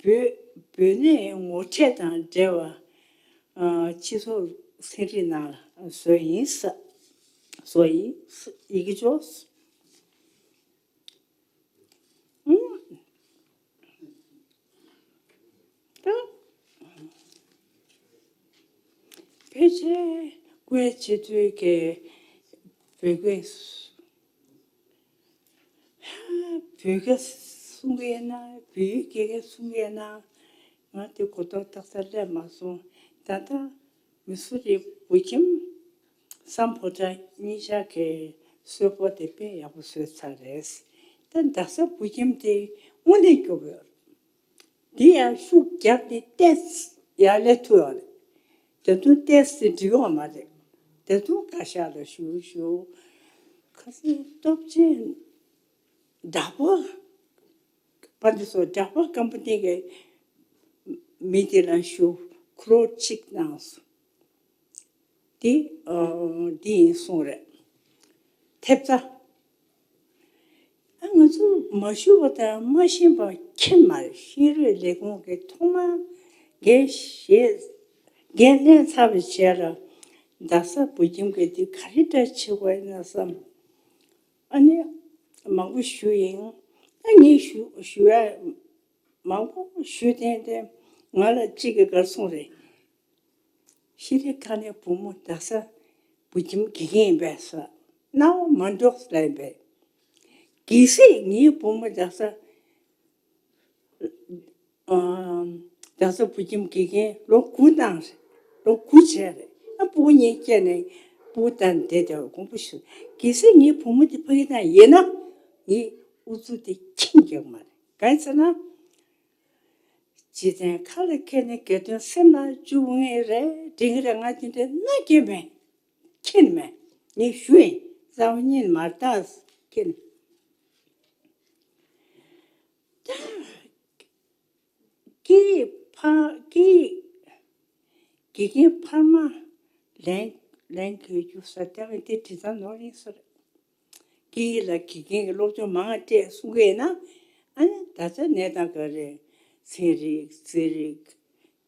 བོད་བོད་གནས་ངོ་འཕྲད་དང་འབྲེལ་བ་ཨ་སྤྱི་ཚོགས་ཚན་རིག་ནང་ལ་བཟོས་ཡིན་ས། བཟོས་ཡིན་ས། ཡི་གེ་འཇོག་ད་ཕལ་ཆེར་སྐུའི་བྱེད་དུས་ཀྱི་བོད་སྐད་བོད་སྐད་གསུང་གི་ཡིན་ན་བོད་ཡིག་སྐད་སྐད་གསུང་གི་ཡིན་ན་ང་དེ་གོ་རྟོགས་ཏག་ཏག་སླེབས་མ་སོང་། ད་ལྟ་མི་སུ་རི་བུ་ཁྱིམ་སམ་བྷོ་ཊ་གཉིས་ཆར་གྱི་ གསོལ་ཕོགས་དེ་དཔེ་ཡག་པོ་བཟོས་ཚར་རེད། ད་རྡ་ས་བུ་ཁྱིམ་དེ་དངོས་གནས་སྐྱོ་པོ་ཡོད་རེད། འདི་ཡང་ཤུགས་བརྒྱབ་ནས་ཏོག་ཙམ་ཡར་སླེབས་ཐུབ་ཡོད་རེད། ད་དུང་ཏོག་ཙམ་འགྲིག་ཡོད་མ་རེད། ད་དུང་བཀའ་ཤག་ལ་ཞུ་ཞུ། ཁ་སང་སྟོབས་ཆེན་བདག་པོ། པ་འདི་ཚོ་བྲག་པ་སྐམ་པོ་སྟེང་གི་མི་དེ་ལ་ཞུ། ཁོ་རང་གཅིག་གནང་སོང་། དེ་ཨ་འདི་ཡིན་གསུངས་རེད། ཐེབས་རྩ། ཨ་ང་ཚོ་མ་ཞུ་བ་དང་མ་ཤེས་པ་ཁྱེད་མ་རེད། ཤེས་རིག་ལས་ཁུངས་ཀྱི་ཐོག་མར་འགན་བཞེས། འགན་ལེན་ཚར་བའི་རྗེས་ལ་རྡ་ས་བུ་ཁྱིམ་གྱི་དེ་ག་རེ་འདྲ་བྱེད་དགོས་ཡིན་ན་བསམ། ཨ་ནི་མང་པོ་ཞུ་ཡིན། ཨ་ངས་ཞུ་ཞུ་ཡ་མང་པོ་ཞུ་ཏན་ཏན་ང་ལ་གཅིག་གིས་ག་རེ་གསུངས་རེད། ཤེས་རིག་ཁ་ནས་བུ་མོ་རྡ་ས་བུ་ཁྱིམ་དགེ་རྒན་ཡིན་པས་ཟེར། སྣང་བ་མ་འགྲོ་ཟེར་ཡིན་པས། གལ་སྲིད་ངའི་བུ་མོ་རྡ་ས་ཨ་རྡ་ས་བུ་ཁྱིམ་དགེ་རྒན་ལོ་དགུ་གནང་རེད། ལོ་དགུ་བྱས་རེད། ཨ་སྤུ་གུ་གཉིས་སྐྱེས་ནས་སྤུ་གུ་བདག་འདས་དེ་དགོངས་པ་ཞུ། གལ་སྲིད་ངའི་བུ་མོ་དེ་ཕ་གི་ནང་ཡིན་ན་ངས་ཨུ་ཚུགས་དེ་ཁྱིམ་རྒྱག་མ་རེད། གང་ཡིན་ཟེར་ན། སྤྱི་དོན་ཁ་ལ་འཁྱེར་ནས་སྒེར་དོན་སེམས་ལ་བཅུག་ངེས་རེད། འགྲིག་གི་རེད། ང་དེ་འདྲའི་མནའ་སྐྱེལ་མེད། ཁྱེར་མེད། ངས་ཞུ་ཡིན། རྩ་བ་ཉིད་མ་རེད་ད། ཁྱེར། ད་ཀྱེ་ཕ་ཀྱེ། དགེ་རྒན་འཕར་མ་ལན་ལན་གྱི་རྒྱུ་ས་ལྟ་བའི་དེ་དྲི་ཚང་ནོར་ཡིན་ས་རེད། སྐད་ཡིག་ལ་དགེ་རྒན་གྱི་སློབ་སྦྱོང་མང་བ་སྤྲད་གསུང་གི་ཡིན་ན། ཨ་ནི་ད་ཆ་གནས་སྟངས་ག་རེ། ཚན་རིག་རྩིས་རིག་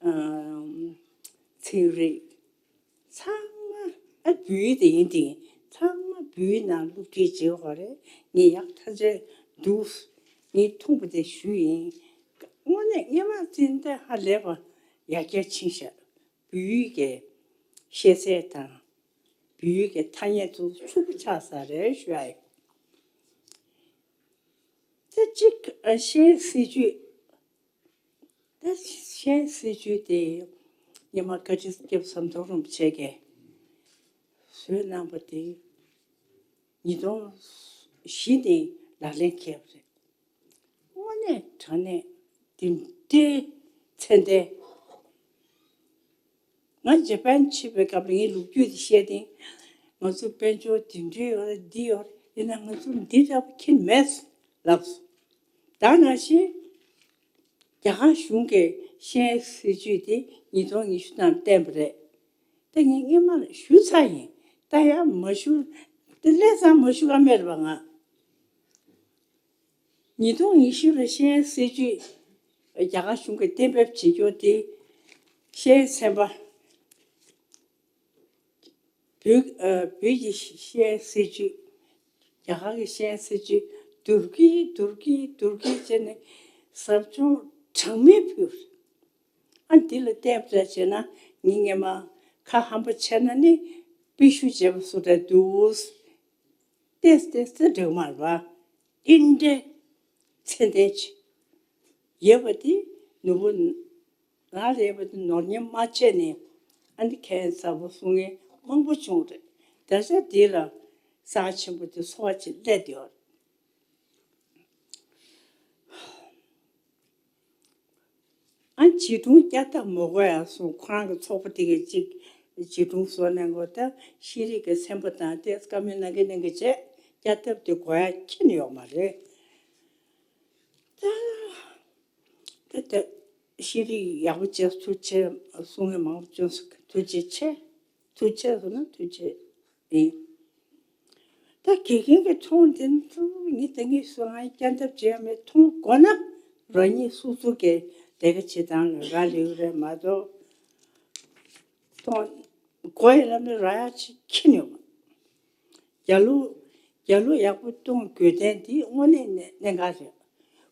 ཨམ། ཚན་རིག་ཚང་མ་ཨ་བོད་ཡིག་དེ་ཡིན་དེ། ཚང་མ་བོད་ཡིག་ནང་སློབ་ཁྲིད་བྱེད་དགོས་རེད། ངས་ཡག་ཐག་ཆོད་འདུག་ངས་མཐོང་པ་དེ་ཞུ་ཡིན། དངོས་གནས་སྔོན་མ་ཙམ་ད་ཧ་ལས་པ་ཡར་རྒྱས་ཕྱིན་ཤག་བོད་ཡིག་གི་ཤེས་ཚད་དང་། བོད་ཡིག་གི་ཐ་སྙད་ཚོ་ཕྱུག་པོ་ཆགས་ས་རེད་ཞུ་ཡ་ཡིན། ད་གཅིག་ཨ་ཤེས་སྲིད་ཇུས། ད་ཤེས་སྲིད་ཇུས་དེ་ཉི་མ་བཀའ་ཁྲི་སྐྱབས་ཟམ་གདོང་རིན་པོ་ཆེ་གིས་བཟོས་གནང་པ་དེ་ཉིས་སྟོང་བཞི་ནས་ལག་ལེན་འཁེལ་བ་རེད། དངོས་གནས་དྲང་གནས་དེ་འདྲའི་ཚད་ལྡན། ང་ཇ་པན་ཕྱིན་པའི་སྐབས་ལ་ངས་ལོ་རྒྱུས་དེ་བཤད་དེ། ང་ཚོ་དཔལ་འབྱོར་འདི་འདྲའི་ཡོད་རེད། འདི་ཡོད་རེད། ཡིན་ན་ང་ཚོར་འདི་འདྲ་པོ་ཁྱེར་མེད་ལབ་སོང་། ད་ནང་བཞིན་རྒྱ་གར་གཞུང་གིས་ཤེས་ཡོན་སྲིད་ཇུས་དེ་ཉིས་སྟོང་ཉི་ཤུ་ནང་བཏོན་པ་རེད། ད་ངས་སྔོན་མ་ལ་ཞུ་ཚར་ཡིན། ད་ཡང་མ་ཞུ། དེ་ལས་ཙང་མ་ཞུ་ཀ་མེད་རེད་པ་ང་། ཉིས་སྟོང་ཉི་ཤུ་ལ་ཤེས་ཡོན་སྲིད་ཇུས་རྒྱ་གར་གཞུང་གིས་གཏན་འབེབས་བྱེད་རྒྱུ་དེ། ཤེས་ཡོན་ཚན་པ། བོད་ཨ་བོད་ཀྱི་ཤེས་ཡོན་སྲིད་ཇུས། རྒྱ་གར་གྱི་ཤེས་ཡོན་སྲིད་ཇུས་བསྡུར་གྱིན་བསྡུར་གྱིན་བསྡུར་གྱིན་བྱས་ནས་ཟབ་སྦྱོང་གྲངས་མེད་ཕུལ། ཨ་འདི་ལ་བལྟས་པ་བྱས་ན་ངས་སྔོན་མ་ཁ་ཧམ་པ་བྱས་ན་ནི་དཔེ་ཤུགས་བྱས་པ་བཟོ་འདྲ་འདུག་ཏེས་ཏེས་ཏེ་འགྲིག་མ་རེད་པ། ཨིན་འདྲེ་ཚེ་འདས་ཆེ་ཡོད་པ་དེ་ནུ་བོ་ང་རེད་པ་དེ་ནོར་ཉམས་མ་བྱས་ནས་ཨ་ནི་ཁྱད་མཚར་པོ་གསུང་མཁན་མང་པོ་བྱུང་རེད། ད་ཆ་དེ་ལ་རྩ་ཆེན་པོ་དེ་འཚོ་བ་ཅིག་སླེབས་བསྡད་ཡོད་རེད། ཨ་བྱིས་སྒྲུང་བསྐྱར་ལྡབ་མ་དགོས་ཡ་གསུངས། ཁོ་རང་གི་ཚོགས་པ་དེ་གས་ཅིག་བྱིས་སྒྲུང་བཟོ་གནང་དགོས། ད་ཤེས་རིག་གི་ཚན་པ་དང་དེ་བཀའ་མོལ་གནང་གི་གནང་གི་བྱས། བསྐྱར་ལྡབ་དེ་དགོས་ཡ་ཁྱོན་ནས་ཡོད་མ་རེད། ད་ད་ད་ཤེས་རིག་ཡག་པོ་བྱས། ཐུགས་རྗེ་ཆེ། གསུང་མཁན་མང་པོ་བྱུང་སོང་། ཐུགས་རྗེ་ཆེ། ཐུགས་རྗེ་ཆེ་ཟེར་ན་ཐུགས་རྗེ་ཡིན། ད་དགེ་རྒན་གྱི་མཐོང་དེ་ཚོ་ངས་ད་ངས་སུ་ང་བསྐྱར་ལྡབ་བྱས་མེད། མཐོང་དགོས་ན་རང་ཉིད་སོ་སོ་གི་ལས་ཀ་བྱེད་སྟངས་ལ་རག་ལས་ཀྱི་རེད་མ་གཏོགས། མཐོང་དགོས་ཡ་ལ་ནི་རག་ཡ་ཅིག་ཁྱི་ནས་ཡོང་། རྒྱ་ལོ། རྒྱ་ལོ་ཡག་པོ་གཏོང་དགོས་དོན་འདི་དངོས་གནས་གནད་འགག་རེད།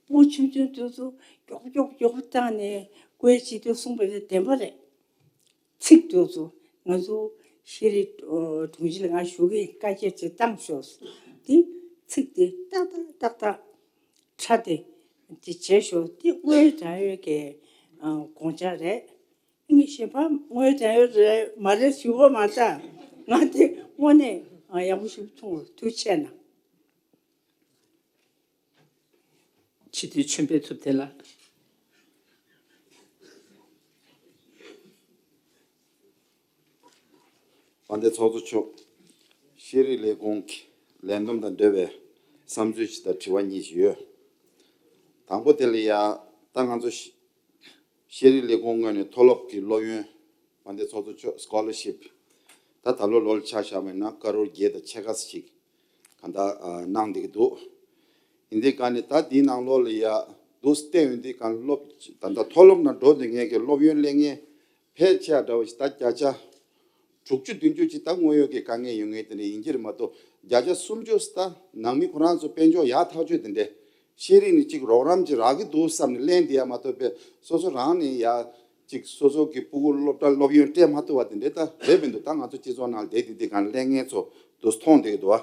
སྤུ་གུ་ཆུང་ཆུང་དེ་ཚོ་མགྱོགས་མགྱོགས་མགྱོགས་པོ་བཏང་ནས་བཀོལ་བྱེད་དུ་གསུངས་པ་དེ་བདེན་པ་རེད། ཚིག་དེ་ཚོ་ང་ཚོ་ཤེས་རིག་དྲུང་ཆེ་ལ་ང་ཞུ་གི་ཡིན། བཀའ་རྒྱ་ཅིག་བཏང་ཤོག་དེ་ཚིག་དེ་ཏག་ཏག་ཏག་ཏག་ཁྲ་དེ་དེ་བྱས་ཤོག་དེ་དངོས་དྲང་ཡོད་ཀྱི་དགོངས་འཆར་རེད། ངས་གཞན་པ་དངོས་དྲང་ཡོད་རེད་མ་རེད་ཞུ་བ་མ་ཚད། ང་དེ་དངོས་གནས་ ཨ། ཡག་པོ་ཞིག་མཐོང་། ཐུགས་རྗེ་ཆེ་གནང་། སྤྱི་འཐུས་ཆོས་འཕེལ་ཐུབ་བསྟན་ལགས། དཔལ་ལྡན་ཚོགས་གཙོ་མཆོག་ཤེས་རིག་ལས་ཁུངས་ཀྱི་ལས་བསྡོམས་དང་འབྲེལ་བའི་བསམ་ཚུལ་ཞིག་དང་དྲི་བ་གཉིས་ཤིག་ཡོད། དང་པོ་དེ་ལ་ཡ། ད་ང་ཚོ་ཤེས་ཤེས་རིག་ལས་ཁུངས་ངོས་ནས་མཐོ་སློབ་ཀྱི་སློབ་ཡོན། དཔལ་ལྡན་ཚོགས་གཙོ་མཆོག་སི་ཀོ་ལར་ཤིབ། ད་ད་ལོ་ལོ་ལ་ཆ་བཞག་པ་ཡིན་ན་ཀ་རོར་བརྒྱད་དང་ཕྱེད་ཀ་ཞིག་གང་ལྟར་ཨ་གནང་བསྡད་ཀྱི་འདུག་ཡིན་དུས་ག་ནས་ད་འདིའི་ནང་ལོགས་ལ་ཡ་འདུག་བལྟས་ཡོང་དུས་ག་ནས་སློབ་ད་ལྟ་མཐོ་སློབ་ནང་འགྲོ་བསྡད་མཁན་གྱི་སློབ་ཡོན་ལེན་མཁན་ཕལ་ཆེ་བ་འདྲ་བོ་ཞིག་ད་བརྒྱ་ཆ་དྲུག་ཅུ་བདུན་ཅུ་ཅིག་ད་དངོས་ཡོད་ཀྱི་དཀའ་ངལ་ཡོད་མཁན་དེ་འདྲ་ཡིན་གྱི་རེད་མ་གཏོགས། བརྒྱ་ཆ་སུམ་ཅུ་ད་ནང་མི་ཁོ་རང་ཚོ་དཔལ་འབྱོར་ཡག་ཐག་ཆོད་དེ་འདྲ། ཤེས་རིག་ནས་ཅིག་རོགས་རམ་ཅིག་རག་གི་འདུག་བསམ་ནས་ལེན་བསྡད་ཡ་མ་གཏོགས་པའི་སོ་སོ་རང་ནས་ཡ་ཅིག་སོ་སོ་གི་སྤུ་གུ་སློབ་གྲྭ་སློབ་ཡོན་སྤྲད་མ་ཐུབ་པ་དེ་འདྲ་ད་རེད་མི་འདུག་ད་ང་ཚོ་སྤྱི་ཚོགས་ནང་ལ་བསྡད་དེ་དེ་ག་ལེན་མཁན་ཚོ་འདུག་མཐོང་བསྡད་ཀྱི་འདུག་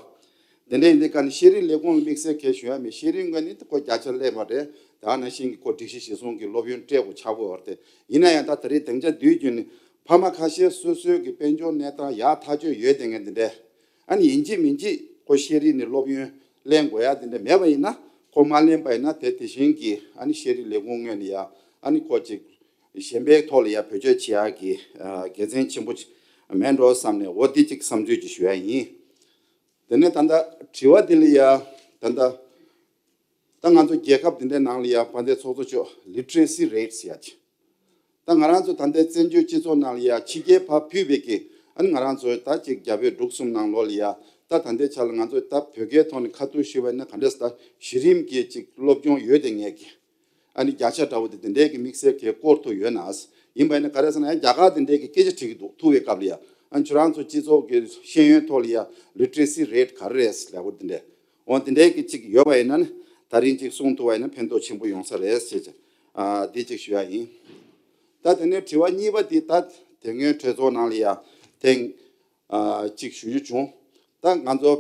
བ། དེ་འདྲ་ཡིན་དུས་ག་ནས་ཤེས་རིག་ལས་ཁུངས་ལ་དམིགས་བསལ་གལ་ཞུ་ཡ་མེད། ཤེས་རིག་ངོས་ནས་ཁོ་བརྒྱ་ཆ་སླེབས་པ་རེད། ད་ནང་བཞིན་གྱི་ཁོ་སྒྲིག་གཞི་གཞིར་བཟུང་གི་སློབ་ཡོན་སྤྲད་དགོས་ཆགས་དགོས་པ་རེད། ཡིན་ན་ཡང་ད་ད་རེས་སྡིངས་ཆ་དུས་རྒྱུན་ནས་ཕ་མ་ཁ་ཤས་སོ་སོའི་གི་དཔལ་འབྱོར་གནས་སྟངས་ཡག་ཐག་ཆོད་ཡོད་དེ་ངས་འདི་འདྲས། ཨ་ནི་ཡིན་གཅིག་མིན་གཅིག་ཁོ་ཤེས་རིག་ནས་སློབ་ཡོན་ལེན་དགོས་ཡ་དེ་འདྲ་མེད་པ་ཡིན་ན། ཁོ་མ་ལེན་པ་ཡིན་ན་དེ་དེ་བཞིན་གྱི་ཨ་ནི་ཤེས་རིག་ལས་ཁུངས་ངོས་ནས་ཡ་ཨ་ནི་ཁོ་ཅིག་གཞན་པའི་ཐོག་ལ་ཡ་བེད་སྤྱོད་བྱེད་ཡ་གི་ཨ་དགེ་མཚན་ཆེན་པོ་ཅིག་མེད་འགྲོ་བསམ་ནས། འོ་འདི་ཅིག་བསམ་ཚུལ་ཅིག་ཞུ་ཡ་ཡིན། དེ་ནས་ད་ལྟ་དྲི་བ་འདི་ལ་ཡ་ད་ལྟ་ད་ང་ཚོ་རྒྱལ་ཁབ་འདི་འདྲའི་ནང་ལ་ཡ་དཔལ་ལྡན་ཚོགས་གཙོ་མཆོག་ལི་ཊི་རེ་སི་རེ་ཊི་ཟེར་ཡ་ཅིག་ད་ང་རང་ཚོ་ད་ལྟའི་བཙན་བྱོལ་སྤྱི་ཚོགས་ནང་ལ་ཡ་ཕྱི་རྒྱལ་ཕར་ཕུད་པའི་གི་ཨ་ནི་ང་རང་ཚོའི་ད་ཅིག་རྒྱ་བོད་འབྲུག་གསུམ་ནང་ལོགས་ལ་ཡ་ད་ད་ལྟའི་ཆ་ལ་ང་ཚོ་ད་བོད་སྐད་ཐོག་ནས་ཁ་ཐུག་ཞུས་པ་ཡིན་ན་ག་འདྲས་ད་གཞི་རིམ་གྱི་ཅིག་སློབ་སྦྱོང་ཡོད་དེ་ངས་གི་ཨ་ནི་བརྒྱ་ཆ་འདྲ་བོ་དེ་དེ་འདྲའི་གི་དམིགས་བསལ་གྱི་སྐོར་ཐུག་ཡོད་ན། ཡིན་པ་ཡིན་ན་ག་རེ་ཟེར་ན་ཡང་རྒྱ་གར་དེ་འདྲའི་གི་སྐད་ཆ་དྲིས་ཀྱི་འདུག་ཐུག་པའི་སྐབས་ལ་ཡ་ཨ་ཁྱོད་རང་ཚོ་སྤྱི་ཚོགས་ཀྱི་ཤེས་ཡོན་ཐོག་ལ་ཡ་ལི་ཊི་རེ་སི་རེ་ཊི་ག་རེ་རེད་ལབ་པ་དེ་འདྲས། འོ་དེ་འདྲའི་གི་ཅིག་ཡོད་པ་ཡིན་ན་ནི་ད་རིང་ཅིག་གསུང་ཐུབ་པ་ཡིན་ན་ཕན་ཐོགས་ཆེན་པོ་ཡོང་ས་རེད་ཟེར་ཅིག་ཨ་འདི་ཅིག་ཞུ་ཡ་ཡིན། ད་དེ་ནས་དྲི་བ་གཉིས་པ་འདི་ད་དེ་སྔོན་གྲོས་ཚོགས་ནང་ལ་ཡ་ཐེངས་ཨ་ཅིག་ཞུ་རྒྱུ་བྱུང་། ད་ང་ཚོ་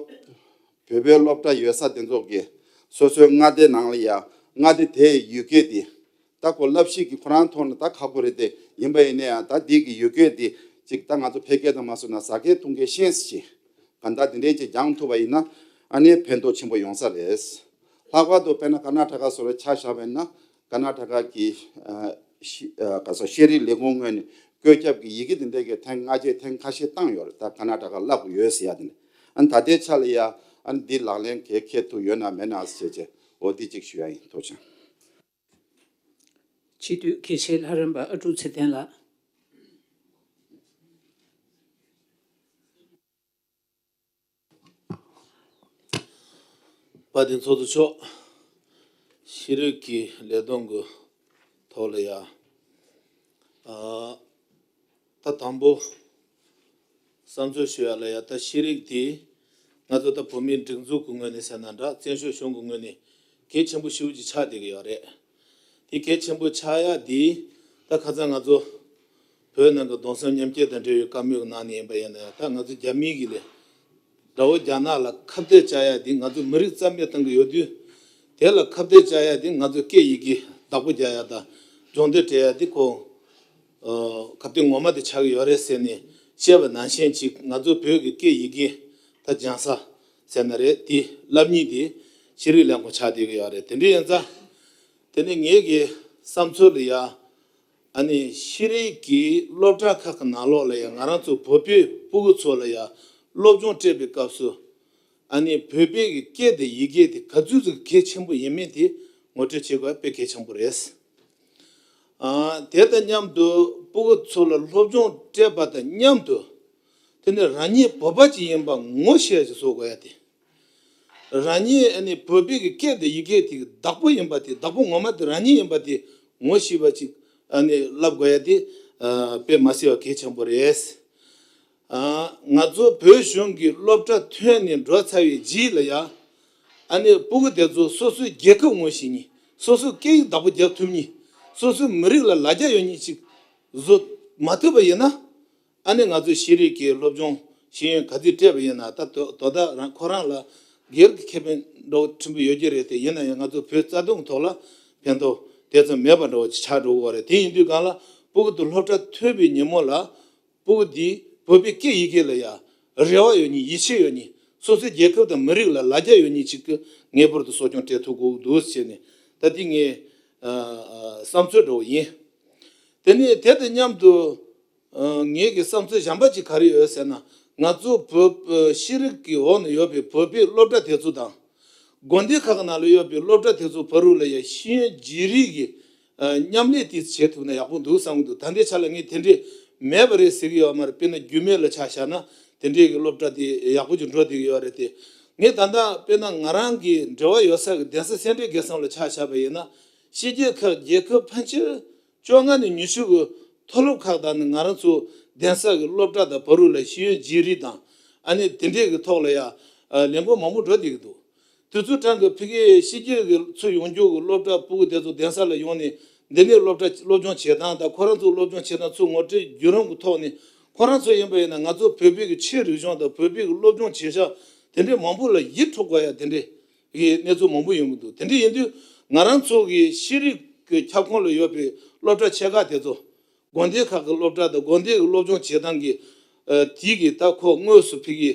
བོད་པའི་སློབ་གྲྭ་ཡོད་ས་དེ་ཚོ་གི་སོ་སོའི་མངའ་སྡེ་ནང་ལ་ཡ་མངའ་སྡེ་དེའི་ཡུལ་སྐད་འདི་ད་ཁོ་བསླབ་གཞི་གི་ཁོ་རང་ཐོག་ནས་ད་ཁག་པོ་རེད་དེ། ཡིན་པ་ཡིན་ན་ཡང་ད་འདི་གི་ཡུལ་སྐད་འདི་ཅིག་ད་ང་ཚོ་ཕལ་སྐད་དང་མ་སོང་ན་ཟ་སྐད་འཐུང་སྐད་ཤེས་ཟེར་ཅིག་གང་ལྟར་དེ་འདྲའི་ཅིག་སྦྱང་ཐུབ་པ་ཡིན་ན་ཨ་ནི་ཕན་ཐོགས་ཆེན་པོ་ཡོང་ས་རེད། ལྷག་པར་དུ་དཔེར་ན་ཀར་ནཱ་ཊ་ཀ་སོགས་ལ་ཆ་བཞག་པ་ཡིན་ན་ཀར་ནཱ་ཊ་ཀ་གི་ཨ་ཤེ་ཨ་ག་ས་ཤེས་རིག་ལས་ཁུངས་ངོས་ནས་བཀོད་ཁྱབ་ཀྱི་ཡི་གེ་དེ་འདྲའི་གི་ཐེངས་སྔ་རྗེས་ཐེངས་ཁ་ཤས་བཏང་ཡོད་རེད། ད་ཀར་ནཱ་ཊ་ཀ་བསླབ་དགོས་ཡོད་ཟེར་ཡ་དེ་འདྲ། ཨ་ནི་ད་ལྟའི་ཆ་ལ་ཡ་ཨ་ནི་འདི་ལག་ལེན་གལ་འཁེལ་ཐུབ་ཡོད་ན་མེད་ན་ཟེར་བྱས་འོ་འདི་གཅིག་ཞུ་ཡ་ཡིན། ཐུགས་རྗེ་ཆེ། སྤྱི་འཐུས་དགེ་བཤེས་ལྷ་རམས་པ་ཨ་ཀྲུག་ཚེ་བརྟན་ལགས། དཔལ་ལྡན་ཚོགས་གཙོ་མཆོག་ཤེས་རིག་གི་ལས་དོན་གྱི་ཐོག་ལ་ཡ་ཨ་ད་དང་པོ་བསམ་ཚུལ་ཞུ་ཡ་ལ་ཡ། ད་ཤེས་རིག་དེ་ང་ཚོ་ད་བོད་མིའི་སྒྲིག་འཛུགས་ཀྱི་ངོས་ནས་ཟེར་ན་འདྲ། བཙན་བྱོལ་གཞུང་གི་ངོས་ནས་གལ་ཆེན་པོ་ཞེ་པོ་ཅིག་ཆགས་བསྡད་ཀྱི་ཡོད་རེད། དེ་གལ་ཆེན་པོ་ཆགས་ཡ་དེ་ད་ཁ་སང་ང་ཚོ་བོད་ནང་གི་གདུང་སེམས་མཉམ་སྐྱེད་དང་འབྲེལ་བའི་བཀའ་མོལ་གྱི་ནང་ནས་ཡིན་པ་ཡིན་ན་ཡང་། ད་ང་ཚོ་རྒྱ་མི་གི་ལས་དགྲ་བོ་རྒྱ་ནག་ལ་ཁ་གཏད་བཅག་ཡ་དེ་ང་ཚོ་མི་རིགས་རྩ་མེད་གཏོང་གི་ཡོད་དུས། དེ་ལ་ཁ་གཏད་བཅག་ཡ་དེ་ང་ཚོ་སྐད་ཡི་གེ་བདག་པོ་རྒྱག་ཡ་དང་སྦྱོང་བརྡར་སྤྲད་ཡ་དེ་ཁོ་ཨ་ཁ་གཏད་ངོ་མ་དེ་ཆགས་ཀྱི་ཡོད་རེད་ཟེར་ནས་བཤད་པ་ནང་བཞིན་ཅིག་ང་ཚོ་བོད་ཀྱི་སྐད་ཡི་གེ་ད་སྦྱང་ས་ཟེར་ན་རེད། དེ་བསླབ་གཉིས་དེ་ཤེས་རིག་ལས་ཁུངས་ཆགས་བསྡད་ཀྱི་ཡོད་རེད། དེ་འདྲ་ཡིན་ཙང་དེ་ནས་ངེད་ཀྱི་བསམ་ཚུལ་ལ་ཡ། ཨ་ནི་ཤེས་རིག་གི་སློབ་གྲྭ་ཁག་གི་ནང་ལོགས་ལ་ཡང་ང་རང་ཚོ་བོད་པའི་སྤུ་གུ་ཚོ་ལ་ཡང་སློབ་སྦྱོང་སྤྲད་པའི་སྐབས་སུ་ཨ་ནི་བོད་པའི་གི་སྐད་དང་ཡི་གེ་དེ་ག་ཚོད་ཅིག་གལ་ཆེན་པོ་ཡིན་མིན་དེ་ངོ་སྤྲོད་བྱེད་དགོས་པ་དཔེ་གལ་ཆེན་པོ་རེད། ཨ་དེ་དང་མཉམ་དུ་སྤུ་གུ་ཚོ་ལ་སློབ་སྦྱོང་སྤྲད་པ་དང་མཉམ་དུ་དེ་ནི་རང་ཉིད་བོད་པ་ཅིག་ཡིན་པ་ངོ་ཤེས་ཅིག་བཟོ་དགོས་ཡ་དེ། རང་ཉིད་ཨ་ནི་བོད་པའི་གི་སྐད་དང་ཡི་གེ་དེ་གི་བདག་པོ་ཡིན་པ་དེ། བདག་པོ་ངོ་མ་དེ་རང་ཉིད་ཡིན་པ་དེ་ངོ་ཤེས་པ་ཅིག་ཨ་ནི་བསླབ་དགོས་ཡ་དེ་ཨ་དཔེ་མ་སྲིད་པ་གལ་ཆེན་པོ་རེད། ཨ་ང་ཚོ་བོད་གཞུང་གི་སློབ་གྲྭ་ཐོན་ནས་འགྲོ་ཚར་བའི་རྗེས་ལ་ཡ་ཨ་ནི་སྤུ་གུ་དེ་ཚོ་སོ་སོའི་རྒྱལ་ཁབ་ངོ་ཤེས་མཁན། སོ་སོའི་སྐད་ཡིག་བདག་པོ་རྒྱག་ཐུབ་མཁན། སོ་སོའི་མི་རིགས་ལ་ལ་རྒྱ་ཡོད་མཁན་ཅིག་བཟོ་མ་ཐུབ་པ་ཡིན་ན། ཨ་ནི་ང་ཚོས་ཤེས་རིག་གི་སློབ་སྦྱོང་ཤེས་ཡོན་ག་ཚོད་སྤྲད་པ་ཡིན་ན་ད་དོ་དོ་བདག་རང་ཁོ་རང་ལ་སྒེར་གྱི་ཁེ་ཕན་འདྲ་བོ་ཕྲན་བུ་ཡོད་ཀྱི་རེད་དེ། ཡིན་ན་ཡང་ང་ཚོ་བོད་རྩ་དོན་གྱི་ཐོག་ལ་ཕན་ཐོགས་དེ་ཙམ་མེད་པ་འདྲ་བོ་ཅིག་ཆགས་འགྲོ་གི་ཡོད་རེད། དེ་ཡིན་དུས་གང་ལ་སྤུ་གུ་དེ་སློབ་གྲྭ་ཐོན་པའི་ཉིན་མོ་ལ་སྤུ་གུ་དེས་བོད་པའི་སྐད་ཡི་གེ་ལ་ཡ་རེ་བ་ཡོད་མཁན། ཡིད་ཆེས་ཡོད་མཁན། སོ་སོའི་རྒྱལ་ཁབ་དང་མི་རིགས་ལ་ལ་རྒྱ་ཡོད་མཁན་ཅིག་གིས་ངེས་པར་དུ་གསོ་སྐྱོང་སྤྲད་ཐུབ་དགོས་ཀྱི་འདུག་ཟེར་ནས། ད་འདི་ངའི་ཨ་ཨ་བསམ་ཚུལ་འདྲ་བོ་ཡིན། དེ་ནས་དེ་དང་མཉམ་དུ་ཨ་ངེད་ཀྱི་བསམ་ཚུལ་གཞན་པ་ཅིག་ག་རེ་ཡོད་ཟེར་ན། ང་ཚོ་བོད་ཨ་ཤེས་རིག་གི་འོག་ན་ཡོད་པའི་བོད་པའི་སློབ་གྲྭ་དེ་ཚོ་དང་། དགོན་སྡེ་ཁག་གི་ནང་ལ་ཡོད་པའི་སློབ་གྲྭ་དེ་ཚོ་བར་དུ་ལ་ཡང་ཤེས་ཡོན་རྗེས་རིག་གི་ཨ་མཉམ་ལས་དེ་བྱེད་ཐུབ་ན་ཡག་པོ་འདུག་བསམ་གྱི་འདུག་ད་ལྟའི་ཆ་ལ་ངས་དེ་འདྲས་མེད་པ་རེད་ཟེར་གྱི་ཡོད་མ་རེད། དཔེར་ན་རྒྱུད་སྨད་ལ་ཆ་བཞག་ན་དེ་འདྲས་ཀྱི་སློབ་གྲྭ་དེ་ཡག་པོ་ཅིག་འགྲོ་བསྡད་ཀྱི་ཡོད་རེད་དེ། ངས་ད་ལྟ་དཔེར་ན་ང་རང་གི་འབྲེལ་བ་ཡོད་ས་གི་གདན་ས་སེ་འབྲས་དགེ་གསུམ་ལ་ཆ་བཞག་པ་ཡིན་ན། ཕྱི་རྒྱལ་ཁག་རྒྱལ་ཁབ་ཕལ་ཆེར་བཅོ་ལྔ་ནས་ཉི་ཤུ་གི་མཐོ་སློབ་ཁག་དང་ནི་ང་རང་ཚོ་གདན་ས་གི་སློབ་གྲྭ་དང་བར་དུ་ལ་ཤེས་ཡོན་རྗེས་རིག་དང་། ཨ་ནི་དེ་འདྲས་ཀྱི་ཐོག་ལ་ཡ་ཨ་ལས་འགུལ་མང་པོ་འགྲོ་བསྡད་ཀྱི་འདུག་དུས་ཚོད་གྲངས་ཀྱི་ཕ་གིའི་ཕྱི་རྒྱལ་གྱི་ཚུར་ཡོང་རྒྱུ་གི་སློབ་གྲྭ་ཕྲུ་གུ་དེ་ཚོ་གདན་ས་ལ་ཡོང་ནས་འདི་ནས་སློབ་གྲྭ་སློབ་སྦྱོང་བྱེད་སྟངས་དང་། ཁོ་རང་ཚོ་སློབ་སྦྱོང་བྱེད་སྟངས་ཚུར་ངོ་སྤྲོད་བརྒྱུད་རིམ་གྱི་ཐོག་ནས་ཁོ་རང་ཚོ་ཡིན་པ་ཡིན་ན་ང་ཚོ་བོད་པའི་གི་ཆོས་རིག་གཞུང་དང་བོད་པའི་གི་སློབ་སྦྱོང་བྱེད་བྱ་དེ་འདྲའི་མང་པོ་ལ་ཡིད་འཕྲོག་དགོས་ཡ་དེ་འདྲའི་གི་གནས་ཚུལ་མང་པོ་ཡོང་གི་འདུག་དེ་འདྲ་ཡིན་དུས་ང་རང་ཚོ་གི་ཤེས་རིག་གི་ཁྱབ་ཁོངས་ལ་ཡོད་པའི་སློབ་གྲྭ་ཆེ་ཁག་དེ་ཚོ། དགོན་སྡེ་ཁག་གི་སློབ་གྲྭ་དང་དགོན་སྡེ་གི་སློབ་སྦྱོང་བྱེད་སྟངས་ཀྱི་ཨ་དེའི་གི་ད་ཁོ་དངོས་སུ་ཕ་གིའི་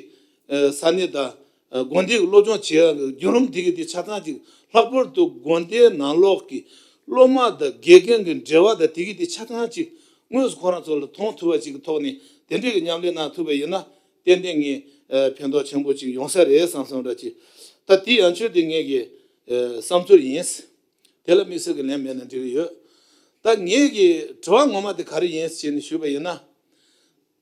ཨ་ས་གནས་དང་ཨ་དགོན་སྡེ་གི་སློབ་སྦྱོང་བྱེད་ཡག་གི་བརྒྱུད་རིམ་དེ་གི་དེ་ཆ་ཚང་ཅིག་ལྷག་པར་དུ་དགོན་སྡེའི་ནང་ལོགས་ཀྱི་སློབ་མ་དང་དགེ་རྒན་གྱི་འབྲེལ་བ་དང་དེ་གི་དེ་ཆ་ཚང་ཅིག་དངོས་སུ་ཁོ་རང་ཚོ་ལ་མཐོང་ཐུབ་པ་ཅིག་གི་ཐོག་ནས་དེ་འདྲའི་གི་མཉམ་ལས་གནང་ཐུབ་པ་ཡིན་ན་ཏན་ཏན་ངས་ཨ་ཕན་ཐོགས་ཆེན་པོ་ཅིག་ཡོང་ས་རེད་བསམ་བསམ་འདྲ་ཅིག་ད་དེ་ཡང་ཆོས་དེ་ངེད་ཀྱི་ཨ་བསམ་ཚུལ་ཡིན། དེ་ལ་དམིགས་བསལ་གྱི་ལན་མེད་ན་འགྲིག་གི་ཡོད། ད་ངེད་ཀྱི་དྲི་བ་ངོ་མ་དེ་ག་རེ་ཡིན་ཞེས་ནས་ཞུས་པ་ཡིན་ན།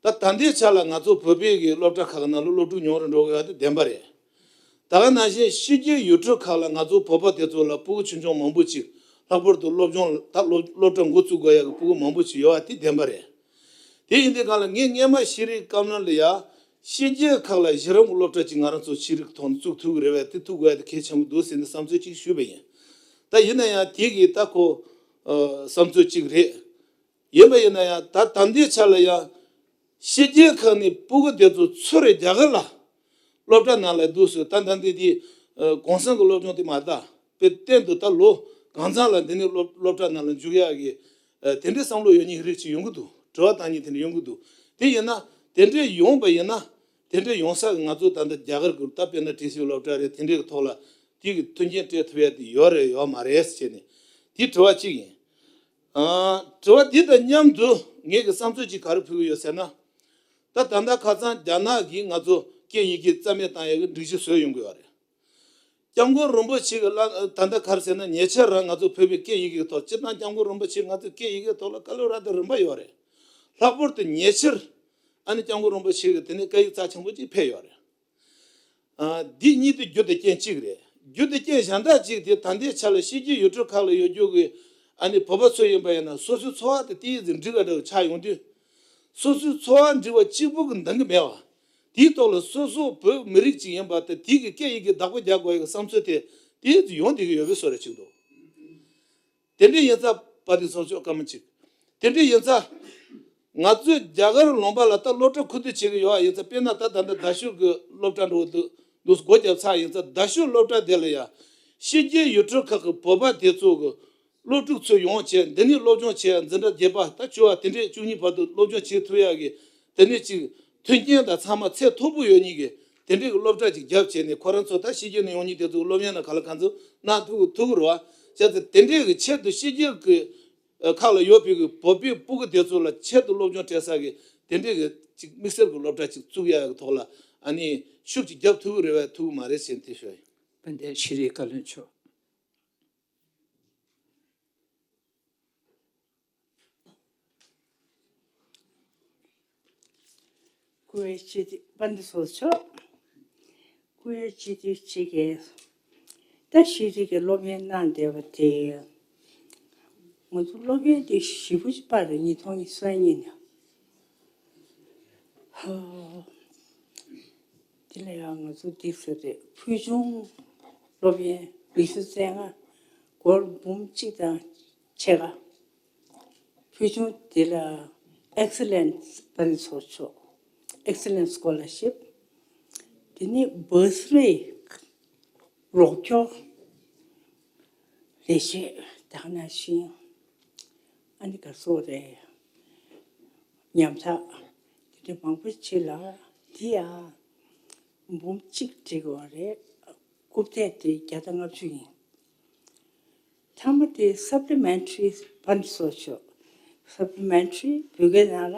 ད་ད་ལྟའི་ཆ་ལ་ང་ཚོ་བོད་པའི་གི་སློབ་གྲྭ་ཁག་ནང་ལ་སློབ་ཕྲུག་ཉུང་རུ་འགྲོ་གི་ཡོད་དེ་བདེན་པ་རེད། ད་ག་ནང་བཞིན་ཕྱི་རྒྱལ་ཡུལ་གྲུ་ཁག་ལ་ང་ཚོ་བོད་པ་དེ་ཚོ་ལ་ཕྲུ་གུ་ཆུང་ཆུང་མང་པོ་ཅིག་ལྷག་པར་དུ་སློབ་སྦྱོང་ད་སློབ་སློབ་གྲྭ་འགོ་བཙུགས་དགོས་ཡག་གི་ཕྲུ་གུ་མང་པོ་ཅིག་ཡོད་པ་དེ་བདེན་པ་རེད། དེ་ཡིན་དུས་གང་ལ་ངས་སྔས་མ་ཤེས་རིག་བཀའ་བློན་ལ་ཡ་ཕྱི་རྒྱལ་ཁག་ལ་གཞི་རིམ་གྱི་སློབ་གྲྭ་ཅིག་ང་རང་ཚོ་ཤེས་རིག་ཐོག་ནས་བཙུགས་ཐུབ་ཀྱི་རེད་པས། དེ་ཐུབ་དགོས་ཡ་དེ་གལ་ཆེན་པོ་འདུག་ཟེར་ནས་བསམ་ཚུལ་ཅིག་ཞུས་པ་ཡིན། ད་ཡིན་ན་ཡང་དེ་གི་ད་ཁོ་ཨ་བསམ་ཚུལ་ཅིག་རེད། ཡིན་པ་ཡིན་ན་ཡང་ད་ད་ལྟའི་ཆ་ལ་ཡང་ཕྱི་རྒྱལ་ཁག་ནས་ཕྲུ་གུ་དེ་ཚོ་ཚུར་རྒྱ་གར་ལ་སློབ་གྲྭ་ནང་ལ་འདུག་སེ་ད་ད་འདི་དེ་ཨ་གོང་སོང་གི་སློབ་སྦྱོང་དེ་མ་རེད་ད། དཔེ་གཏན་དུ་ད་ལོ་གང་ཚང་ལ་འདི་ནས་སློབ་སློབ་གྲྭ་ནང་ལ་འཇུག་ཡག་གི་ཨ་དེ་འདྲའི་བསམ་བློ་ཡོད་མཁན་རིགས་ཅིག་ཡོང་གི་འདུག་དྲི་བ་བཏང་མཁན་དེ་འདྲ་ཡོང་གི་འདུག་དེ་ཡིན་ན་དེ་འདྲའི་ཡོང་པ་ཡིན་ན་དེ་འདྲའི་ཡོང་ས་གི་ང་ཚོ་ད་ལྟ་རྒྱ་གར་གི་ད་དཔེར་ན་བཀྲ་ཤིས་སློབ་གྲྭ་རེད། དེ་འདྲའི་གི་ཐོག་ལ་དེ་གི་མཐུན་རྐྱེན་སྤྲད་ཐུབ་ཡ་དེ་ཡོད་རེད་ཡོད་མ་རེད་ཟེར་ནས་དེ་དྲི་བ་གཅིག་ཡིན། ཨ་དྲི་བ་འདི་དང་མཉམ་དུ་ངེད་ཀྱི་བསམ་ཚུལ་ཅིག་ག་རེ་ཕུལ་གི་ཡོད་ཟེར་ན། ད་ད་ལྟ་ཁ་སང་རྒྱ་ནག་གིས་ང་ཚོ་སྐད་ཡི་གེ་རྩ་མེད་བཏང་ཡག་གི་སྒྲིག་གཞི་བཟོས་ཡོང་གི་ཡོད་རེད། སྐྱབས་མགོན་རིན་པོ་ཆེ་གི་བླ་ད་ལྟ་ག་རེ་ཟེར་ན་ཉེ་ཆར་རང་ང་ཚོ་བོད་པའི་སྐད་ཡི་གེ་གི་ཐོག་སྤྱིར་བཏང་སྐྱབས་མགོན་རིན་པོ་ཆེ་ང་ཚོའི་སྐད་ཡི་གེ་གི་ཐོག་ལ་བཀའ་སློབ་རབ་དང་རིམ་པ་ཡོད་རེད། ལྷག་པར་དུ་ཉེ་ཆར་ཨ་ནི་སྐྱབས་མགོན་རིན་པོ་ཆེ་གི་དེ་ནས་སྐད་ཡིག་རྩ་ཆེན་པོ་ཅིག་ཕེབས་ཡོད་རེད། ཨ་འདི་གཉིས་དེ་རྒྱུ་དང་རྐྱེན་གཅིག་རེད། རྒྱུ་དང་རྐྱེན་གཞན་དག་ཅིག་དེ་ད་ལྟའི་ཆ་ལ་ཕྱི་རྒྱལ་ཡུལ་གྲུ་ཁག་ལ་ཡོད་རྒྱུ་གི་ཨ་ནི་བོད་པ་ཚོ་ཡིན་པ་ཡིན་ན་སོ་སོའི་འཚོ་བ་དེ་ཏོག་ཙམ་འགྲིག་ག་འདྲ་བ་ཆགས་ཡོང་དུས། སོ་སོའི་འཚོ་བ་འགྲིག་པ་གཅིག་པུ་གི་འདང་གི་མེད་པ། དེའི་ཐོག་ལ་སོ་སོ་བོད་མི་རིགས་ཅིག་ཡིན་པ་དང་དེ་གི་སྐད་ཡིག་གི་བདག་པོ་རྒྱག་དགོས་ཡག་གི་བསམ་ཚུལ་དེ་ཏོག་ཙམ་ཡོང་བསྡད་ཀྱི་ཡོད་པའི་བཟོ་འདྲ་ཅིག་འདུག་དེ་འདྲ་ཡིན་ཙང་དཔལ་ལྡན་ཚོགས་མཆོག་སྐར་མ་གཅིག་དེ་འདྲ་ཡིན་ཙང་། ང་ཚོས་རྒྱ་གར་ལུང་པ་ལ་ད་སློབ་གྲྭ་ཁུ་བསྡུ་བྱེད་ཀྱི་ཡོད་པ་ཡིན་ཙང་། དཔེར་ན་ད་ད་ལྟ་རྡ་ཤོད་ཀྱི་སློབ་གྲྭ་འགྲོ་འདུག་འདུག་སྒོ་བརྒྱབ་ཚར་ཡིན་ཙང་། རྡ་ཤོད་སློབ་གྲྭ་དེ་ལ་ཡ་ཕྱི་རྒྱལ་ཡུལ་གྲུ་ཁག་གི་བོད་པ་དེ་ཚོ་གི་སློབ་ཕྲུག་ཚོ་ཡོང་བྱས་འདི་ནས་སློབ་སྦྱོང་བྱས། འཛིན་གྲྭ་བརྒྱད་པ་ད་བཅུ་པ་དེ་འདྲས་བཅུ་གཉིས་བར་དུ་སློབ་སྦྱོང་བྱེད་ཐུབ་ཡག་གི་དེ་ནས་ཅིག་མཐུན་རྐྱེན་དང་ཚང་མ་ཚད་མཐོ་པོ་ཡོད་མཁན་གྱི་དེ་འདྲའི་གི་སློབ་གྲྭ་ཅིག་བརྒྱབ་བྱས་ནས། ཁོ་རང་ཚོ་ད་ཕྱི་རྒྱལ་ནས་ཡོང་མཁན་དེ་ཚོ་སློབ་གཉེར་ན་ག་ལ་ག་ཚོད་གནང་ཐུབ་ཐུབ་ཀྱི་རེད་བ། བྱས་ཙང་དེ་འདྲའི་གི་ཆེད་དུ་ཕྱི་རྒྱལ་གི་ཁག་ལ་ཡོད་པའི་གི་བོད་པའི་ཕྲུ་གུ་དེ་ཚོ་ལ་ཆེད་དུ་སློབ་སྦྱོང་སྤྲད་ས་གི་དེ་འདྲའི་གི་ཅིག་དམིགས་བསལ་གི་སློབ་གྲྭ་ཅིག་བཙུགས་ཡག་གི་ཐོག་ལ་ཨ་ནི་ཤུགས་ཅིག་རྒྱབ་ཐུབ་ཀྱི་རེད་པས་ཐུབ་ཀྱི་མ་རེད་ཟེར་ནས་དེ་ཞུ་ཡ་ཡིན། དཔལ་ལྡན་ཤེས་རིག་བཀའ་བློན་མཆོག་སྐུའི་སྤྱི་འཐུས་དཔལ་ལྡན་ཚོགས་གཙོ་མཆོག་སྐུའི་སྤྱི་འཐུས་གཅིག་གིས་ད་ཤེས་རིག་གི་སློབ་ཡོན་གནང་བསྡད་པ་དེ། ང་ཚོ་སློབ་ཡོན་དེ་ཞེ་པོ་ཅིག་སྤར་རེད། ཉིས་སྟོང་ཉི་ཤུ་རྩ་གཉིས་ནས། ཧོ། དེ་ལ་ཡང་ང་ཚོ་འདི་ཟེར་རེད། ཕུལ་བྱུང་སློབ་ཡོན་ཉི་ཤུ་རྩ་ལྔ། སྒོར་འབུམ་གཅིག་དང་ཕྱེད་ཀ། ཕུལ་བྱུང་དེ་ལ་Excellence དཔལ་ཚོགས་མཆོག Excellence Scholarship། དེ་ནས་Bursary རོགས་སྐྱོར་ལས་བྱེད་དེ་ག་ནང་བཞིན་ཨ་ནི་ག་སོགས་རེད། ཉམ་ཐག་དེ་འདྲ་མང་པོ་ཅིག་ལ་འདི་ཡང་ འབུམ་གཅིག་བྲིས་དགོས་པ་རེད། རྐུབ་སྟེགས་དེ་བརྒྱ་དང་ལྔ་བཅུ་ཡིན། མཐའ་མ་དེ་སབ་ལི་མེན་ཊི་རི་བན་སོ་ཆོ། སབ་ལི་མེན་ཊི་རི་བོད་སྐད་ནང་ལ་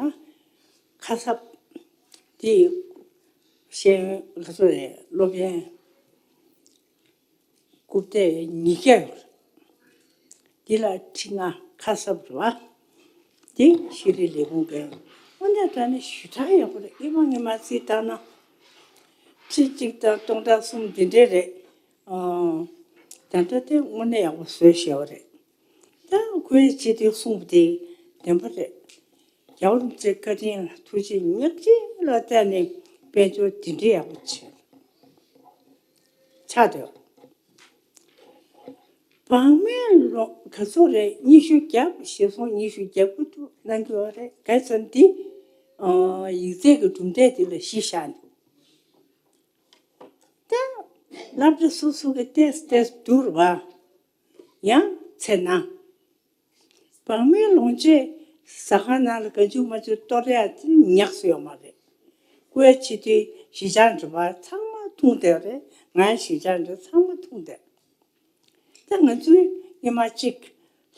ཁ་གསབ་དེ་ཤེས་ཡོན་ལ་སོ་རེད། སློབ་ཡོན་རྐུབ་སྟེགས་ཉིས་བརྒྱ་ཡོད་རེད། འདི་ལ་ཁྲི་ལྔ་ཁ་གསབ་རེད་བ། དེ་ཤེས་རིག་ལས་ཁུངས་ཀྱི་དངོས་གནས་དྲང་གནས་ཞེ་དྲག་ཡག་པོ་རེད། ཨེ་མ་ངས་མ་རྩིས་བཏང་ན། ཁྲི་གཅིག་དང་སྟོང་ཕྲག་གསུམ་འདི་འདྲས་རེད། ཨང་། ད་ལྟ་དེ་དངོས་གནས་ཡག་པོ་བཟོས་བཞག་པ་རེད། ད་ཁོའི་ཆེད་དུ་གསུངས་པ་དེ་བདེན་པ་རེད། རྒྱལ་བ་རིན་པོ་ཆེའི་བཀའ་དྲིན་ལ་ཐུགས་རྗེ་ཉག་གཅིག་ལ་བརྟེན་ནས་དཔལ་འབྱོར་འདི་འདྲའི་ཡག་པོ་བྱས། ཆགས་འདུག་བག་མེད་ལོ་ག་ཚོད་རེད། ཉི་ཤུ་བརྒྱ་ཞེ་སོང་། ཉི་ཤུ་བརྒྱ་དགུ་ཐུག་གནང་གི་ཡོད་རེད། ག་ཚོད་འདི་ཡིག་ཚད་ཀྱི་གྲུབ་འབྲས་དེ་ལ་གཞི་བཞག་འདུག་ད་སློབ་གྲྭ་སོ་སོ་གི་ཏེས་ཏེས་བསྡུར་བ་ཡང་ཚེ་ན། བག་མེད་ལོངས་སྤྱོད་ཟ་ཁང་ནང་ལ་གང་བྱུང་མང་བྱུང་གཏོར་ཡ་དེ་ཉག་སུ་ཡོད་མ་རེད། ཁོའི་ཆེད་དུ་གཞིས་ཆགས་འགྲོ་བ་ཚང་མ་འཐུང་བསྡད་རེད། ང་གཞིས་ཆགས་འགྲོ་ཚང་མ་འཐུང་བསྡད། ད་ང་ཚོའི་སྔོན་མ་གཅིག་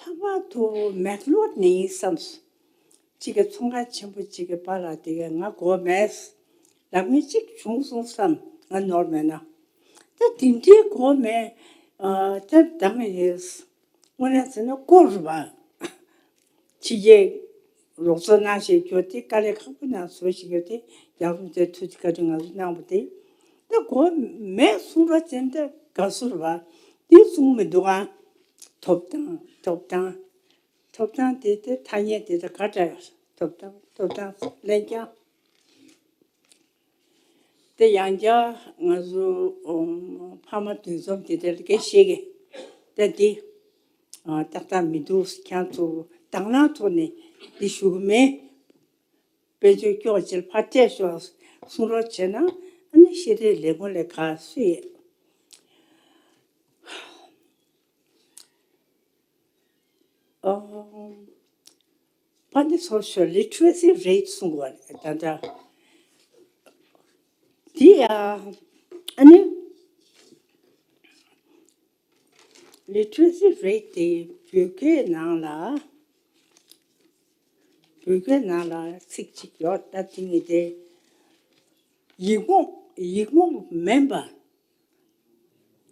ལྷག་པར་དུ་མེག་ལོར་ནས་ཡིན་བསམས། གཅིག་གི་ཚོང་ཁང་ཆེན་པོ་གཅིག་གི་པཱ་ལགས་དེ་གས་ང་དགོས་མེད་ལབ་མཁན་གཅིག་བྱུང་སོང་བསམ། ང་ནོར་མེད་ན། ད་དེ་འདྲའི་དགོས་མེད། ཨ། ད་ད་ང་ཡིན། དངོས་གནས་ཟེར་ན་དཀོར་རུ་བ། ཕྱི་རྒྱལ་རོགས་ཚོགས་གནང་ཞེས་བརྗོད་དེ་དཀའ་ལས་ཁག་པོ་ནང་བཟོ་ཞིག་ཡོད་དེ། རྒྱལ་བ་རིན་པོ་ཆེ་ཐུགས་རྗེ་བཀའ་དྲིན་ང་ཚོ་གནང་བ་དེ། ད་དགོས་མེད་གསུང་རོགས་བྱས་ན་ད་དགའ་བསུ་རུ་བ། འདི་གསུང་མི་འདུག་ཨ། ཐོབ་ཐང་། ཐོབ་ཐང་། ཐོབ་ཐང་དེ་དེ་ཐ་སྙད་དེ་ད་ག་འདྲ་ཡོད། ཐོབ་ཐང་། ཐོབ་ཐང་ལན་རྐྱང་། དེ་ཡང་བསྐྱར་ང་ཚོ་ཨོ་ཕ་མ་འདུ་འཛོམས་དེ་དེར་སྐད་བཤད་གི། ད་འདི་ཨ་ཏག་ཏག་མི་འདུག་ཁྱེད་ཚོ་དང་བླངས་ཐོག་ནས་འདི་ཞུ་གི་མེད། དཔལ་འབྱོར་སྐྱོག་ཅིག་ཕར་སྤྲད་ཤོག་གསུང་རོགས་བྱས་ན། ཨ་ནི་ཤེས་རིག་ལས་ཁུངས་ལས་ཁ་སུས། ཨོ། ཕ་ནི་social literacy rate གསུང་བ་རེད། ད་ལྟ་འདི་ཡ་ཨ་ནི་literacy rate དེ་བོད་སྐད་ནང་ལ། བོད་སྐད་ནང་ལ་ཚིག་གཅིག་ཡོད། ད་དེ་ངས་དེ་ཡིག་རྨོངས། ཡིག་རྨོངས་མིན་པ།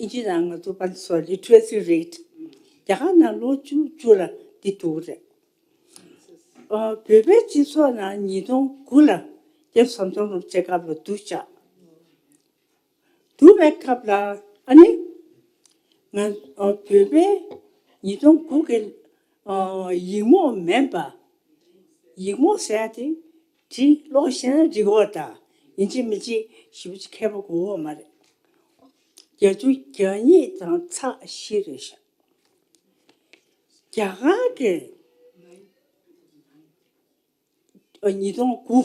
ཨིན་ཇི་ནང་ང་ཚོ་ཕ་ནི་social literacy rate། རྒྱ་གར་ནང་ལོ་བཅུ་བཅུ་ལ་འདི་འདུག་རེད། ཨ། བོད་པའི་སྤྱི་ཚོགས་ནང་ཉིས་སྟོང་དགུ་ལ་རྒྱལ་བ་ཟམ་གདོང་རིན་པོ་ཆེ་སྐབས་ལ་བསྡུ་བྱ། བསྡུ་བའི་སྐབས་ལ་ཨ་ནི་ང་ཨ་བོད་པའི་ཉིས་སྟོང་དགུ་གི་ཨ་ཡིག་རྨོངས་མིན་པ། ཡིག་རྨོངས་ཟེར་ཡ་དེ་བྲིས་ཀློག་ཤེས་ན་འགྲིག་གི་ཡོད། ད་ཡིན་གཅིག་མིན་གཅིག་ཞེ་པོ་ཅིག་མཁས་པོ་དགོས་ཀྱི་ཡོད་མ་རེད། བརྒྱད་ཅུ་གྱ་གཉིས་དང་ཚེག་བཞི་རེད་ཤག་རྒྱ་གར་གྱི་ཉིས་སྟོང་དགུ།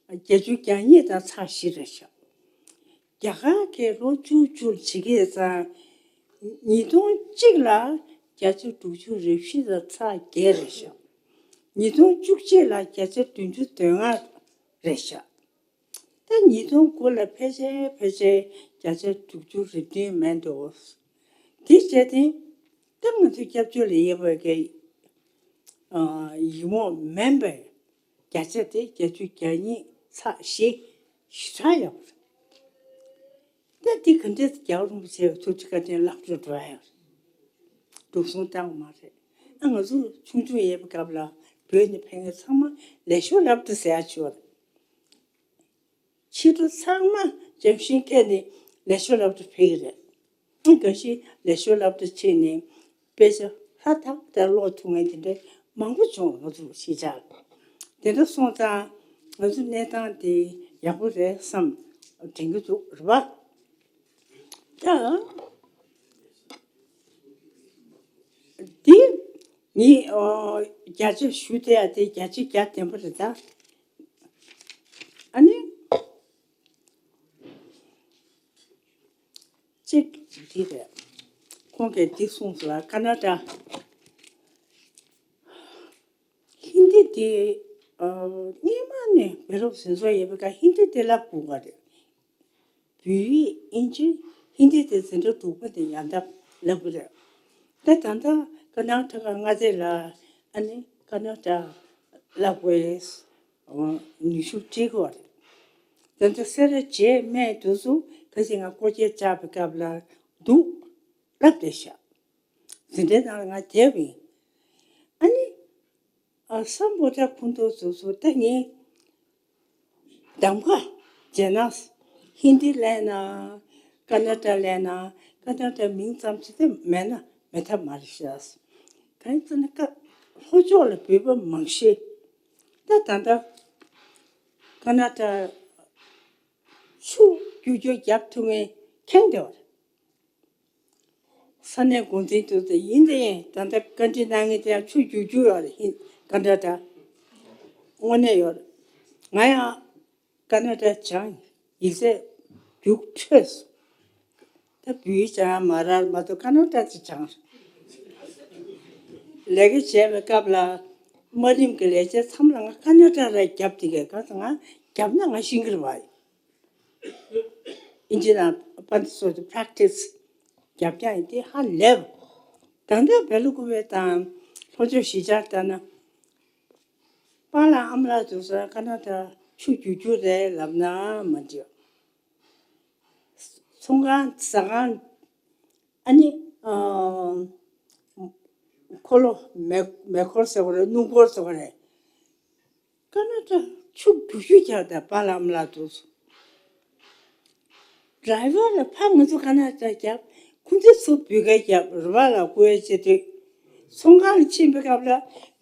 བརྒྱད་ཅུ་གྱ་གཉིས་དང་ཚེག་བཞི་རེད་ཤག་རྒྱ་གར་གྱི་ལོ་བཅུ་བཅུ་བྱེད་ཀྱི་ཙང་། ཉིས་སྟོང་གཅིག་ལ་བརྒྱ་ཆ་དྲུག་ཅུ་རེ་བཞི་དང་ཚེག་བརྒྱད་རེད་ཤག་ཉིས་སྟོང་བཅུ་གཅིག་ལ་བརྒྱ་ཆ་བདུན་ཅུ་དོན་ལྔ་རེད་ཤག་ད་ཉིས་སྟོང་དགུ་ལ་ཕལ་ཆེར་ཕལ་ཆེར་བརྒྱ་ཆ་དྲུག་ཅུ་རེ་བདུན་མན་འདུག་དེ་བྱས་ཏེ། ད་ང་ཚོའི་སྐྱབས་བཅོལ་ལ་ཡོད་པའི་གི་ཨ་ཡིག་རྨོངས་མིན་པའི་བརྒྱ་ཆ་དེ་བརྒྱད་ཅུ་གྱ་གཉིས་ཚེག་བཞི་ཞེ་དྲག་ཡོད་རེད། ད་འདི་ག་འདྲས་རྒྱལ་བ་རིན་པོ་ཆེའི་ཐུགས་རྗེ་བཀའ་དྲིན་ལག་འགྲོ་འགྲོ་ཡ་རེད། འགྲོ་སོང་བཏང་བ་མ་རེད། ཨ་ང་ཚོ་ཆུང་ཆུང་ཡོད་པའི་སྐབས་ལ་བོད་ནས་ཕེབས་མཁན་ཚང་མ་ལས་ཞོར་སློབ་གྲྭ་ཟེར་ཡ་ཅིག་ཡོད་རེད། ཕྱི་དྲོ་ཚང་མ་ལྗོན་ཤིང་ཁྱེར་ནས་ལས་ཞོར་སློབ་གྲྭ་ཕེབས་ཀྱི་རེད། འགའ་ཞིག་ལས་ཞོར་སློབ་གྲྭ་ཕྱིན་ནས་དཔེ་ཆ་ཧྲ་ཐག་ཐག་ཀློག་ཐུབ་མཁན་དེ་འདྲ་མང་པོ་བྱུང་། ང་ཚོ་གཞིས་ཆགས་དེ་འདྲ་སོང་ཙང་ང་ཚོ་གནས་སྟངས་དེ་ཡག་པོ་རེད་བསམ་དྲན་གྱི་འདུག་རེད་པ། ད་འདི་ངས་ཨོ་བརྒྱ་ཆ་ཞུ་བསྡད་ཡ་དེ་བརྒྱ་ཆ་བརྒྱ་བདེན་པ་རེད་ད། ཨ་ནི། གཅིག་འདི་རེད། ཁོང་གིས་འདི་གསུངས་སོང་ལ། ཀ་ན་ཌ་ཧིན་དི་དེ་ཨ་སྔོན་མ་ནས་བོད་རབ་ཟིན་སོགས་ཡོད་པའི་ཀ་ཧིན་དི་དེ་ལ་གོ་ག་རེད། བོད་ཡིག་དབྱིན་ཇི་ཧིན་དི་དེ་འཛིན་གྲྭ་དྲུག་པ་དེ་ཡང་དག་བསླབ་གི་རེད། ད་ད་ལྟ་ཀར་ནཱ་ཊ་ཀ་མངའ་སྡེ་ལ་ཨ་ནི་ཀར་ནཱ་ཊ་བསླབ་དགོས་ནུས་ཤུགས་སྤྲད་ཀྱི་ཡོད་རེད། ད་ལྟ་སེ་ར་བྱེས་སྨད་དེ་ཚོ་ཁ་ཤས་ང་སྐོར་སྐྱོད་བཅར་བའི་སྐབས་ལ་འདུག་བསླབ་བསྡད་ཤག་འཛིན་གྲྭའི་ནང་ལ་ང་བསྡད་པ་ཡིན། ཨ་ནི། ཨ་སམ་བྷོ་ཊ་ཁོང་ཚོ་སོ་སོ་ད་ངས་གདམ་ག་བྱས་ན། ཧིན་དི་ལབ་ན། ཀར་ནཱ་ཊ་ལབ་ན། ཀར་ནཱ་ཊ་མིང་ཙམ་ཞིག་དེ་མེད་ན་མེད་ཐབས་མ་རེད་ཤག་གང་ཡིན་ཟེར་ན་ཀ་ལྷོ་ཕྱོགས་ལ་བོད་པ་མང་ཤོས། ད་ད་ལྟ་ཀར་ནཱ་ཊ་ཆུ་རྒྱུག་རྒྱུག་རྒྱབ་ཐུབ་མཁན་ཁེངས་བསྡད་པ་རེད། ས་གནས་འགོ་འཛིན་དུ་དེ་ཡིན་དེ་ཡིན། ད་ལྟ་བཀའ་འདྲི་གནང་མཁན་དེ་ཡང་ཆུ་རྒྱུག་རྒྱུག་ཡོད་རེད། ཧིན་ཀར་ནཱ་ཊ་དངོས་གནས་ཡོད་རེད། ང་ཡང་ཀར་ནཱ་ཊ་སྦྱངས། ཡིག་ཚད་རྒྱུགས་འཕྲོད་སོང་། ད་བོད་ཡིག་སྦྱང་ཡ་མ་རག་མ་གཏོགས་ཀར་ནཱ་ཊ་ཅིག་སྦྱངས་རེད། ལས་ཀ་བྱས་པའི་སྐབས་ལ་དམའ་རིམ་གྱི་ལས་བྱེད་ཚང་མ་ལ་ང་ཀར་ནཱ་ཊ་རེ་རྒྱབ་དེ་གས་ག་ང་རྒྱབ་ན་ང་ཤེས་ཀྱི་རེད་པ། ཨིན་ཇི་ནང་པ་འདི་ཚོ་དེ་པ་རེག་ཊི་སི་རྒྱབ་རྒྱག་ཡིན་དེ་ཧ་ལས་པ། ད་ལྟ་བེ་ལ་ཀུ་པེ་དང་ལྷོ་ཕྱོགས་གཞིས་ཆགས་ལྟར་ན། པཱ་ལགས་ཨ་མ་ལགས་དེ་ཚོ་ཀར་ནཱ་ཊ་ཆུ་རྒྱུག་རྒྱུག་རེད་ལབ་ན་མ་འགྲིག་ཚོང་ཁང་ཟ་ཁང་། ཨ་ནི། ཨ། འཁོར་ལོ་མེ་མེ་འཁོར་ཟེར་བ་རེད། སྣུམ་འཁོར་ཟེར་བ་རེད། ཀར་ནཱ་ཊ་ཆུ་རྒྱུག་རྒྱུག་རྒྱག་དང་པཱ་ལགས་ཨ་མ་ལགས་དེ་ཚོ། ཌ་རའི་ཝར་ལ་ཕར་ང་ཚོ་ཀར་ནཱ་ཊ་རྒྱབ། ཁོང་ཚོ་ཚུར་བོད་སྐད་རྒྱབ། རེད་པ། ལ་ཀུ་ཝེ་ཆེ་དུས། ཚོང་ཁང་ལ་ཕྱིན་པའི་སྐབས་ལ་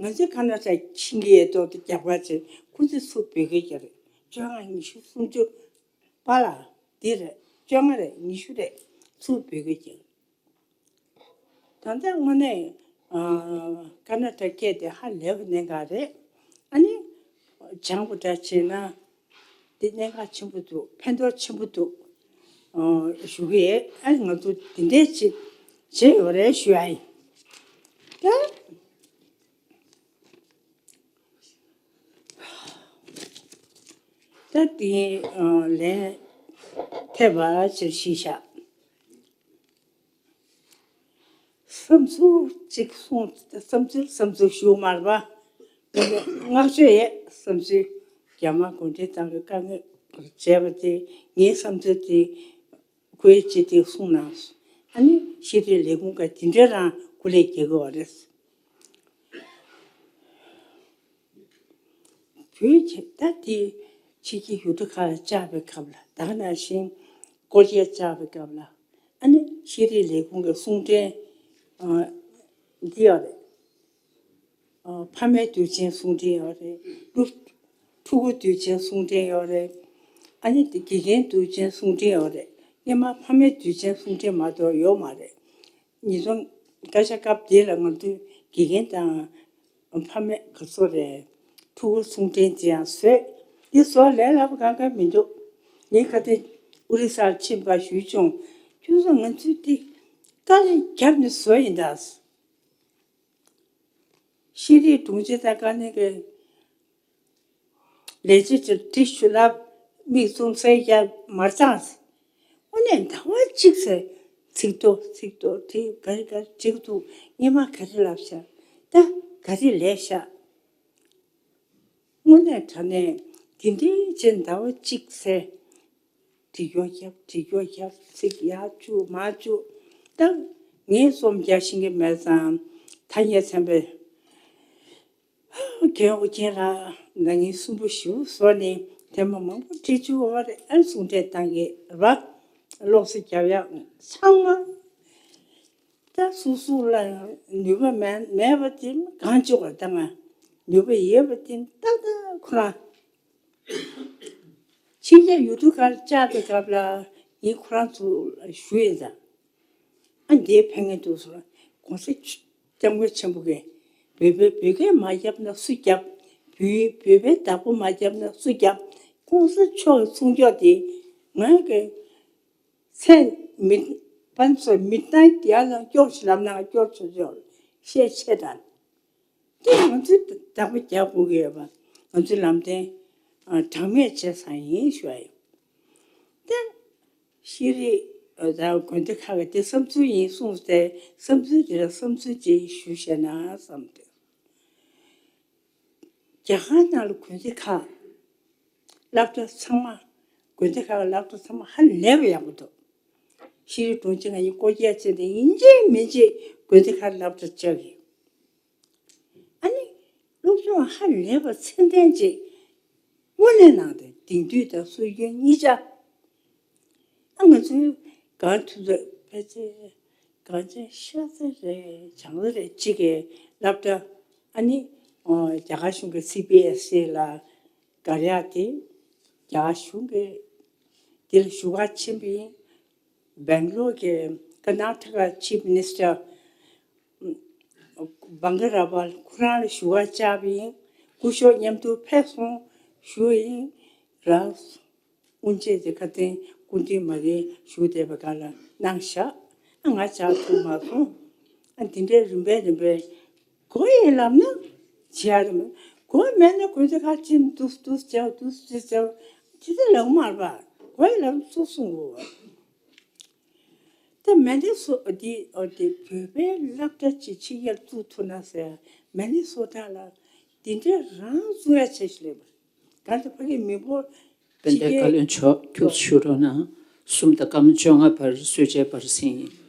ང་ཚོས་ཀར་ནཱ་ཊ་ཤེས་ཀྱི་ཡོད་མདོག་དེ་རྒྱབ་ཁ་བྱས། ཁོང་ཚོས་ཚུར་བོད་སྐད་རྒྱབ་རེད། བཅོ་ལྔ་ཉི་ཤུ་སུམ་ཅུ། པཱ་ལགས་འདི་རེད། བཅོ་ལྔ་རེད། ཉི་ཤུ་རེད། ཚུར་བོད་སྐད་རྒྱབ། ད་ལྟ་དངོས་གནས། ཨ། ཀར་ནཱ་ཊ་སྐད་དེ་ཧ་ལས་པ་གནད་འགག་རེད། ཨ་ནི། སྦྱངས་པ་འདྲ་བྱས་ན། འདི་གནད་འགག་ཆེན་པོ་འདུག་ཕན་ཐོགས་ཆེན་པོ་འདུག་ཨ། ཞུ་གི་ཡོད། ཨ་ནི་ང་ཚོ་འདི་འདྲས་ཅིག་བྱས་ཡོད་རེད་ཞུ་ཡ་ཡིན། ད། ད་དེ་ལན་ཐེབས་པ་ཕྱིར་ཤི་ཤག་བསམ་ཚུལ་གཅིག་གསུངས། བསམ་ཚུལ་བསམ་ཚུལ་ཞུ་མར་བ། བསྔགས་བརྗོད་ཡས་བསམ་ཚུལ། རྒྱ་དམར་གུང་ཁྲན་ཏང་གི་དཀའ་ངལ་བྱས་པ་དེ་ངའི་བསམ་ཚུལ་དེ་ཁོའི་ཅི་དེ་གསུངས་གནང་སོང་། ཨ་ནི་ཤེས་རིག་ལས་ཁུངས་ཀ་དེ་འདྲ་རང་སྐུ་ལས་རྒྱག་གི་བ་རེད། བོད་ཀྱི་ད་དེ་ཕྱི་རྒྱལ་ཡུལ་གྲུ་ཁག་ལ་བཅར་བའི་སྐབས་ལ་ད་ག་ནང་བཞིན་སྐོར་སྐྱོད་བཅར་བའི་སྐབས་ལ་ཨ་ནི་ཤེས་རིག་ལས་ཁུངས་ཀྱི་གསུང་འཕྲིན་འདི་ཡོད་རེད། ཕ་མའི་དུས་ཆེན་གསུང་འཕྲིན་ཡོད་རེད། སློབ་ཕྲུ་གུ་དུས་ཆེན་གསུང་འཕྲིན་ཡོད་རེད། ཨ་ནི་དེ་དགེ་རྒན་དུས་ཆེན་གསུང་འཕྲིན་ཡོད་རེད། སྔོན་མ་ཕ་མའི་དུས་ཆེན་གསུང་འཕྲིན་མ་གཏོགས་ཡོད་མ་རེད། ཉིས་སྟོང་བརྒྱད་ཅུ་སྐབས་དེ་ལ་ང་ཚོའི་དགེ་རྒན་དང་ཕ་མས་ག་ཚོད་རེད། ཕྲུ་གུ་གསུང་འཕྲིན་དེ་ཡང་བཟོས། དེ་བཟོ་ལས་སླ་པོ་གང་ག་མི་འདུག་ངས་ཁ་སྟེང་ཨོ་རི་ས་ལ་ཕྱིན་པ་ཞུས་བྱུང་། ཁྱོད་ཚོ་ང་ཚོའི་དེ་དཀའ་ལས་བརྒྱབ་ནས་བཟོས་ཡིན་ད། ཤེས་རིག་དྲུང་ཆེ་དང་དཀའ་ལས་ཀྱི་ལས་བྱེད་ཚོས་བྲིས་ཞུ་ལབ། མིག་བཙུམ་སེ་རྒྱབ་མར་ཚང་། དངོས་གནས་ཟླ་བ་གཅིག་ཚེ་ཚིག་ཐོ་ཚིག་ཐོ་དེ་ག་རེ་ག་རེ་བྲིས་འདུག་སྔོན་མ་ག་རེ་ལབ་ཤག་ད་ག་རེ་ལས་ཤག་དངོས་གནས་དྲང་གནས་དེ་འདྲའི་ཅན་ཟླ་བ་གཅིག་ཚེ་བྲིས་ཡོ་རྒྱབ་བྲིས་ཡོ་རྒྱབ་ཚིག་ཡར་བཅུག་མར་བཅུག་ད་ངས་རྩོམ་རྒྱག་ཤེས་ཀྱི་མེད་ཙང་ཐ་སྙད་ཚན་པས། རྒན་ཨོ་རྒྱན་ལགས་ང་ངའི་གསུང་འབུམ་ཞིབ་པོ་བཟོས་ནས་དེ་མ་མང་པོ་བྲིས་བཅུག་པ་རེད། ཨ་གསུང་འཕྲིན་བཏང་གི་རེད་པ། ཀློག་གསོག་རྒྱབ་ཡག་ཚང་མ་ད་སོ་སོ་ལ་ནུས་པ་མེད་མེད་པ་དེ་གང་བཅུག་པ་ད་ང་ནུས་པ་ཡོད་པ་དེ་ཏག་ཏག་ཁོ་རང་ཕྱི་རྒྱལ་ཡུལ་གྲུ་ཁག་བཅར་བའི་སྐབས་ལ་ངས་ཁོ་རང་ཚོ་ལ་ཞུས་ཡིན་ད། ཨ་འདིའི་ཕན་ངེས་འདུག་ཟེར། གོང་ས་སྐྱབས་མགོན་ཆེན་པོ་གིས་བོད་པའི་བོད་སྐད་མ་བརྒྱབ་ན་སུ་བརྒྱབ། བོད་བོད་པའི་བདག་པོ་མ་བརྒྱབ་ན་སུ་བརྒྱབ། གོང་ས་མཆོག་གི་གསུང་སྐྱོག་དེ་ང་གི་མཚན་མི་པན་ཚོ་མི་ཏན་ཡར་ལ་སྐྱོར་ཞིག་ལབ་ན་སྐྱོར་ཆོག་ཆོག་ཤས་ཆེ་དྲགས། དེ་ང་ཚོས་བདག་པོ་རྒྱག་དགོས་ཀྱི་ཡོད་པ། ང་ཚོའི་ལམ་སྟོན་གྲངས་མེད་བྱས་ཚར་ཡིན་ཞུ་བ་ཡིན། དེ་ ཤེས་རིག་དང་དགོན་སྡེ་ཁག་གི་དེ་བསམ་ཚུལ་ཡིན་གསུངས་ཏེ། བསམ་ཚུལ་དེ་ལ་བསམ་ཚུལ་ཅིག་ཞུ་ཤེས་ན་བསམ་སྟེ། རྒྱ་གར་ནང་ལ་དགོན་སྡེ་ཁག་སློབ་གྲྭ་ཚང་མ། དགོན་སྡེ་ཁག་གི་སློབ་གྲྭ་ཚང་མ་ཧ་ལས་པ་ཡག་པོ་འདུག་ཤེས་རིག་དྲུང་ཆེ་ང་གཉིས་སྐོར་རྒྱག་བྱས་ཏེ་ཡིན་གཅིག་མིན་གཅིག་དགོན་སྡེ་ཁག་སློབ་གྲྭ་བཅར་གི། ཨ་ནི་སློབ་སྦྱོང་ཧ་ལས་པ་ཚད་ལྡན་ཅིག་དངོས་གནས་གནང་སྟེ། དེང་དུས་དང་སྲོལ་རྒྱུན་གཉིས་ཆ། ཨ་ང་ཚོའི་གང་ཐུབ་ཐུབ་ཕལ་ཆེར་གངས་ཅན་ཤར་རྩེ་རེད། བྱང་རྩེ་རེད། གཅིག་གི་སློབ་གྲྭ། ཨ་ནི་ཨོ་རྒྱ་གར་གཞུང་གི་སི་བི་ཨེས་ཨི་ལ་དགར་ཡག་དེ་རྒྱ་གར་གཞུང་གི་དེ་ལ་ཞུ་ག་ཕྱིན་པ་ཡིན། སྦེང་ལོར་གྱི་ཀར་ནཱ་ཊ་ཀ་ཆིབ་མི་ནི་སི་ཊར་བང་ག་ར་བལ་ཁོ་རང་ལ་ཞུ་ག་བཅར་བ་ཡིན། སྐུ་ཞབས་མཉམ་དུ་ཕེབས་སོང་ཞུ་ཡིན། རང་དབུ་འབྱེད་དེ་ཁ་སྟེང་སྐུ་མདུན་མ་གིར་བཞུགས་བསྡད་པའི་སྒང་ལ་གནང་བཞག་ཨ་ང་བཅར་ཐུབ་མ་སོང་། ཨ་འདི་འདྲའི་རིམ་པས་རིམ་པས་དགོས་ཡིན་ལབ་ན་བྱེད་ཡ་རེད་མ། དགོས་མེད་ན་དགོན་སྡེ་ཁག་ཅིག་འདུག་འདུག་བྱ་འདུག་ཅེས་བྱ་ཇི་ལྟར་ལབ་མ་རེད་པ། དགོས་ཡིན་ལབ་ན་སུ་གསུང་དགོས། ད་མན་ཌེ་སོ་འདི་འོ་དེ་བོད་པའི་སློབ་གྲྭ་ཅིག་ཕྱི་རྒྱལ་བཙུགས་ཐུབ་ན་ཟེར། མན་ནི་སོ་ཊ་ལ་འདི་འདྲའི་རང་བཙུགས་ཡ་བྱས་ཤིག་ལབ་པ། གང་ལྟར་ཕ་གི་མི་འབོར་དཔལ་ལྡན་ཕྱི་རྒྱལ་བཀའ་བློན་མཆོག་ཁྱུག་ཞུ་རོགས་གནང་། གསུམ་དང་སྐར་མ་བཅོ་ལྔ་བར་གསོལ་ཇའི་བར་གསེང་ཡིན།